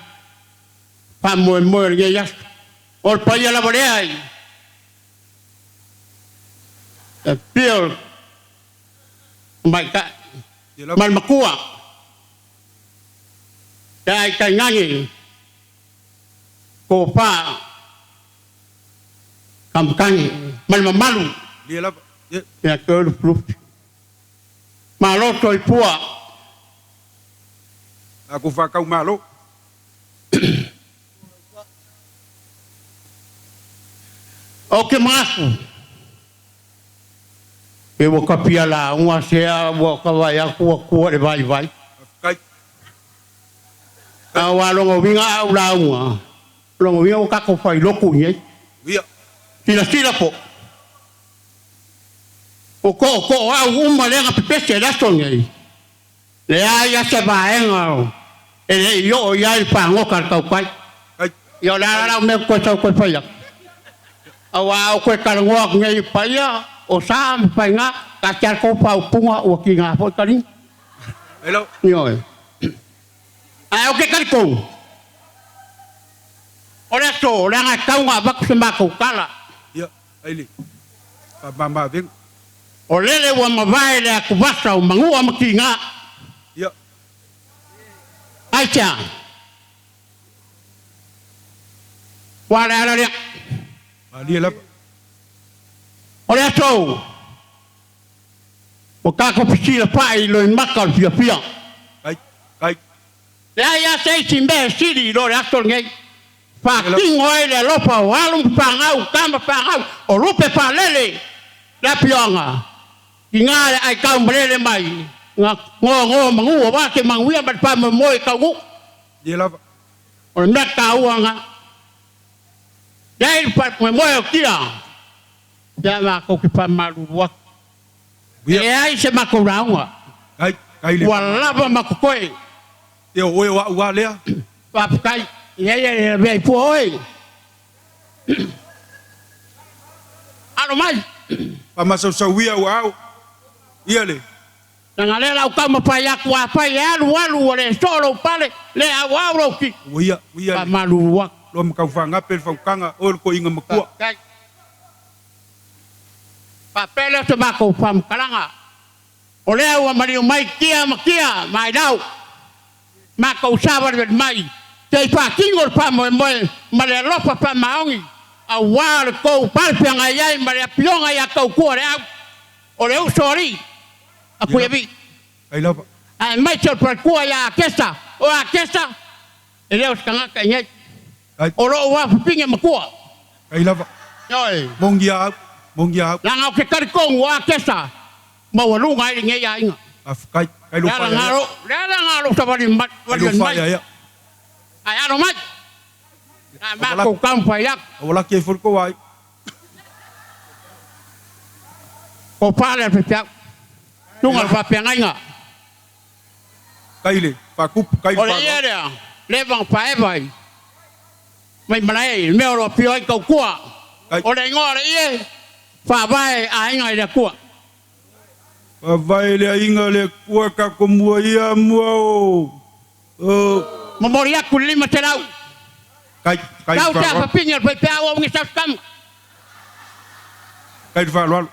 faamoemoe o lenei aso. O le paia lava lea i le afio o le Tamaitai ma le Matua, ia ae tainane tofa Kamatagi ma le mamalu ia te oe Lufilufi. Malo soifua. Tatou faatau malo. Ou te manatu, pe ua ta fia lauga sea ua ta vaai atu ua tua i le vaivai. Aua o lona uiga a ou lauga, o lona uiga ua tatou failotu i inei. Silasila po o tootooau uma lea na pepese i le aso lenei, leai lava se vaega e le i oo i ai le fagota a le tautai. Ia o le a la lau mea ou te toe sau toe fai atu? Aua a ou toe talanoa atu nei i paia o sa ma faiga, taatia le tou faaupuga ua tiga foi taliga. Ioe. Ae ou te talitonu, o le aso, leaga e tatau ona avatu se matou tala. O lele ua mavae le atuvasa o Manua ma Tiga. Aisea? Ua le ala lea. O le aso ua tatou fesilafai i loimata o le fiafia. Leai lava se isi mea e sili i lo le aso lenei. Faatino ai le alofa o alo ma fanau, tama fanau, o lupe faalele le afioaga, tina le aitau malele mai na nono manu aua se manuia ma le faamoemoe taunuu. O le mea taua lena. Leai le faamoemoe o tia, ia matou te faamalulu atu. E leai se matou lauga. Ua lava ma totoe. Ia o oe o au a lea. Faafetai. Ia ia e lavea i fua oe. Alo mai. Faamasausauia ua ao. Ia le. Leaga lea la ou taumafai atu afai e alu alu ua le soo lou pale, le auau lou tino. Ua ia, ua ia le. Faamalulu atu. Loa ma taufaagape le fautaga, oe le toeaina matua. Faafetai. Faapea lea o se matou faamatalaga. O lea ua maliu mai tia ma tia ma ailau matou savalivali mai se i faatino le faamoemoe ma le alofa faamaoni aua le tou palefeagai ai ma le afioga ia Tautua le Au o le uso alii a Fuiavii aemaise o le faletua ia Akesa. O Akesa e le o se tagata i nei, o lou afafine matua. Ioe. Leaga ou te talitonu o Akesa maualuga ai lenei aiga. Le ala lena o le ala lena o lou savali mai, mai, ae alo mai, a matou taumafai atu. Ko pale le fepeau, susuga i le faafeagaiga. O le ie lea, leva ona faaeva i Vaimalae i le mea o lo o afio ai Tautua. O le igoa o le ie, Faavae Aiga i le Atua. Faavae le aiga le Atua tatou mua ia mua o o. Momoli atu le 500. Tau te afafine o le faifeau au nge sausukama. Kai le faaaloalo.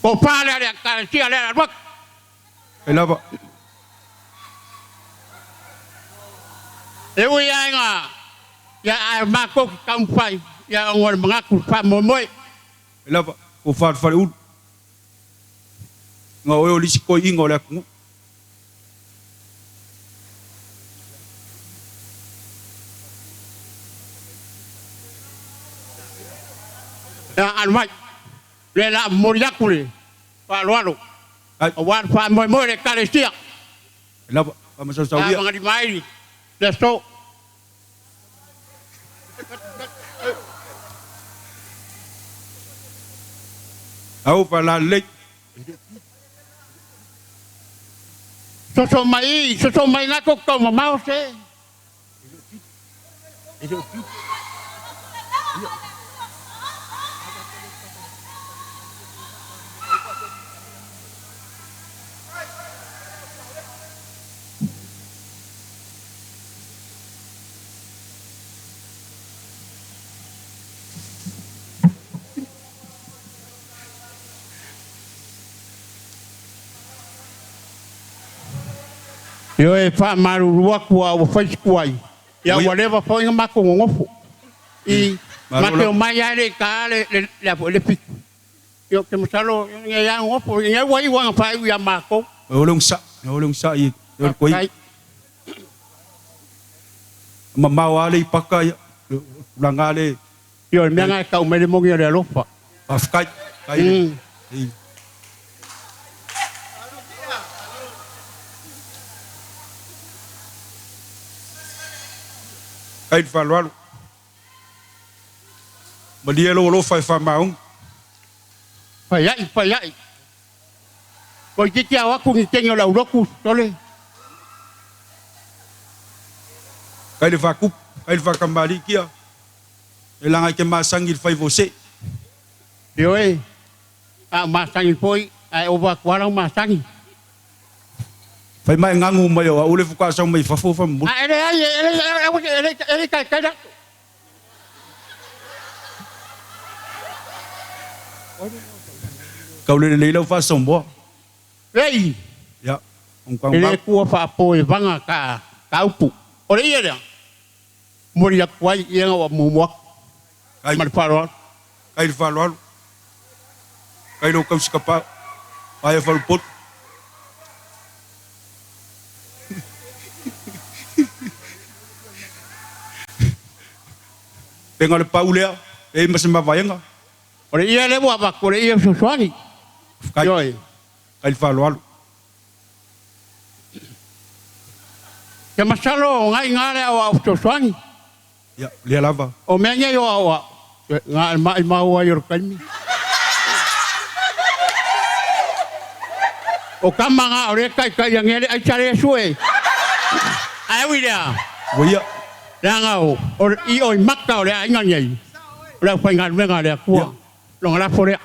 Po pa lea le Ekalesia lea le alu atu. Kai lava. E ui lava ina ia ae matou te taumafai ia ona o le manatu i le faamoemoe. Kai lava. Ko Falefaleulu. Nga oe o le isi toeaiina o le atunuu. Ia alu mai. O lea o le a momoli atu le faaaloalo aua le faamoemoe o le Ekalesia. Sa magalima ai le aso. Au faalalelei. Soso mai, soso mai na tou tau mamao se. Ioe, e faamalulu atu a ua fai si tuai, ia ua leva foi ona matou nonofo. I, Malo ma te lava. omai lava e le i taina le, le, le, a foi, le 7. Ia ou te masalo nei lava nonofo, ia ua iu lava ina faaiu ia matou. O le ogasai, o le ogasai i le koi'i. Faafetai. Mamao lava le ipaka ia, o le tulaga lava le. Ia o le mea lena e tau mai le moni o le alofa. Faafetai, faafetai le. Faafetai le faaaloalo. Malie lou alofa e faamaoni. Fai ai, fai ai. Toeitiiti ao atu ni teine o le aulotu, sole. Faafetai le faatupu, faafetai le faatamalii kia, e leaga e te masani i le fai vose. Ioe, a o masani foi, ae ova atu lava lau masani. Fai ma e ganu mai o au le faatoa sau mai fafo faamolemole. A e leai, e leai, e le taitai la. Tau le lelei lau faasamoa. Lei, Ia, e le tua faapoevaga ka ka upu. O le ia lea, momoli atu ai ia ua muamua atu ma le faaaloalo. Kai le faaaloalo. Kai lou tausi kapa ae falupotu. Pega le pau lea, e i ai ma se mavaega. O le ia lea ua avatu, o le ia fesoasoani. Kai, Ioe. kai le faaaloalo. Te masalo o ngai ina le aoao fesoasoani. Ia, lea lava. O mea nei o aoao, na o le maimau ai o le taimi. O tama na o lea e taitai ane le aisa lea e sue. Ae ui lea, Ua ia. leaga o o i o i maka o le aiga nei, o le aufaigaluega a le Atua, lona lafo lea.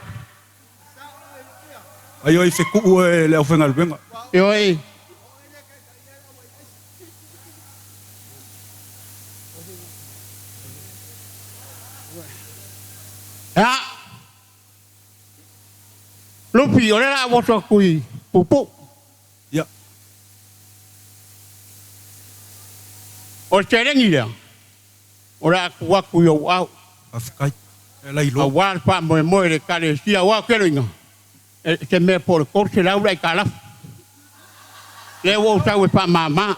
Ai oi fetuu e le aufaigaluega. Ioe. Ia, Lupi, o lea o le a ou oso atu i Puupuu. Ia. O le seleni lea, o le a tuu atu i ou aao. Faafetai. E lailoa. Aua le faamoemoe i le Ekalesia, aua ou te loiga, se mea po o le 300 le aitalafu. Lea ua ou sau e faamama.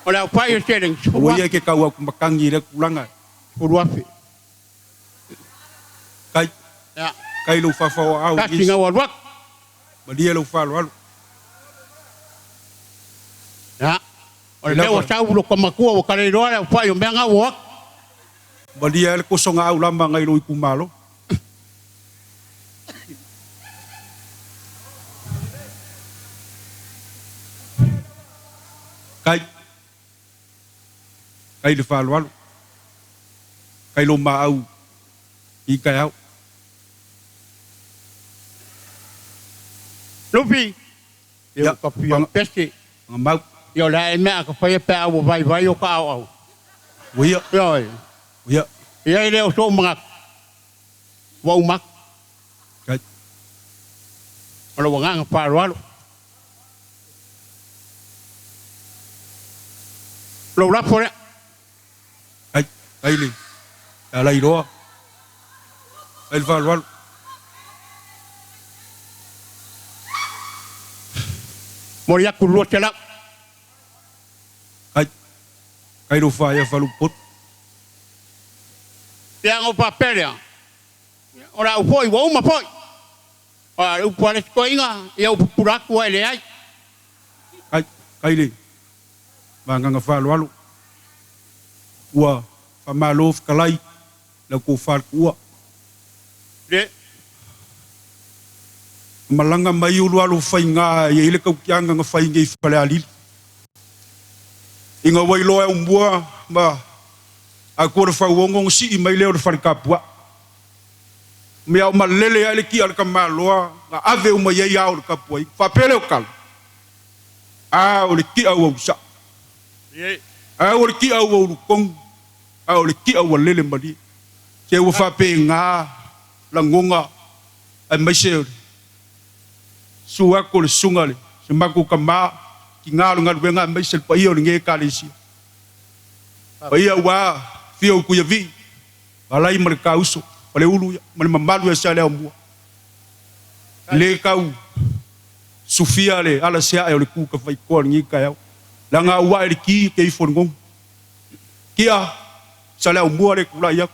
O le aofai o le seleni, Aua 10,000. ia e te tau atu matagi i lea tulaga. 10,000. Kai, Ia. kai lou faafaoaau i Tasi isi. na ua alu atu. Malie lou faaaloalo. Ia. O le mea ua sau lota matua ua taleiloa le aofai o mea na ua o atu. Malie ai le tosogaau lama nai lou itumalo. Kai, kai le faaaloalo. Kai lou maau i taeao. Lupi, ia ua fia pese. Mau. Ia o le a e mea a ka faia pe a ua vaivai o ka aoao. Ua ia. Ioe. Ua ia. E ai lea o sou manatu, ua uma atu. Kai. Ma lou agaga faaaloalo. Lou lafo lea. Kai, kai le alailoa. Kai le faaaloalo. Momoli atu le 200. Kai, kai lou faaea falupotu. Ia ona ou faapea lea, o le a ou foi, ua uma foi. A o le upu a le isi toeaina, ia ou pupula atu ae leai. Kai, kai le magaga faaaloalo. Ua faamalo fetalai lau tofa le tuua. Le. Malaga mai ulualu faiga e i ai le tautiaga na fai nei i Falealili. Ina ua iloa e Aumua ma Atua le Fauono ona sii mai lea o le fale tapuai. Mea o malele ai le tia a le tamaloa na ave uma i ai ao o le tapuaiga. Faapea lea o tala, A o le tia ua usaʻa. A o le tia ua ulutonu. A o le tia ua lele malie. Se ua faapena lagona aemaise o le susu atu o le susuga i le Se makou kamā tiga o le galuega aemaise le paia o lenei Ekalesia. Paia aua afio o Tuiavii, Alai ma le Tauso, Faleulu ia ma le mamalu ia Saleaaumua. E le tau sufia le ala seae o le tu tafaitoa i lenei taeao, leaga a ou ae i le ti, ou te ifo i le nonu. Kia, Saleaaumua le tulai atu,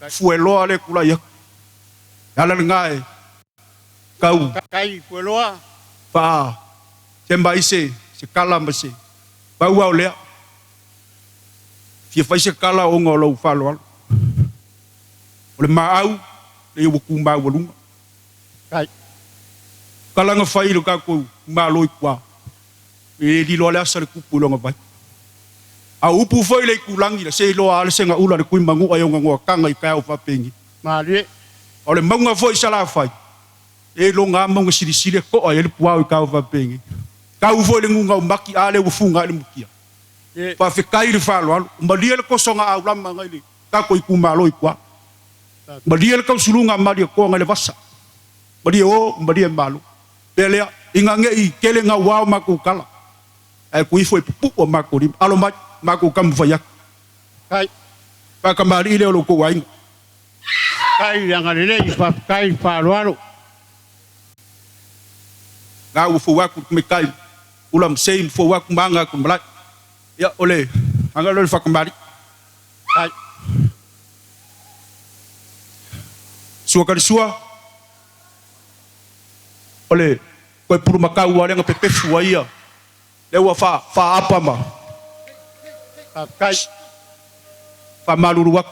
Fueloa le tulai atu. Le ala lena e tau faa sema ai se tala ma se pau lava o lea. Fia fai se tala ona o lou faaaloalo. O le maau lea ua tu maualuga. Tala na fai i lo tatou Malo i tua, e le lilo lava le asa i le tupu i lona vai. A o upu foi i le itulagi, la se iloa lava le segaula a le Tuimanua i ona noataga i taeao faapenei. A o le mauga foi i Salafai, e iloga lava mauga silisili e to'a i ai le puao i taeao faapenei. Tau foi i le nugaumati, a lea ua fuga ai le mutia. Faafetai i le faaaloalo. Malie le tosoga aulama nai le tatou itumalo i tua. Malie le tausuluga a Malietoa nai le vasa. Malie o, malie malo. Pea lea, ina ne i tele gauā o matou tala, ae tuu ifo e pupu'u a matou lima. Alo mai, matou taumafai atu. Faatamalii lea o lo outou aiga. Faafetai le agalelei, faafetai le faaaloalo. Na ua fou atu le tamaitai ula ma sei ma fou atu ma aga atu i le malae. Ia, o le aga lea o le faatamalii. Sua Kalisua, o le toe pulumakau lava lea na pepefu ai ia, lea ua faaapa ma faamalulu atu.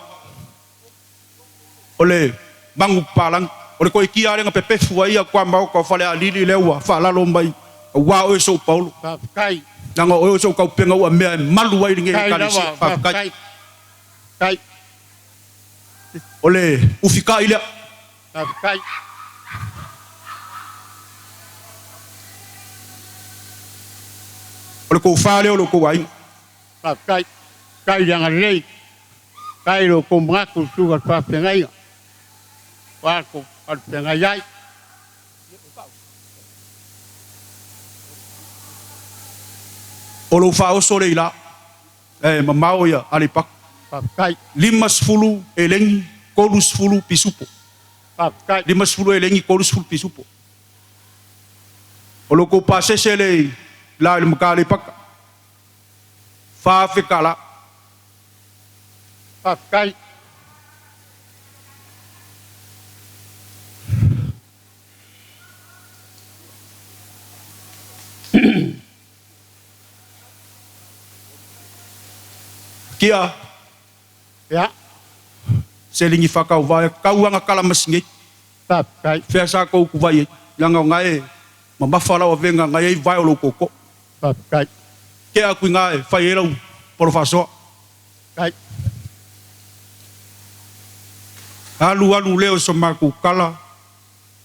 O le magu papalagi, o le toe kia lava lea na pepefu ai ia tuamaota o Falealili lea ua faalalo mai aua oe sou paolo. Leaga o oe o sou taupega ua mea e malu ai lenei Ekalesia. Faafetai. O le ufikai lea. O le tofa lea o lo outou aiga. Faafetai. Faafetai i le agalelei. Faafetai i lo outou manatu i le susuga i le faafeagaiga ua outou falefeagai ai. O lou faaoso lea i la, e mamao ia Aleipata. Faafetai. 50 elegi, 30 pisupo. Faafetai. 50 elegi, 30 pisupo. O lo outou pasese lea i la i le Mata Aleipata, $4,000. Faafetai. Kia. Ia. Seleni faatauvae tau aga tala masinei. Faafetai. Fea sa tou tuvai ai, leaga o na e mamafa lau avega na i ai vae o lou tootoo. Faafetai. Tea atu i na e fai ai lau polo faasoa. Faafetai. Alu alu lea o so matou tala,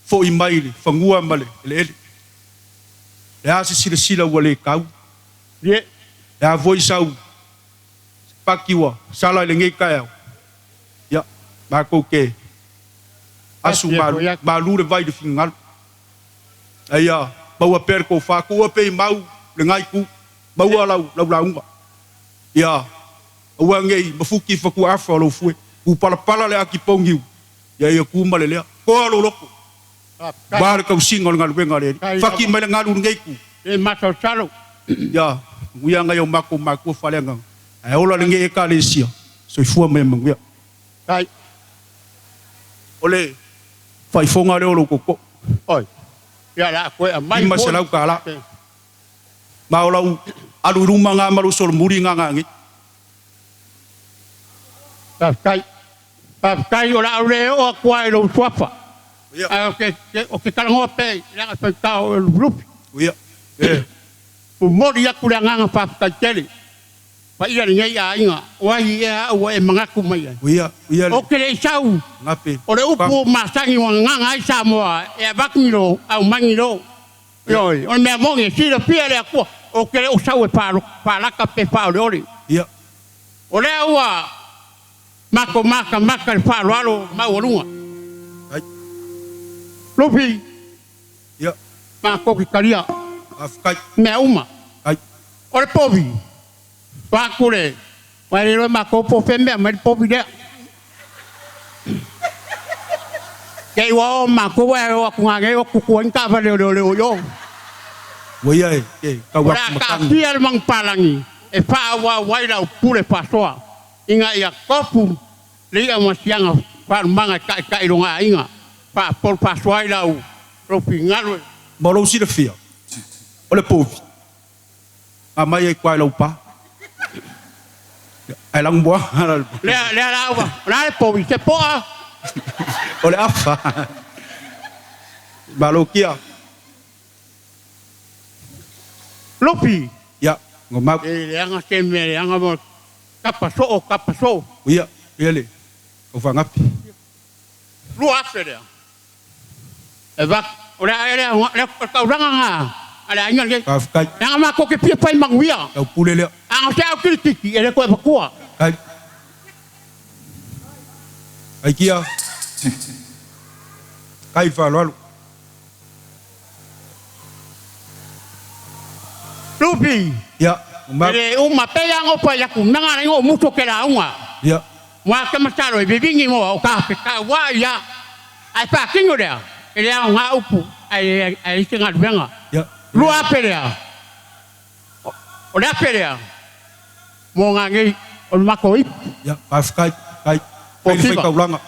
foi mai i le fanua ma le eleele. Le a se silasila ua le tau. Ie. Le a foi sau paki ua sala i lenei taeao, ia, matou te asu malu, malu le vai i le finagalo. A ia maua pea le tofa, tuua pea i mau lena itu, maua lau, lau lauga. Ia aua ne i mafuti i fatuaafa o lou fue, tu palapala le ati pouniu, ia ia tu ma le lea. Toa lou loto, aua le tausiga o le galuega a le Alii. Faki mai le galu i lenei itu. Ia manuia nai o matou matua faaleagaga, ae ola lenei Ekalesia. Soifua ma ia manuia. O le faaifoga lea o lou tootoo. $500. Ma o lau alu i luma na ma lou solomuli na nei. Faafetai. Faafetai o le a ou le oo atu lava i lou suafa, ae ou te, ou te talanoa pea i leaga e faigata o oe Lufilufi. Momoli atu le agaga faafetai tele paia lenei aiga, o ai ea au ua e manatu mai ai? Ou te le i sau, o le upu masani ua gagaga ai Samoa, e avatu ni lo, aumai ni lo. Ioe, o le mea moni e silafia e le Atua, ou te le o sau e faalaka pe faaoleole. O lea ua matou matamata i le faaaloalo maualuga. Lufi, matou te talia. Mea uma. O le povi. Paaku le. Wa le ma ko po fe mea mai le povi lea. Ke ua o ma ko wa o ku ngā o ku ku ka va le le le o yo. Ua ia e ke kau O le a taatia le manupalagi e faaauau ai lau pule faasoa ina ia kopu le i'a ma siaga faalumaga e ta'ita'i loga aiga faapolo faasoa ai lau lou finagalo e. Mo lou silafia, o le povi, a mai ai koa i lau pa. Ae lagumoa la le povi. Lea lea la ua, o le a le povi, se po'a? O le afa. Malo kia. Lupi. Ia, ngomau. E leaga se mea leaga mo kapa soo, kapa soo. Ia, ia le au faagapi. 2,000 lea. E va, o le a lea, le taulaga nga a le aiga lenei. Faafetai. Leaga matou te fia fai manuia. Tau pule lea. A na o se au kilikiki, e le toe avatua. Kai. Kai kia. Kai le faaaloalo. Lupi. Ia, E le uma pea ia ofa i aku mea ala o muso ke lauga. Ia. Mua ke masalo e vivigi moa o ka pe ka ua ia. Ae faatino lea, e le aoga upu ae ai se galuega. Ia. 2,000 lea. O le 1,000 lea mo ngā nei o le matou ipu. Ia, faafetai, kai, kai le faitaulaga,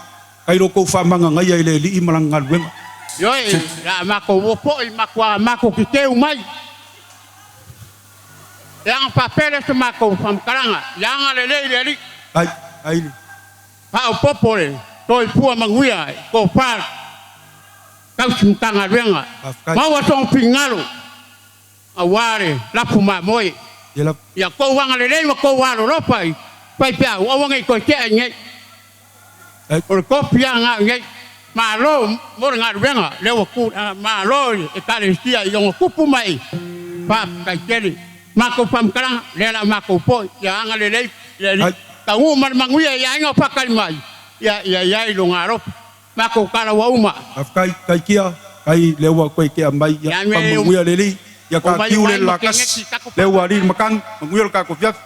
kai lo kou faamagagaia i le Alii ma lana galuega. Ioe, la a matou ua foi, matua matou teteu mai. Leaga faapea se matou faamatalaga, ia agalelei le Alii. Ai, ai le. Faaopoopo le soifua manuia i tofa tausi Matagaluega. Faafetai. Maua sona finagalo aua le lafu mamoe. Ia lava. Ia tou agalelei ma tou alolofa i faifeau, aua ne i toe tea i nei. Ai. O le tofi lava lena i nei. Malo mo le galuega lea ua tu, malo i le Ekalesia i ona tupu mai. Faafetai tele. Matou faamatalaga, lea o le a matou foi, ia agalelei le Alii. Ai. Taunuu ma le manuia i aiga o faatali mai, ia i ai lona alofa. Matou tala ua uma. Faafetai, taikia, kai lea ua toe tea mai, ia faamanuia le Alii, ia tatiu le lakasi, lea ua alii le matagi, manuia le tatou afiafi.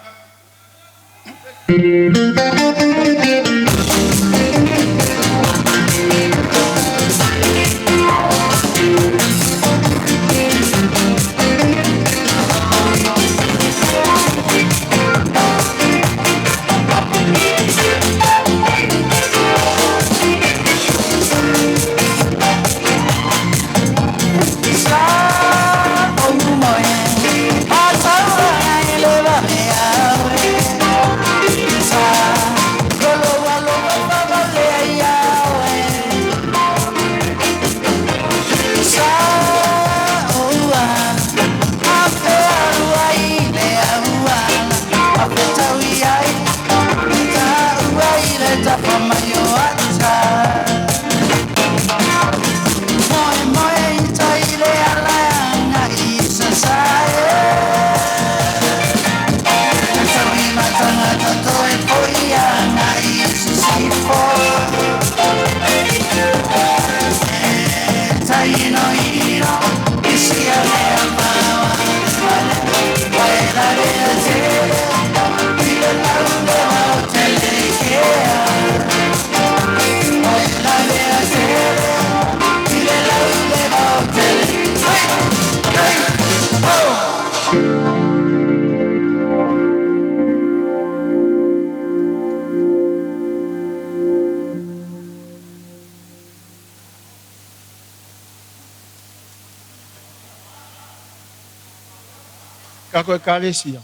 Kako Ekalesia,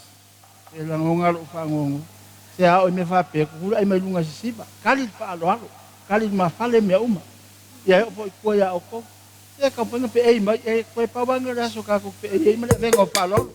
e lagoga lo'u faagogo, se a oo i mea faapea, kukula'i mai luga sisiva, kali le faaaloalo, kali le mafale mea uma, ia e oo foi i tua iā outou. Se taumafai ona fe'ei mai, e toe pau lava lenei o le aso tatou fe'ei ai ma le avega o faaaloalo.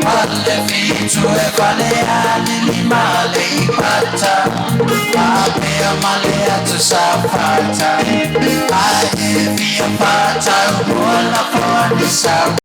Fale fitu e fale alili ma le ipata. Apea ma le atu sa fata. Ae fia fata. Ua la fo ni sa.